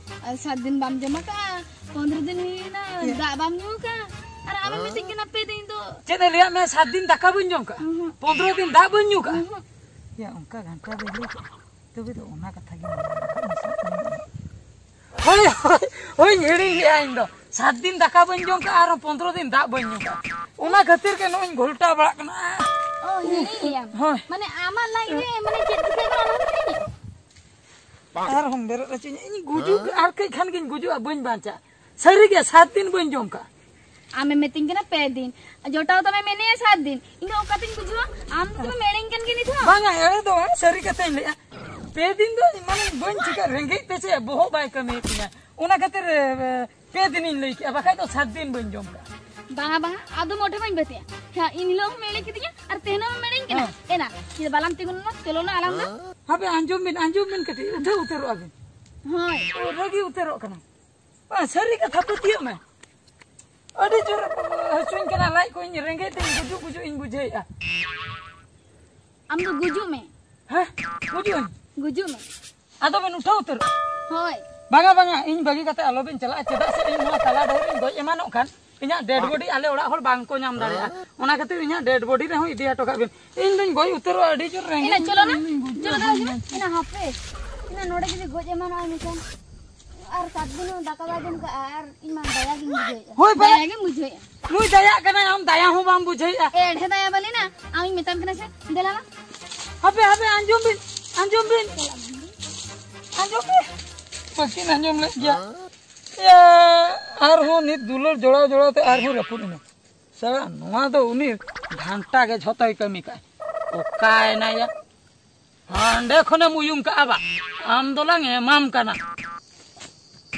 ᱟᱨ ᱥᱟᱛ ᱫᱤᱱ ᱵᱟᱢ ᱡᱚᱢ ᱟᱠᱟᱫᱼᱟ, ᱯᱚᱱᱨᱚ ᱫᱤᱱ ᱦᱩᱭᱮᱱᱟ, ᱤᱭᱟᱹ᱾ ᱫᱟᱜ ᱵᱟᱢ ᱧᱩ ᱟᱠᱟᱫᱼᱟ, ᱟᱨ ᱟᱢᱮᱢ ᱢᱤᱛᱟᱹᱧ ᱠᱟᱱᱟ ᱯᱮ ᱫᱤᱱ ᱫᱚ᱾ ᱪᱮᱫ ᱮ ᱞᱟᱹᱭᱟᱫ ᱢᱮᱭᱟ? ᱥᱟᱛ ᱫᱤᱱ ᱫᱟᱠᱟ ᱵᱟᱹᱧ ᱡᱚᱢ ᱠᱟᱜᱼᱟ, ᱩᱦᱩᱸ᱾ ᱯᱚᱱᱨᱚ ᱫᱤᱱ ᱫᱟᱜ ᱵᱟᱹᱧ ᱧᱩ ᱠᱟᱜᱼᱟ᱾ ᱩᱦᱩᱸ᱾ ᱭᱟ, ᱚᱱᱠᱟ ᱜᱷᱟᱱᱴᱟ ᱫᱚᱭ ᱞᱟᱹᱭ ᱠᱮᱜᱼᱟ, ᱛᱚᱵᱮ ᱫᱚ ᱚᱱᱟ ᱠᱟᱛᱷᱟ ᱜᱮ ᱢᱮᱱᱟᱜᱼᱟ᱾ ᱦᱳᱭ, ᱦᱳᱭ, ᱦᱳᱭ, ᱦᱤᱲᱤᱧ ᱞᱮᱜᱼᱟ ᱤᱧ ᱫᱚ᱾ ᱥᱟᱛ ᱫᱤᱱ ᱫᱟᱠᱟ ᱵᱟᱹᱧ ᱡᱚᱢ ᱠᱟᱜᱼᱟ ᱟᱨ ᱯᱚᱱᱨᱚ ᱫᱤᱱ ᱫᱟᱜ ᱵᱟᱹᱧ ᱧᱩ ᱠᱟᱜᱼᱟ᱾ ᱚᱱᱟ ᱠᱷᱟᱹᱛᱤᱨ ᱜᱮ ᱱᱚᱜᱼᱚᱭ ᱤᱧ ᱜᱷᱚᱞᱴᱟᱣ ᱵᱟᱲᱟᱜ ᱠᱟᱱᱟ᱾ ᱚ, ᱦᱤᱲᱤᱧ ᱞᱮᱜᱼᱟᱢ᱾ ᱦᱳᱭ᱾ ᱢᱟᱱᱮ ᱟᱢᱟᱜ ᱞᱟᱡ ᱨᱮ ᱢᱟᱱᱮ ᱪᱮᱫ ᱪᱤᱠᱟᱹᱜ ᱠᱟᱱᱟ ᱚᱱᱟ ᱦᱚᱸᱢ ᱦᱤᱲᱤᱧ ᱞᱮᱜᱼᱟ? ᱟᱨᱦᱚᱸᱢ ᱵᱮᱨᱮᱫ ᱦᱚᱪᱚᱧᱟ᱾ ᱤᱧ ᱜᱩᱡᱩᱜ, ᱟᱨ ᱠᱟᱹᱡ ᱠᱷᱟᱱ ᱜᱤᱧ ᱜᱩᱡᱩᱜᱼᱟ, ᱵᱟᱹᱧ ᱵᱟᱧᱪᱟᱜᱼᱟ᱾ ᱥᱟᱹᱨᱤ ᱜᱮ, ᱥᱟᱛ ᱫᱤᱱ ᱵᱟᱹᱧ ᱡᱚᱢ ᱠᱟᱜᱼᱟ᱾ ᱟᱢᱮᱢ ᱢᱤᱛᱟᱹᱧ ᱠᱟᱱᱟ ᱯᱮ ᱫᱤᱱ, ᱡᱚᱴᱟᱣ ᱛᱟᱢᱮ ᱢᱮᱱᱮᱭᱟ ᱥᱟᱛ ᱫᱤᱱ, ᱤᱧ ᱫᱚ ᱚᱠᱟᱛᱤᱧ ᱵᱩᱡᱷᱟᱹᱣᱟ? ᱟᱢ ᱫᱚ ᱫᱚᱢᱮᱢ ᱮᱲᱮᱧ ᱠᱟᱱ ᱜᱮᱭᱟ ᱱᱤᱛ ᱦᱚᱸ᱾ ᱵᱟᱝᱟ, ᱮᱲᱮ ᱫᱚ ᱵᱟᱝ, ᱥᱟᱹᱨᱤ ᱠᱟᱛᱷᱟᱧ ᱞᱟᱹᱭᱟ᱾ ᱯᱮ ᱫᱤᱱ ᱫᱚ ᱢᱟᱱᱮ ᱵᱟᱹᱧ ᱪᱤᱠᱟᱹ, ᱨᱮᱸᱜᱮᱡ ᱛᱮ ᱪᱮᱫ ᱵᱚᱦᱚᱜ ᱵᱟᱭ ᱠᱟᱹᱢᱤᱭᱮᱫ ᱛᱤᱧᱟ, ᱚᱱᱟ ᱠᱷᱟᱹᱛᱤᱨ, ᱮ, ᱯᱮ ᱫᱤᱱᱤᱧ ᱞᱟᱹᱭ ᱠᱮᱜᱼᱟ, ᱵᱟᱠᱷᱟᱡ ᱫᱚ ᱥᱟᱛ ᱫᱤᱱ ᱵᱟᱹᱧ ᱡᱚᱢ ᱠᱟᱜᱼᱟ᱾ ᱵᱟᱝᱟ, ᱵᱟᱝᱟ, ᱟᱫᱚ ᱢᱚᱴᱷᱮ ᱵᱟᱹᱧ ᱯᱟᱹᱛᱭᱟᱹᱜᱼᱟ᱾ ᱦᱮᱸ, ᱤᱱ ᱦᱤᱞᱳᱜ ᱦᱚᱸᱢ ᱮᱲᱮ ᱠᱤᱫᱤᱧᱟ ᱟᱨ ᱛᱮᱦᱮᱧ ᱦᱚᱸᱢ ᱮᱲᱮᱧ ᱠᱟᱱᱟ᱾ ᱦᱮᱸ᱾ ᱮᱱᱟ, ᱪᱮᱫ ᱵᱟᱞᱟᱝ ᱛᱤᱸᱜᱩ ᱞᱮᱱᱟ? ᱪᱚᱞᱚ ᱱᱟ ᱟᱞᱟᱝ ᱫᱚ᱾ ᱦᱟᱯᱮ, ᱟᱸᱡᱚᱢ ᱵᱤᱱ, ᱟᱸᱡᱚᱢ ᱵᱤᱱ ᱠᱟᱹᱴᱤᱡ, ᱩᱴᱷᱟᱹᱣ ᱩᱛᱟᱹᱨᱚᱜᱼᱟ ᱵᱤᱱ᱾ ᱦᱳᱭ᱾ ᱨᱟᱹᱜᱤ ᱩᱛᱟᱹᱨᱚᱜ ᱠᱟᱱᱟ᱾ ᱵᱟᱝ, ᱥᱟᱹᱨᱤ ᱠᱟᱛᱷᱟ, ᱯᱟᱹᱛᱭᱟᱹᱜ ᱢᱮ᱾ ᱟᱹᱰᱤ ᱡᱳᱨ ᱦᱟᱹᱥᱩᱧ ᱠᱟᱱᱟ ᱞᱟᱡ ᱠᱚ, ᱤᱧ ᱨᱮᱸᱜᱮᱡ ᱛᱮᱧ ᱜᱩᱡᱩᱜ ᱜᱩᱡᱩᱜ ᱤᱧ ᱵᱩᱡᱷᱟᱹᱣᱮᱫᱼᱟ᱾ ᱟᱢ ᱫᱚ ᱜᱩᱡᱩᱜ ᱢᱮ᱾ ᱦᱮᱸ? ᱜᱩᱡᱩᱜ ᱟᱹᱧ? ᱜᱩᱡᱩᱜ ᱢᱮ᱾ ᱟᱫᱚ ᱵᱮᱱ ᱩᱴᱷᱟᱹᱣ ᱩᱛᱟᱹᱨᱚᱜᱼᱟ? ᱦᱳᱭ᱾ ᱵᱟᱝᱟ, ᱵᱟᱝᱟ, ᱤᱧ ᱵᱟᱹᱜᱤ ᱠᱟᱛᱮ ᱟᱞᱚᱵᱮᱱ ᱪᱟᱞᱟᱜᱼᱟ, ᱪᱮᱫᱟᱜ ᱥᱮ ᱤᱧ ᱱᱚᱣᱟ ᱛᱟᱞᱟ ᱰᱟᱹᱦᱤ ᱨᱤᱧ ᱜᱚᱡ ᱮᱢᱟᱱᱚᱜ ᱠᱷᱟᱱ ᱤᱧᱟᱹᱜ dead body ᱟᱞᱮ ᱚᱲᱟᱜ ᱦᱚᱲ ᱵᱟᱝ ᱠᱚ ᱧᱟᱢ ᱫᱟᱲᱮᱭᱟᱜᱼᱟ, ᱚᱱᱟ ᱠᱷᱟᱹᱛᱤᱨ ᱤᱧᱟᱹᱜ dead body ᱨᱮᱦᱚᱸ ᱤᱫᱤ ᱦᱚᱴᱚ ᱠᱟᱜ ᱵᱮᱱ᱾ ᱤᱧ ᱫᱩᱧ ᱜᱚᱡ ᱩᱛᱟᱹᱨᱚᱜᱼᱟ, ᱟᱹᱰᱤ ᱡᱳᱨ ᱨᱮᱸᱜᱮᱡ ᱮᱱᱟ, ᱪᱚᱞᱚ ᱱᱟ, ᱤᱧ ᱫᱩᱧ ᱜᱩᱡᱩᱜᱼᱟ᱾ ᱪᱚᱞᱚ ᱱᱟ, ᱦᱤᱡᱩᱜ ᱢᱮ᱾ ᱮᱱᱟ, ᱦᱟᱯᱮ, ᱮᱱᱟ, ᱱᱚᱰᱮ ᱡᱩᱫᱤ ᱜᱚᱡ ᱮᱢᱟᱱᱚᱜᱼᱟ ᱢᱮᱱᱠᱷᱟᱱ, ᱟᱨ ᱥᱟᱛ ᱫᱤᱱ ᱦᱚᱸ ᱫᱟᱠᱟ ᱵᱟᱭ ᱡᱚᱢ ᱠᱟᱜᱼᱟ, ᱟᱨ ᱤᱧ ᱢᱟ ᱫᱟᱭᱟ ᱜᱤᱧ ᱵᱩᱡᱷᱟᱹᱣᱮᱫᱼᱟ᱾ ᱦᱳᱭ, ᱵᱟᱭ- ᱫᱟᱭᱟ ᱜᱮᱢ ᱵᱩᱡᱷᱟᱹᱣᱮᱫᱼᱟ᱾ ᱱᱩᱭ ᱫᱟᱭᱟᱜ ᱠᱟᱱᱟᱭ, ᱟᱢ ᱫᱟᱭᱟ ᱦᱚᱸ ᱵᱟᱢ ᱵᱩᱡᱷᱟᱹᱣᱮᱫᱼᱟ᱾ ᱮ, ᱮᱰᱷᱮ ᱫᱟᱭᱟ ᱵᱟᱞᱮ ᱱᱟ, ᱟᱢᱤᱧ ᱢᱮᱛᱟᱢ ᱠᱟᱱᱟ ᱥᱮ, ᱫᱮᱞᱟ ᱢᱟ᱾ ᱦᱟᱯᱮ, ᱦᱟᱯᱮ, ᱟᱸᱡᱚᱢ ᱵᱤᱱ, ᱟᱸᱡᱚᱢ ᱵᱤᱱ, ᱟᱸᱡᱚᱢ ᱵᱤᱱ᱾ ᱵᱟᱹᱠᱤᱱ ᱟᱸᱡᱚᱢ ᱞᱮᱫ ᱜᱮᱭᱟ᱾ ᱮᱭᱟ, ᱟᱨᱦᱚᱸ ᱱᱤᱛ ᱫᱩᱞᱟᱹᱲ ᱡᱚᱲᱟᱣ ᱡᱚᱲᱟᱣ ᱛᱮ ᱟᱨᱦᱚᱸ ᱨᱟᱹᱯᱩᱫ ᱮᱱᱟ᱾ ᱛᱚ ᱱᱚᱣᱟ ᱫᱚ ᱩᱱᱤ ᱜᱷᱟᱱᱴᱟ ᱜᱮ ᱡᱷᱚᱛᱚᱭ ᱠᱟᱹᱢᱤ ᱠᱟᱜᱼᱟ᱾ ᱚᱠᱟᱭᱮᱱᱟᱭᱟ? ᱦᱟᱸᱰᱮ ᱠᱷᱚᱱᱮᱢ ᱩᱭᱩᱝ ᱠᱟᱜᱼᱟ ᱵᱟ, ᱟᱢ ᱫᱚᱞᱟᱝ ᱮᱢᱟᱢ ᱠᱟᱱᱟ᱾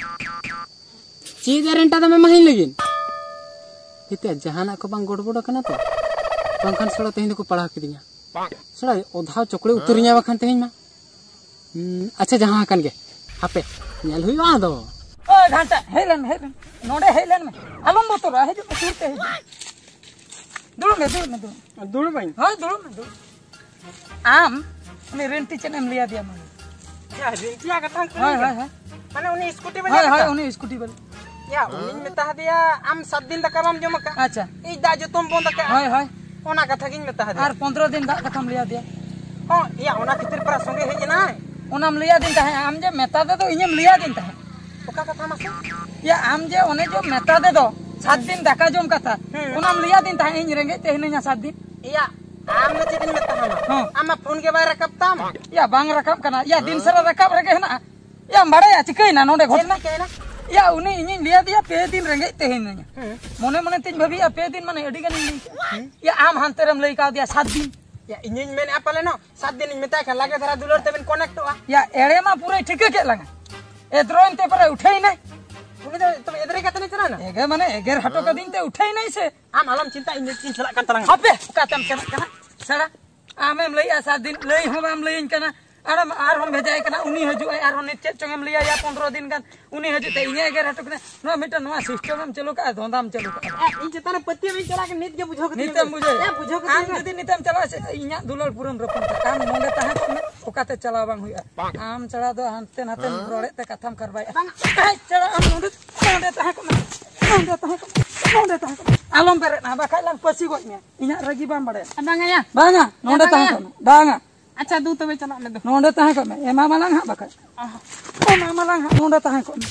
ᱪᱮᱫ ᱜᱟᱨᱮᱱᱴᱟ ᱫᱚᱢ ᱮᱢᱟᱦᱟᱹᱧ ᱞᱟᱹᱜᱤᱫ? ᱦᱤᱛᱮ ᱡᱟᱦᱟᱱᱟᱜ ᱠᱚ ᱵᱟᱝ ᱜᱚᱲᱵᱚᱲ ᱟᱠᱟᱱᱟ ᱛᱚ? ᱵᱟᱝᱠᱷᱟᱱ ᱥᱟᱞᱟ ᱛᱮᱦᱮᱧ ᱫᱚᱠᱚ ᱯᱟᱲᱦᱟᱣ ᱠᱤᱫᱤᱧᱟ᱾ ᱥᱟᱞᱟ ᱚᱫᱷᱟ ᱪᱚᱠᱲᱮ ᱩᱛᱟᱹᱨᱤᱧᱟ ᱵᱟᱠᱷᱟᱱ ᱛᱮᱦᱮᱧ ᱢᱟ᱾ ᱦᱩᱸ, ᱟᱪᱪᱷᱟ, ᱡᱟᱦᱟᱸ ᱟᱠᱟᱱ ᱜᱮ, ᱦᱟᱯᱮ, ᱧᱮᱞ ᱦᱩᱭᱩᱜᱼᱟ ᱟᱫᱚ᱾ ᱳᱭ ᱜᱷᱟᱱᱴᱟ, ᱦᱮᱡ ᱞᱮᱱ ᱢᱮ, ᱦᱮᱡ ᱞᱮᱱ ᱢᱮ᱾ ᱱᱚᱰᱮ ᱦᱮᱡ ᱞᱮᱱ ᱢᱮ, ᱟᱞᱚᱢ ᱵᱚᱛᱚᱨᱚᱜᱼᱟ, ᱦᱤᱡᱩᱜ ᱢᱮ, ᱥᱩᱨ ᱛᱮ ᱦᱤᱡᱩᱜ ᱢᱮ᱾ ᱫᱩᱲᱩᱵ ᱢᱮ, ᱫᱩᱲᱩᱵ ᱢᱮ, ᱫᱩᱲᱩᱵ ᱢᱮ᱾ ᱫᱩᱲᱩᱵ ᱟᱹᱧ? ᱦᱳᱭ, ᱫᱩᱲᱩᱵ ᱢᱮ, ᱫᱩᱲᱩᱵ ᱢᱮ᱾ ᱟᱢ ᱩᱱᱤ ᱨᱮᱱᱴᱤ ᱪᱮᱫ ᱮᱢ ᱞᱟᱹᱭ ᱟᱫᱮᱭᱟ ᱢᱟ? ᱭᱟ, ᱨᱮᱱᱴᱤᱭᱟᱜ ᱠᱟᱛᱷᱟᱢ ᱠᱩᱞᱤ ᱦᱳᱭ, ᱠᱟᱱᱟ? ᱦᱳᱭ, ᱦᱳᱭ᱾ ᱢᱟᱱᱮ ᱩᱱᱤ ᱥᱠᱩᱴᱤ ᱵᱟᱞᱟ ᱦᱳᱭ, ᱦᱳᱭ, ᱠᱟᱛᱷᱟ? ᱩᱱᱤ ᱥᱠᱩᱴᱤ ᱵᱟᱞᱟ᱾ ᱭᱟ, ᱩᱱᱤᱧ ᱢᱮᱛᱟ ᱦᱟᱫᱮᱭᱟ, "ᱟᱢ ᱥᱟᱛ ᱫᱤᱱ ᱫᱟᱠᱟ ᱵᱟᱢ ᱡᱚᱢ ᱟᱠᱟᱫ, ᱟᱪᱪᱷᱟ᱾ ᱤᱧ ᱫᱟᱜ ᱡᱚᱛᱚᱢ ᱵᱚᱱᱫ ᱟᱠᱟᱫ᱾" ᱦᱳᱭ, ᱦᱳᱭ᱾ ᱚᱱᱟ ᱠᱟᱛᱷᱟ ᱜᱤᱧ ᱢᱮᱛᱟ ᱦᱟᱫᱮᱭᱟ᱾ ᱟᱨ ᱯᱚᱱᱫᱽᱨᱚ ᱫᱤᱱ ᱫᱟᱜ ᱠᱟᱛᱷᱟᱢ ᱞᱟᱹᱭ ᱟᱫᱮᱭᱟ? ᱦᱚᱸ, ᱭᱟ, ᱚᱱᱟ ᱠᱷᱟᱹᱛᱤᱨ ᱯᱟᱨᱟ ᱥᱚᱸᱜᱮ ᱦᱮᱡ ᱮᱱᱟᱭ᱾ ᱚᱱᱟᱢ ᱞᱟᱹᱭ ᱟᱹᱫᱤᱧ ᱛᱟᱦᱮᱸᱫ, ᱟᱢ ᱡᱮ ᱢᱮᱛᱟ ᱫᱮ ᱫᱚ ᱤᱧᱮᱢ ᱞᱟᱹᱭ ᱟᱹᱫᱤᱧ ᱛᱟᱦᱮᱸᱫ᱾ ᱚᱠᱟ ᱠᱟᱛᱷᱟ ᱢᱟᱥᱮ? ᱭᱟ, ᱟᱢ ᱡᱮ ᱚᱱᱮ ᱡᱮ ᱢᱮᱛᱟ ᱫᱮ ᱫᱚ, ᱥᱟᱛ ᱫᱤᱱ ᱫᱟᱠᱟ ᱡᱚᱢ ᱠᱟᱛᱷᱟ, ᱦᱩᱸ᱾ ᱚᱱᱟᱢ ᱞᱟᱹᱭ ᱟᱹᱫᱤᱧ ᱛᱟᱦᱮᱸᱫ, ᱤᱧ ᱨᱮᱸᱜᱮᱡ ᱛᱮ ᱦᱤᱱᱟᱹᱧᱟ ᱥᱟᱛ ᱫᱤᱱ᱾ ᱭᱟ, ᱟᱢ ᱫᱚ ᱪᱮᱫ ᱤᱧ ᱢᱮᱛᱟᱢᱟ? ᱦᱚᱸ᱾ ᱟᱢᱟᱜ ᱯᱷᱳᱱ ᱜᱮ ᱵᱟᱭ ᱨᱟᱠᱟᱵ ᱛᱟᱢ᱾ ᱭᱟ, ᱵᱟᱝ ᱨᱟᱠᱟᱵ ᱠᱟᱱᱟ᱾ ᱭᱟ, ᱫᱤᱱ ᱥᱟᱨᱟ ᱨᱟᱠᱟᱵ ᱨᱮᱜᱮ ᱦᱮᱱᱟᱜᱼᱟ᱾ ᱭᱟᱢ ᱵᱟᱲᱟᱭᱟ ᱪᱤᱠᱟᱹᱭᱮᱱᱟ ᱱᱚᱰᱮ ᱪᱮᱫ ᱜᱷᱚᱴᱚᱱᱟ? ᱪᱤᱠᱟᱹᱭᱮᱱᱟ? ᱭᱟ, ᱩᱱᱤ ᱤᱧᱤᱧ ᱞᱟᱹᱭ ᱟᱫᱮᱭᱟ ᱯᱮ ᱫᱤᱱ ᱨᱮᱸᱜᱮᱡ ᱛᱮ ᱦᱤᱱᱟᱹᱧᱟ᱾ ᱦᱮᱸ᱾ ᱢᱚᱱᱮ ᱢᱚᱱᱮ ᱛᱤᱧ ᱵᱷᱟᱹᱵᱤᱭᱟ ᱯᱮ ᱫᱤᱱ ᱢᱟᱱᱮ ᱟᱹᱰᱤ ᱜᱟᱱᱤᱧ ᱞᱟᱹᱭ ᱠᱮᱫᱼᱟ᱾ ᱦᱮᱸ᱾ ᱭᱟ, ᱟᱢ ᱦᱟᱱᱛᱮ ᱨᱮᱢ ᱞᱟᱹᱭ ᱠᱟᱣᱫᱮᱭᱟ ᱥᱟᱛ ᱫᱤᱱ᱾ ᱭᱟ, ᱤᱧᱤᱧ ᱢᱮᱱᱮᱫᱼᱟ ᱯᱟᱞᱮᱱᱚᱜ ᱥᱟᱛ ᱫᱤᱱᱤᱧ ᱢᱮᱛᱟᱭ ᱠᱷᱟᱱ ᱞᱟᱜᱮ ᱫᱷᱟᱨᱟ ᱫᱩᱞᱟᱹᱲ ᱛᱮᱵᱮᱱ ᱠᱚᱱᱮᱠᱴᱚᱜᱼᱟ᱾ ᱭᱟ, ᱮᱲᱮ ᱢᱟ ᱯᱩᱨᱟᱹᱭ ᱴᱷᱤᱠᱟᱹ ᱠᱮᱫ ᱞᱟᱝᱟ᱾ ᱮᱫᱽᱨᱚᱭᱮᱱ ᱛᱮ ᱯᱟᱨᱮ ᱩᱴᱷᱟᱹᱭᱮᱱᱟᱭ᱾ ᱩᱱᱤ ᱫᱚ ᱛᱚᱵᱮ ᱮᱫᱽᱨᱮ ᱠᱟᱛᱮ ᱪᱟᱞᱟᱣᱱᱟ? ᱮᱜᱮ ᱢᱟᱱᱮ ᱮᱜᱮᱨ ᱦᱚᱴᱚ ᱠᱟᱹᱫᱤᱧ ᱛᱮ ᱩᱴᱷᱟᱹᱭᱮᱱᱟᱭ ᱥᱮ᱾ ᱟᱢ ᱟᱞᱚᱢ ᱪᱤᱱᱛᱟ, ᱤᱧ ᱫᱚ ᱪᱤᱱ ᱪᱟᱞᱟᱜ ᱠᱟᱱ ᱛᱟᱞᱟᱝᱟ᱾ ᱦᱟᱯᱮ, ᱚᱠᱟᱛᱮᱢ ᱪᱟᱞᱟᱜ ᱠᱟᱱᱟ? ᱥᱮᱬᱟ, ᱟᱢᱮᱢ ᱞᱟᱹᱭᱮᱜᱼᱟ ᱥᱟᱛ ᱫᱤᱱ, ᱞᱟᱹᱭ ᱦᱚᱸ ᱵᱟᱢ ᱞᱟᱹᱭᱟᱹᱧ ᱠᱟᱱᱟ᱾ ᱟᱨᱮᱢ, ᱟᱨᱦᱚᱸᱢ ᱵᱷᱮᱡᱟᱭᱮ ᱠᱟᱱᱟ, ᱩᱱᱤ ᱦᱤᱡᱩᱜᱼᱟᱭ, ᱟᱨᱦᱚᱸ ᱱᱤᱛ ᱪᱮᱫ ᱪᱚᱝ ᱮᱢ ᱞᱟᱹᱭᱟᱭᱟ, ᱯᱚᱱᱫᱽᱨᱚ ᱫᱤᱱ ᱜᱟᱱ ᱩᱱᱤ ᱦᱤᱡᱩᱜ ᱛᱮ ᱤᱧᱮ ᱮᱜᱮᱨ ᱦᱚᱴᱚ ᱠᱟᱱᱟ᱾ ᱱᱚᱣᱟ ᱢᱤᱫᱴᱟᱝ ᱱᱚᱣᱟ ᱥᱤᱥᱴᱮᱢ ᱮᱢ ᱪᱟᱹᱞᱩ ᱠᱟᱜᱼᱟ, ᱫᱷᱚᱸᱫᱟᱢ ᱪᱟᱹᱞᱩ ᱠᱟᱜᱼᱟ᱾ ᱮ, ᱤᱧ ᱪᱮᱛᱟᱱ ᱨᱮ ᱯᱟᱹᱛᱭᱟᱹᱣ ᱤᱧ ᱪᱟᱞᱟᱜ ᱠᱟᱱᱟ, ᱱᱤᱛ ᱜᱮ ᱵᱩᱡᱷᱟᱹᱣ ᱠᱟᱛᱮ ᱱᱤᱛᱮᱢ ᱵᱩᱡᱷᱟᱹᱣᱟ? ᱦᱮᱸ, ᱵᱩᱡᱷᱟᱹᱣ ᱠᱟᱛᱮ ᱟᱢ ᱜᱮ᱾ ᱡᱩᱫᱤ ᱱᱤᱛᱮᱢ ᱪᱟᱞᱟᱜᱼᱟ ᱥᱮ, ᱤᱧᱟᱹᱜ ᱫᱩᱞᱟᱹᱲ ᱯᱩᱨᱟᱹᱢ ᱨᱟᱹᱯᱩᱫ ᱠᱟᱜᱼᱟ᱾ ᱟᱢ ᱱᱚᱰᱮ ᱛᱟᱦᱮᱸ ᱠᱚᱜ ᱢᱮ, ᱚᱠᱟᱛᱮ ᱪᱟᱞᱟᱣ ᱵᱟᱝ ᱦᱩᱭᱩᱜᱼᱟ᱾ ᱟᱢ ᱪᱷᱟᱲᱟ ᱫᱚ ᱦᱟᱱᱛᱮ ᱱᱟᱛᱮᱢ ᱨᱚᱲᱮᱫ ᱛᱮ ᱠᱟᱛᱷᱟᱢ ᱠᱟᱨᱵᱟᱭᱮᱫᱼᱟ᱾ ᱵᱟᱝ᱾ ᱦᱮᱡ ᱪᱷᱟᱲᱟ ᱟᱢ ᱱᱚᱰᱮ, ᱱᱚᱰᱮ ᱛᱟᱦᱮᱸ ᱠᱚᱜ ᱢᱮ, ᱱᱚᱰᱮ ᱛᱟᱦᱮᱸ ᱠᱚᱜ ᱢᱮ, ᱱᱚᱰᱮ ᱛᱟᱦᱮᱸ ᱠᱚᱜ ᱢᱮ᱾ ᱟᱞᱚᱢ ᱵᱮᱨᱮᱫᱼᱟ, ᱵᱟᱠᱷᱟᱡ ᱞᱟᱝ ᱯᱟᱹᱥᱤ ᱜᱚᱡ ᱢᱮᱭᱟ᱾ ᱤᱧᱟᱹᱜ ᱨᱟᱹᱜᱤ ᱵᱟᱢ ᱵᱟᱲᱟᱭᱟ᱾ ᱵᱟᱝᱟ ᱭᱟ᱾ ᱵᱟᱝᱟ, ᱱᱚᱰᱮ ᱵᱟᱝᱟ ᱛᱟᱦᱮᱸ ᱭᱟ᱾ ᱠᱚᱜ ᱢᱮ᱾ ᱵᱟᱝᱟ᱾ ᱟᱪᱪᱷᱟ, ᱫᱩ ᱛᱚᱵᱮ ᱪᱟᱞᱟᱜ ᱢᱮ ᱫᱩ᱾ ᱱᱚᱰᱮ ᱛᱟᱦᱮᱸ ᱠᱚᱜ ᱢᱮ, ᱮᱢᱟᱢᱟᱞᱟᱝ ᱦᱟᱸᱜ ᱵᱟᱠᱷᱟᱡ᱾ ᱚᱦᱚ᱾ ᱮᱢᱟᱢᱟᱞᱟᱝ ᱦᱟᱸᱜ, ᱱᱚᱰᱮ ᱛᱟᱦᱮᱸ ᱠᱚᱜ ᱢᱮ᱾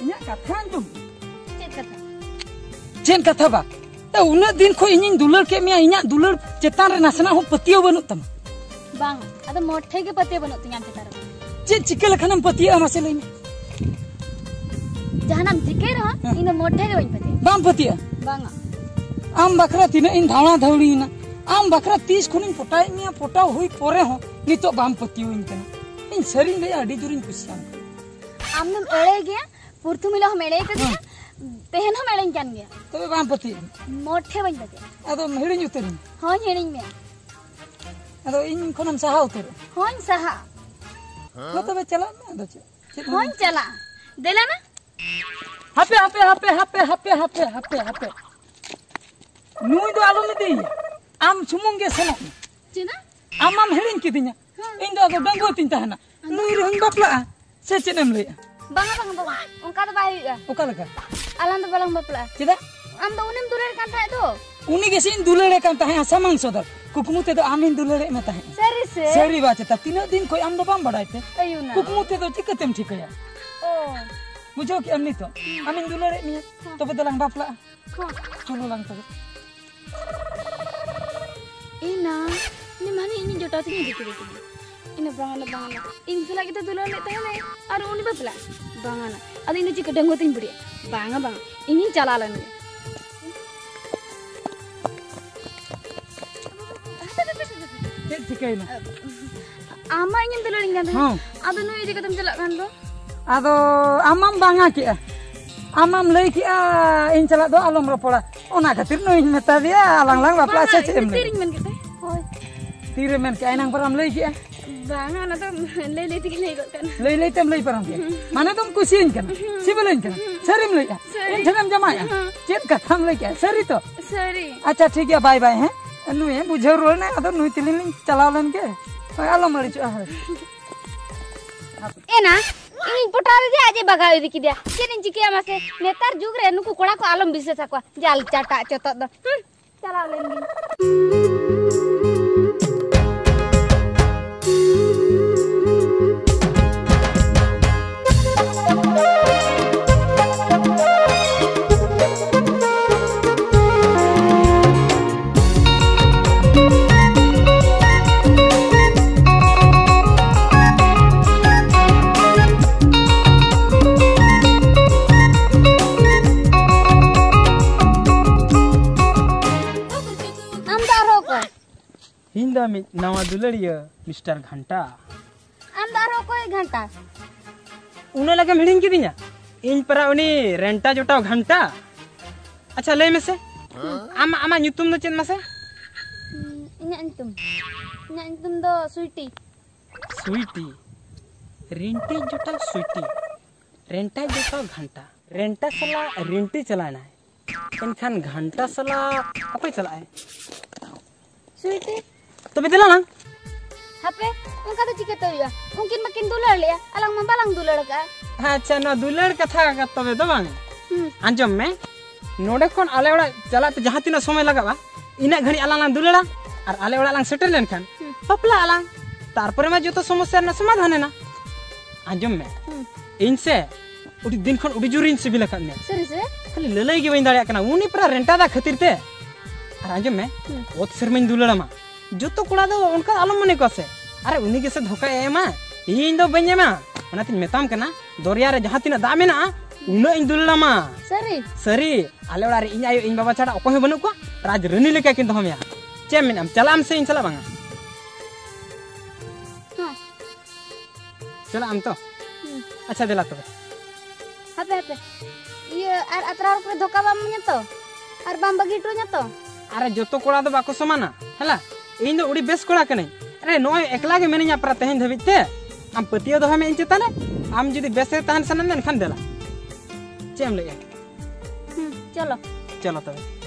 ᱤᱧᱟᱹᱜ ᱠᱟᱛᱷᱟ ᱟᱸᱡᱚᱢ᱾ ᱪᱮᱫ ᱠᱟᱛᱷᱟ? ᱪᱮᱫ ᱠᱟᱛᱷᱟ ᱵᱟ? ᱛᱚ, ᱩᱱᱟᱹᱜ ᱫᱤᱱ ᱠᱷᱚᱱ ᱤᱧᱤᱧ ᱫᱩᱞᱟᱹᱲ ᱠᱮᱫ ᱢᱮᱭᱟ, ᱤᱧᱟᱜ ᱫᱩᱞᱟᱹᱲ ᱪᱮᱛᱟᱱ ᱨᱮ ᱱᱟᱥᱮᱱᱟᱜ ᱦᱚᱸ ᱯᱟᱹᱛᱭᱟᱹᱣ ᱵᱟᱹᱱᱩᱜ ᱛᱟᱢᱟ᱾ ᱵᱟᱝ, ᱟᱫᱚ ᱢᱚᱴᱷᱮ ᱜᱮ ᱯᱟᱹᱛᱭᱟᱹᱣ ᱵᱟᱹᱱᱩᱜ ᱛᱤᱧᱟ ᱟᱢ ᱪᱮᱛᱟᱱ ᱨᱮ᱾ ᱪᱮᱫ ᱪᱤᱠᱟᱹ ᱞᱮᱠᱷᱟᱱᱮᱢ ᱯᱟᱹᱛᱭᱟᱹᱜᱼᱟ, ᱢᱟᱥᱮ ᱞᱟᱹᱭ ᱢᱮ? ᱡᱟᱦᱟᱱᱟᱜ ᱮᱢ ᱪᱤᱠᱟᱹᱭ ᱨᱮᱦᱚᱸ, ᱦᱮᱸ᱾ ᱤᱧ ᱫᱚ ᱢᱚᱴᱷᱮ ᱜᱮ ᱵᱟᱹᱧ ᱯᱟᱹᱛᱭᱟᱹᱜᱼᱟ᱾ ᱵᱟᱢ ᱯᱟᱹᱛᱭᱟᱹᱜᱼᱟ? ᱵᱟᱝᱟ᱾ ᱟᱢ ᱵᱟᱠᱷᱨᱟ ᱛᱤᱱᱟᱹᱜ ᱤᱧ ᱫᱷᱟᱣᱲᱟ ᱫᱷᱟᱣᱲᱤᱭᱮᱱᱟ, ᱟᱢ ᱵᱟᱠᱷᱨᱟ ᱛᱤᱥ ᱠᱷᱚᱱᱤᱧ ᱯᱚᱴᱟᱣᱮᱫ ᱢᱮᱭᱟ, ᱯᱚᱴᱟᱣ ᱦᱩᱭ ᱯᱚᱨᱮ ᱦᱚᱸ ᱱᱤᱛᱚᱜ ᱵᱟᱢ ᱯᱟᱹᱛᱭᱟᱹᱣᱟᱹᱧ ᱠᱟᱱᱟ᱾ ᱤᱧ ᱥᱟᱹᱨᱤᱧ ᱞᱟᱹᱭᱟ, ᱟᱹᱰᱤ ᱡᱳᱨᱤᱧ ᱠᱩᱥᱤᱭᱟᱢ ᱠᱟᱱᱟ᱾ ᱟᱢ ᱫᱚᱢ ᱮᱲᱮ ᱜᱮᱭᱟ, ᱯᱨᱚᱛᱷᱚᱢ ᱦᱤᱞᱳᱜ ᱦᱚᱸᱢ ᱮᱲᱮ ᱠᱟᱫᱤᱧᱟ, ᱦᱮᱸ᱾ ᱛᱮᱦᱮᱧ ᱦᱚᱸᱢ ᱮᱲᱮᱧ ᱠᱟᱱ ᱜᱮᱭᱟ᱾ ᱛᱚᱵᱮ ᱵᱟᱢ ᱯᱟᱹᱛᱭᱟᱹᱜᱼᱟ? ᱢᱚᱴᱷᱮ ᱵᱟᱹᱧ ᱯᱟᱹᱛᱭᱟᱹᱜᱼᱟ᱾ ᱟᱫᱚᱢ ᱦᱤᱲᱤᱧ ᱩᱛᱟᱹᱨᱤᱧ? ᱦᱚᱸᱧ ᱦᱤᱲᱤᱧ ᱢᱮᱭᱟ᱾ ᱟᱫᱚ ᱤᱧ ᱠᱷᱚᱱᱮᱢ ᱥᱟᱦᱟ ᱩᱛᱟᱹᱨᱚᱜᱼᱟ? ᱦᱚᱸᱧ ᱥᱟᱦᱟᱜᱼᱟ᱾ ᱦᱚᱸ, ᱛᱚᱵᱮ ᱪᱟᱞᱟᱜ ᱢᱮ, ᱟᱫᱚ ᱪᱮᱫ? ᱪᱮᱫ ᱦᱚᱸᱧ ᱪᱟᱞᱟᱜᱼᱟ᱾ ᱫᱮᱞᱟ ᱱᱟ᱾ ᱦᱟᱯᱮ, ᱦᱟᱯᱮ, ᱦᱟᱯᱮ, ᱦᱟᱯᱮ᱾ ᱱᱩᱭ ᱫᱚ ᱟᱞᱚᱢ ᱤᱫᱤᱭᱮᱭᱟ, ᱟᱢ ᱥᱩᱢᱩᱝ ᱜᱮ ᱥᱮᱱᱚᱜ ᱢᱮ᱾ ᱪᱮᱫᱟᱜ? ᱟᱢ ᱢᱟᱢ ᱦᱤᱲᱤᱧ ᱠᱤᱫᱤᱧᱟ᱾ ᱦᱮᱸ᱾ ᱤᱧ ᱫᱚ ᱟᱫᱚ ᱰᱟᱺᱜᱩᱣᱟᱹ ᱛᱤᱧ ᱛᱟᱦᱮᱱᱟ᱾ ᱱᱩᱭ ᱨᱮᱦᱚᱸᱧ ᱵᱟᱯᱞᱟᱜᱼᱟ᱾ ᱥᱮ ᱪᱮᱫ ᱮᱢ ᱞᱟᱹᱭᱮᱜᱼᱟ? ᱵᱟᱝᱟ, ᱵᱟᱝᱟ, ᱵᱟᱝᱟ, ᱚᱱᱠᱟ ᱫᱚ ᱵᱟᱭ ᱦᱩᱭᱩᱜᱼᱟ᱾ ᱚᱠᱟ ᱞᱮᱠᱟ? ᱟᱞᱟᱝ ᱫᱚ ᱵᱟᱞᱟᱝ ᱵᱟᱯᱞᱟᱜᱼᱟ᱾ ᱪᱮᱫᱟᱜ? ᱟᱢ ᱫᱚ ᱩᱱᱤᱢ ᱫᱩᱞᱟᱹᱲ ᱠᱟᱱ ᱛᱟᱦᱮᱸᱫ ᱫᱚ᱾ ᱩᱱᱤ ᱜᱮᱥᱮ ᱤᱧ ᱫᱩᱞᱟᱹᱲᱮ ᱠᱟᱱ ᱛᱟᱦᱮᱸᱫᱼᱟ, ᱥᱟᱢᱟᱝ ᱥᱚᱫᱚᱨ᱾ ᱠᱩᱠᱢᱩ ᱛᱮᱫᱚ ᱟᱢᱤᱧ ᱫᱩᱞᱟᱹᱲᱮᱫ ᱢᱮ ᱛᱟᱦᱮᱸᱫ᱾ ᱥᱟᱹᱨᱤ ᱥᱮ? ᱥᱟᱹᱨᱤ ᱵᱟ ᱪᱮᱛᱟ, ᱛᱤᱱᱟᱹᱜ ᱫᱤᱱ ᱠᱷᱚᱱ ᱟᱢ ᱫᱚ ᱵᱟᱢ ᱵᱟᱰᱟᱭ ᱛᱮ? ᱟᱭᱩ ᱱᱟ᱾ ᱠᱩᱠᱢᱩ ᱛᱮᱫᱚ ᱪᱤᱠᱟᱹᱛᱮᱢ ᱴᱷᱤᱠᱟᱹᱭᱟ? ᱚ᱾ ᱵᱩᱡᱷᱟᱹᱣ ᱠᱮᱜᱼᱟᱢ ᱱᱤᱛᱚᱜ? ᱟᱢᱤᱧ ᱫᱩᱞᱟᱹᱲᱮᱫ ᱢᱮᱭᱟ᱾ ᱦᱮᱸ᱾ ᱛᱚᱵᱮ ᱫᱚᱞᱟᱝ ᱵᱟᱯᱞᱟᱜᱼᱟ᱾ ᱦᱮᱸ᱾ ᱪᱚᱞᱚ ᱞᱟᱝ ᱛᱚᱵᱮ᱾ ᱤᱧ ᱱᱟ, ᱩᱱᱤ ᱢᱟᱱᱮ ᱤᱧᱤᱡ ᱡᱚᱴᱟᱣ ᱛᱤᱧ ᱤᱫᱤ ᱠᱮᱫᱮ ᱛᱤᱧᱟ᱾ ᱤᱧ ᱫᱚ ᱵᱟᱝᱟ ᱱᱟ, ᱵᱟᱝᱟ ᱱᱟ᱾ ᱤᱧ ᱥᱟᱞᱟᱜ ᱜᱮᱛᱚ ᱫᱩᱞᱟᱹᱲ ᱞᱮᱫ ᱛᱟᱦᱮᱱᱟᱭ, ᱟᱨ ᱩᱱᱤ ᱵᱟᱯᱞᱟ? ᱵᱟᱝᱟ ᱱᱟ᱾ ᱟᱫᱚ ᱤᱧ ᱫᱚ ᱪᱤᱠᱟᱹ ᱰᱟᱺᱜᱩᱣᱟᱹ ᱛᱤᱧ ᱵᱩᱰᱷᱤᱜᱼᱟ? ᱵᱟᱝᱟ, ᱵᱟᱝᱟ᱾ ᱤᱧᱤᱧ ᱪᱟᱞᱟᱣ ᱞᱮᱱ ᱜᱮ᱾ ᱪᱮᱫ ᱪᱤᱠᱟᱹᱭᱮᱱᱟ? ᱟᱢ ᱢᱟ ᱤᱧᱮᱢ ᱫᱩᱞᱟᱹᱲᱤᱧ ᱠᱟᱱ ᱛᱟᱦᱮᱸᱫ᱾ ᱦᱚᱸ᱾ ᱟᱫᱚ ᱱᱩᱭ ᱤᱫᱤ ᱠᱟᱛᱮᱢ ᱪᱟᱞᱟᱜ ᱠᱟᱱ ᱫᱚ? ᱟᱫᱚ ᱟᱢ ᱢᱟᱢ ᱵᱟᱝᱟ ᱠᱮᱜᱼᱟ, ᱟᱢ ᱢᱟᱢ ᱞᱟᱹᱭ ᱠᱮᱜᱼᱟ ᱤᱧ ᱥᱟᱞᱟᱜ ᱫᱚ ᱟᱞᱚᱢ ᱨᱚᱯᱚᱲᱟ, ᱚᱱᱟ ᱠᱷᱟᱹᱛᱤᱨ ᱱᱩᱭᱤᱧ ᱢᱮᱛᱟ ᱫᱮᱭᱟ, ᱟᱞᱟᱝ ᱞᱟᱝ ᱵᱟᱯᱞᱟᱜᱼᱟ, ᱥᱮ ᱵᱟᱝᱟ, ᱪᱮᱫ ᱮᱢ ᱤᱧ ᱫᱚ ᱞᱟᱹᱭ? ᱛᱤᱨᱤᱧ ᱢᱮᱱ ᱠᱮᱫ ᱛᱟᱦᱮᱸᱫ᱾ ᱦᱳᱭ᱾ ᱛᱤᱨᱮ ᱢᱮᱱ ᱠᱮᱜᱼᱟ? ᱮᱱᱟᱝ ᱯᱟᱨᱟᱢ ᱞᱟᱹᱭ ᱠᱮᱜᱼᱟ᱾ ᱵᱟᱝᱟ, ᱚᱱᱟ ᱫᱚ ᱞᱟᱹᱭ ᱞᱟᱹᱭ ᱛᱮᱜᱮ ᱞᱟᱹᱭ ᱜᱚᱫ ᱠᱟᱱᱟ᱾ ᱞᱟᱹᱭ ᱞᱟᱹᱭ ᱛᱮᱢ ᱞᱟᱹᱭ ᱯᱟᱨᱚᱢ ᱠᱮᱜᱼᱟ? ᱥᱤᱵᱤᱞᱟᱹᱧ ᱠᱟᱱᱟ? ᱥᱟᱹᱨᱤᱢ ᱞᱟᱹᱭᱮᱜᱼᱟ? ᱥᱟᱹᱨᱤ᱾ ᱤᱧ ᱴᱷᱮᱱᱮᱢ ᱡᱟᱢᱟᱭᱮᱜᱼᱟ? ᱦᱮᱸ᱾ ᱪᱮᱫ ᱠᱟᱛᱷᱟᱢ ᱞᱟᱹᱭ ᱠᱮᱜᱼᱟ? ᱥᱟᱹᱨᱤ ᱛᱚ? ᱥᱟᱹᱨᱤ᱾ ᱟᱪᱪᱷᱟ, ᱴᱷᱤᱠ ᱜᱮᱭᱟ, ᱵᱟᱭ ᱵᱟᱭ, ᱦᱮᱸ? ᱱᱩᱭᱮ ᱵᱩᱡᱷᱟᱹᱣ ᱨᱩᱣᱟᱹᱲ ᱮᱱᱟᱭ, ᱟᱫᱚ ᱱᱩᱭ ᱛᱤᱞᱤᱧ ᱞᱤᱧ ᱪᱟᱞᱟᱣ ᱞᱮᱱ ᱜᱮ᱾ ᱦᱳᱭ, ᱟᱞᱚᱢ ᱟᱹᱲᱤᱥᱚᱜᱼᱟ, ᱦᱳᱭ᱾ ᱮᱱᱟ, ᱤᱧᱤᱧ ᱯᱚᱴᱟᱣ ᱞᱮᱫᱮᱭᱟ, ᱟᱡ ᱮ ᱵᱟᱜᱟᱣ ᱤᱫᱤ ᱠᱮᱫᱮᱭᱟ᱾ ᱪᱮᱫ ᱤᱧ ᱪᱤᱠᱟᱹᱭᱟ ᱢᱟᱥᱮ? ᱱᱮᱛᱟᱨ ᱡᱩᱜᱽ ᱨᱮ ᱱᱩᱠᱩ ᱠᱚᱲᱟ ᱠᱚ ᱟᱞᱚᱢ ᱵᱤᱥᱥᱟᱹᱥ ᱟᱠᱚᱣᱟ᱾ ᱡᱟᱞ ᱪᱟᱴᱟᱜ ᱪᱚᱛᱚᱫ ᱫᱚ᱾ ᱦᱩᱸ, ᱪᱟᱞᱟᱣ ᱞᱮᱱ ᱜᱤᱧ᱾ ᱢᱤᱫ ᱱᱟᱣᱟ ᱫᱩᱞᱟᱹᱲᱤᱭᱟᱹ ᱢᱤᱥᱴᱟᱨ ᱜᱷᱟᱱᱴᱟ᱾ ᱟᱢ ᱫᱚ ᱟᱨᱦᱚᱸ ᱚᱠᱚᱭ ᱜᱷᱟᱱᱴᱟ? ᱩᱱᱟᱹᱜ ᱞᱟᱜᱮᱢ ᱦᱤᱲᱤᱧ ᱠᱤᱫᱤᱧᱟ? ᱤᱧ ᱯᱟᱨᱟ ᱩᱱᱤ ᱨᱮᱱᱴᱟ ᱡᱚᱴᱟᱣ ᱜᱷᱟᱱᱴᱟ᱾ ᱟᱪᱪᱷᱟ, ᱞᱟᱹᱭ ᱢᱮᱥᱮ, ᱟᱢ, ᱟᱢᱟᱜ ᱧᱩᱛᱩᱢ ᱫᱚ ᱪᱮᱫ ᱢᱟᱥᱮ? ᱦᱩᱸ, ᱤᱧᱟᱹᱜ ᱧᱩᱛᱩᱢ, ᱤᱧᱟᱹᱜ ᱧᱩᱛᱩᱢ ᱫᱚ ᱥᱩᱭᱴᱤ᱾ ᱥᱩᱭᱴᱤ? ᱨᱮᱱᱴᱟ ᱡᱚᱴᱟᱣ ᱥᱩᱭᱴᱤ, ᱨᱮᱱᱴᱟ ᱡᱚᱴᱟᱣ ᱜᱷᱟᱱᱴᱟ᱾ ᱨᱮᱱᱴᱟ ᱥᱟᱞᱟᱜ ᱨᱮᱱᱴᱤ ᱪᱟᱞᱟᱣ ᱮᱱᱟᱭ, ᱮᱱᱠᱷᱟᱱ ᱜᱷᱟᱱᱴᱟ ᱥᱟᱞᱟᱜ ᱚᱠᱚᱭ ᱪᱟᱞᱟᱜ ᱟᱭ? ᱥᱩᱭᱴᱤ᱾ ᱛᱚᱵᱮ ᱫᱮᱞᱟ ᱞᱟᱝ᱾ ᱦᱟᱯᱮ, ᱚᱱᱠᱟ ᱫᱚ ᱪᱤᱠᱟᱹᱛᱮ ᱦᱩᱭᱩᱜᱼᱟ? ᱩᱱᱠᱤᱱ ᱢᱟᱠᱤᱱ ᱫᱩᱞᱟᱹᱲ ᱞᱮᱜᱼᱟ, ᱟᱞᱟᱝ ᱢᱟ ᱵᱟᱞᱟᱝ ᱫᱩᱞᱟᱹᱲ ᱟᱠᱟᱜᱼᱟ᱾ ᱟᱪᱪᱷᱟ, ᱱᱚᱣᱟ ᱫᱩᱞᱟᱹᱲ ᱠᱟᱛᱷᱟ ᱛᱚᱵᱮ ᱫᱚ ᱵᱟᱝ᱾ ᱦᱩᱸ᱾ ᱟᱸᱡᱚᱢ ᱢᱮ, ᱱᱚᱰᱮ ᱠᱷᱚᱱ ᱟᱞᱮ ᱚᱲᱟᱜ ᱪᱟᱞᱟᱜ ᱛᱮ ᱡᱟᱦᱟᱸ ᱛᱤᱱᱟᱹᱜ ᱥᱚᱢᱚᱭ ᱞᱟᱜᱟᱜᱼᱟ, ᱤᱱᱟᱹᱜ ᱜᱷᱟᱹᱲᱤᱡ ᱟᱞᱟᱝ ᱞᱟᱝ ᱫᱩᱞᱟᱹᱲᱟ, ᱟᱨ ᱟᱞᱮ ᱚᱲᱟᱜ ᱞᱟᱝ ᱥᱮᱴᱮᱨ ᱞᱮᱱᱠᱷᱟᱱ ᱦᱩᱸ᱾ ᱵᱟᱯᱞᱟᱜ ᱟᱞᱟᱝ᱾ ᱛᱟᱨᱯᱚᱨᱮ ᱢᱟ ᱡᱚᱛᱚ ᱥᱚᱢᱚᱥᱥᱟ ᱨᱮᱱᱟᱜ ᱥᱚᱢᱟᱫᱷᱟᱱ ᱮᱱᱟ᱾ ᱟᱸᱡᱚᱢ ᱢᱮ, ᱦᱩᱸ᱾ ᱤᱧ ᱥᱮ ᱟᱹᱰᱤ ᱫᱤᱱ ᱠᱷᱚᱱ ᱟᱹᱰᱤ ᱡᱳᱨᱤᱧ ᱥᱤᱵᱤᱞ ᱟᱠᱟᱫ ᱢᱮᱭᱟ᱾ ᱥᱟᱹᱨᱤ ᱥᱮ? ᱠᱷᱟᱹᱞᱤ ᱞᱟᱹᱞᱟᱹᱭ ᱜᱮ ᱵᱟᱹᱧ ᱫᱟᱲᱮᱭᱟᱜ ᱠᱟᱱᱟ, ᱩᱱᱤ ᱯᱮᱨᱟ ᱨᱮᱱᱴᱟ ᱫᱟ ᱠᱷᱟᱹᱛᱤᱨ ᱛᱮ᱾ ᱟᱨ ᱟᱸᱡᱚᱢ ᱢᱮ, ᱦᱩᱸ᱾ ᱚᱛ ᱥᱮᱨᱢᱟᱧ ᱫᱩᱞᱟᱹᱲᱟᱢᱟ᱾ ᱡᱚᱛᱚ ᱠᱚᱲᱟ ᱫᱚ ᱚᱱᱠᱟ ᱟᱞᱚᱢ ᱢᱚᱱᱮ ᱠᱚᱣᱟ ᱥᱮ᱾ ᱟᱨᱮ, ᱩᱱᱤ ᱜᱮᱥᱮ ᱫᱷᱳᱠᱟᱭ ᱮᱢᱟ, ᱤᱧ ᱫᱚ ᱵᱟᱹᱧ ᱮᱢᱟ᱾ ᱚᱱᱟᱛᱤᱧ ᱢᱮᱛᱟᱢ ᱠᱟᱱᱟ, ᱫᱚᱨᱭᱟ ᱨᱮ ᱡᱟᱦᱟᱸ ᱛᱤᱱᱟᱹᱜ ᱫᱟᱜ ᱢᱮᱱᱟᱜᱼᱟ, ᱩᱱᱟᱹᱜ ᱤᱧ ᱫᱩᱞᱟᱹᱲᱟᱢᱟ᱾ ᱥᱟᱹᱨᱤ? ᱥᱟᱹᱨᱤ᱾ ᱟᱞᱮ ᱚᱲᱟᱜ ᱨᱮ ᱤᱧ ᱟᱭᱳ, ᱤᱧ ᱵᱟᱵᱟ ᱪᱷᱟᱲᱟ ᱚᱠᱚᱭ ᱦᱚᱸ ᱵᱟᱹᱱᱩᱜ ᱠᱚᱣᱟ᱾ ᱨᱟᱡᱽ ᱨᱟᱹᱱᱤ ᱞᱮᱠᱟ ᱠᱤᱱ ᱫᱚᱦᱚ ᱢᱮᱭᱟ᱾ ᱪᱮᱫ ᱮᱢ ᱢᱮᱱᱟ, ᱪᱟᱞᱟᱜ ᱟᱢ ᱥᱮ ᱤᱧ ᱥᱟᱞᱟᱜ ᱵᱟᱝᱟ? ᱦᱮᱸ᱾ ᱪᱟᱞᱟᱜ ᱟᱢ ᱛᱚ? ᱦᱩᱸ᱾ ᱟᱪᱪᱷᱟ, ᱫᱮᱞᱟ ᱛᱚᱵᱮ᱾ ᱦᱟᱯᱮ, ᱦᱟᱯᱮ᱾ ᱤᱭᱟᱹ, ᱟᱨ ᱟᱛᱨᱟ ᱦᱚᱲ ᱠᱚᱨᱮ ᱫᱷᱳᱠᱟ ᱵᱟᱢ ᱮᱢᱟᱹᱧᱟ ᱛᱚ? ᱟᱨ ᱵᱟᱢ ᱵᱟᱹᱜᱤ ᱦᱚᱴᱚ ᱟᱹᱧᱟ ᱛᱚ? ᱟᱨᱮ, ᱡᱚᱛᱚ ᱠᱚᱲᱟ ᱫᱚ ᱵᱟᱠᱚ ᱥᱚᱢᱟᱱᱟ, ᱦᱮᱞᱟ? ᱤᱧ ᱫᱚ ᱟᱹᱰᱤ ᱵᱮᱥ ᱠᱚᱲᱟ ᱠᱟᱹᱱᱟᱹᱧ᱾ ᱟᱨᱮ, ᱱᱚᱜᱼᱚᱭ ᱮᱠᱞᱟ ᱜᱮ ᱢᱤᱱᱟᱹᱧᱟ ᱯᱨᱟ ᱛᱮᱦᱮᱧ ᱫᱷᱟᱹᱵᱤᱡ ᱛᱮ᱾ ᱟᱢ ᱯᱟᱹᱛᱭᱟᱹᱣ ᱫᱚᱦᱚᱭ ᱢᱮ ᱤᱧ ᱪᱮᱛᱟᱱ ᱨᱮ᱾ ᱟᱢ ᱡᱩᱫᱤ ᱵᱮᱥ ᱨᱮ ᱛᱟᱦᱮᱱ ᱥᱟᱱᱟᱢ ᱢᱮᱱᱠᱷᱟᱱ ᱫᱮᱞᱟ᱾ ᱪᱮᱫ ᱮᱢ ᱞᱟᱹᱭᱮᱜᱼᱟ? ᱦᱩᱸ, ᱪᱚᱞᱚ᱾ ᱪᱚᱞᱚ ᱛᱚᱵᱮ᱾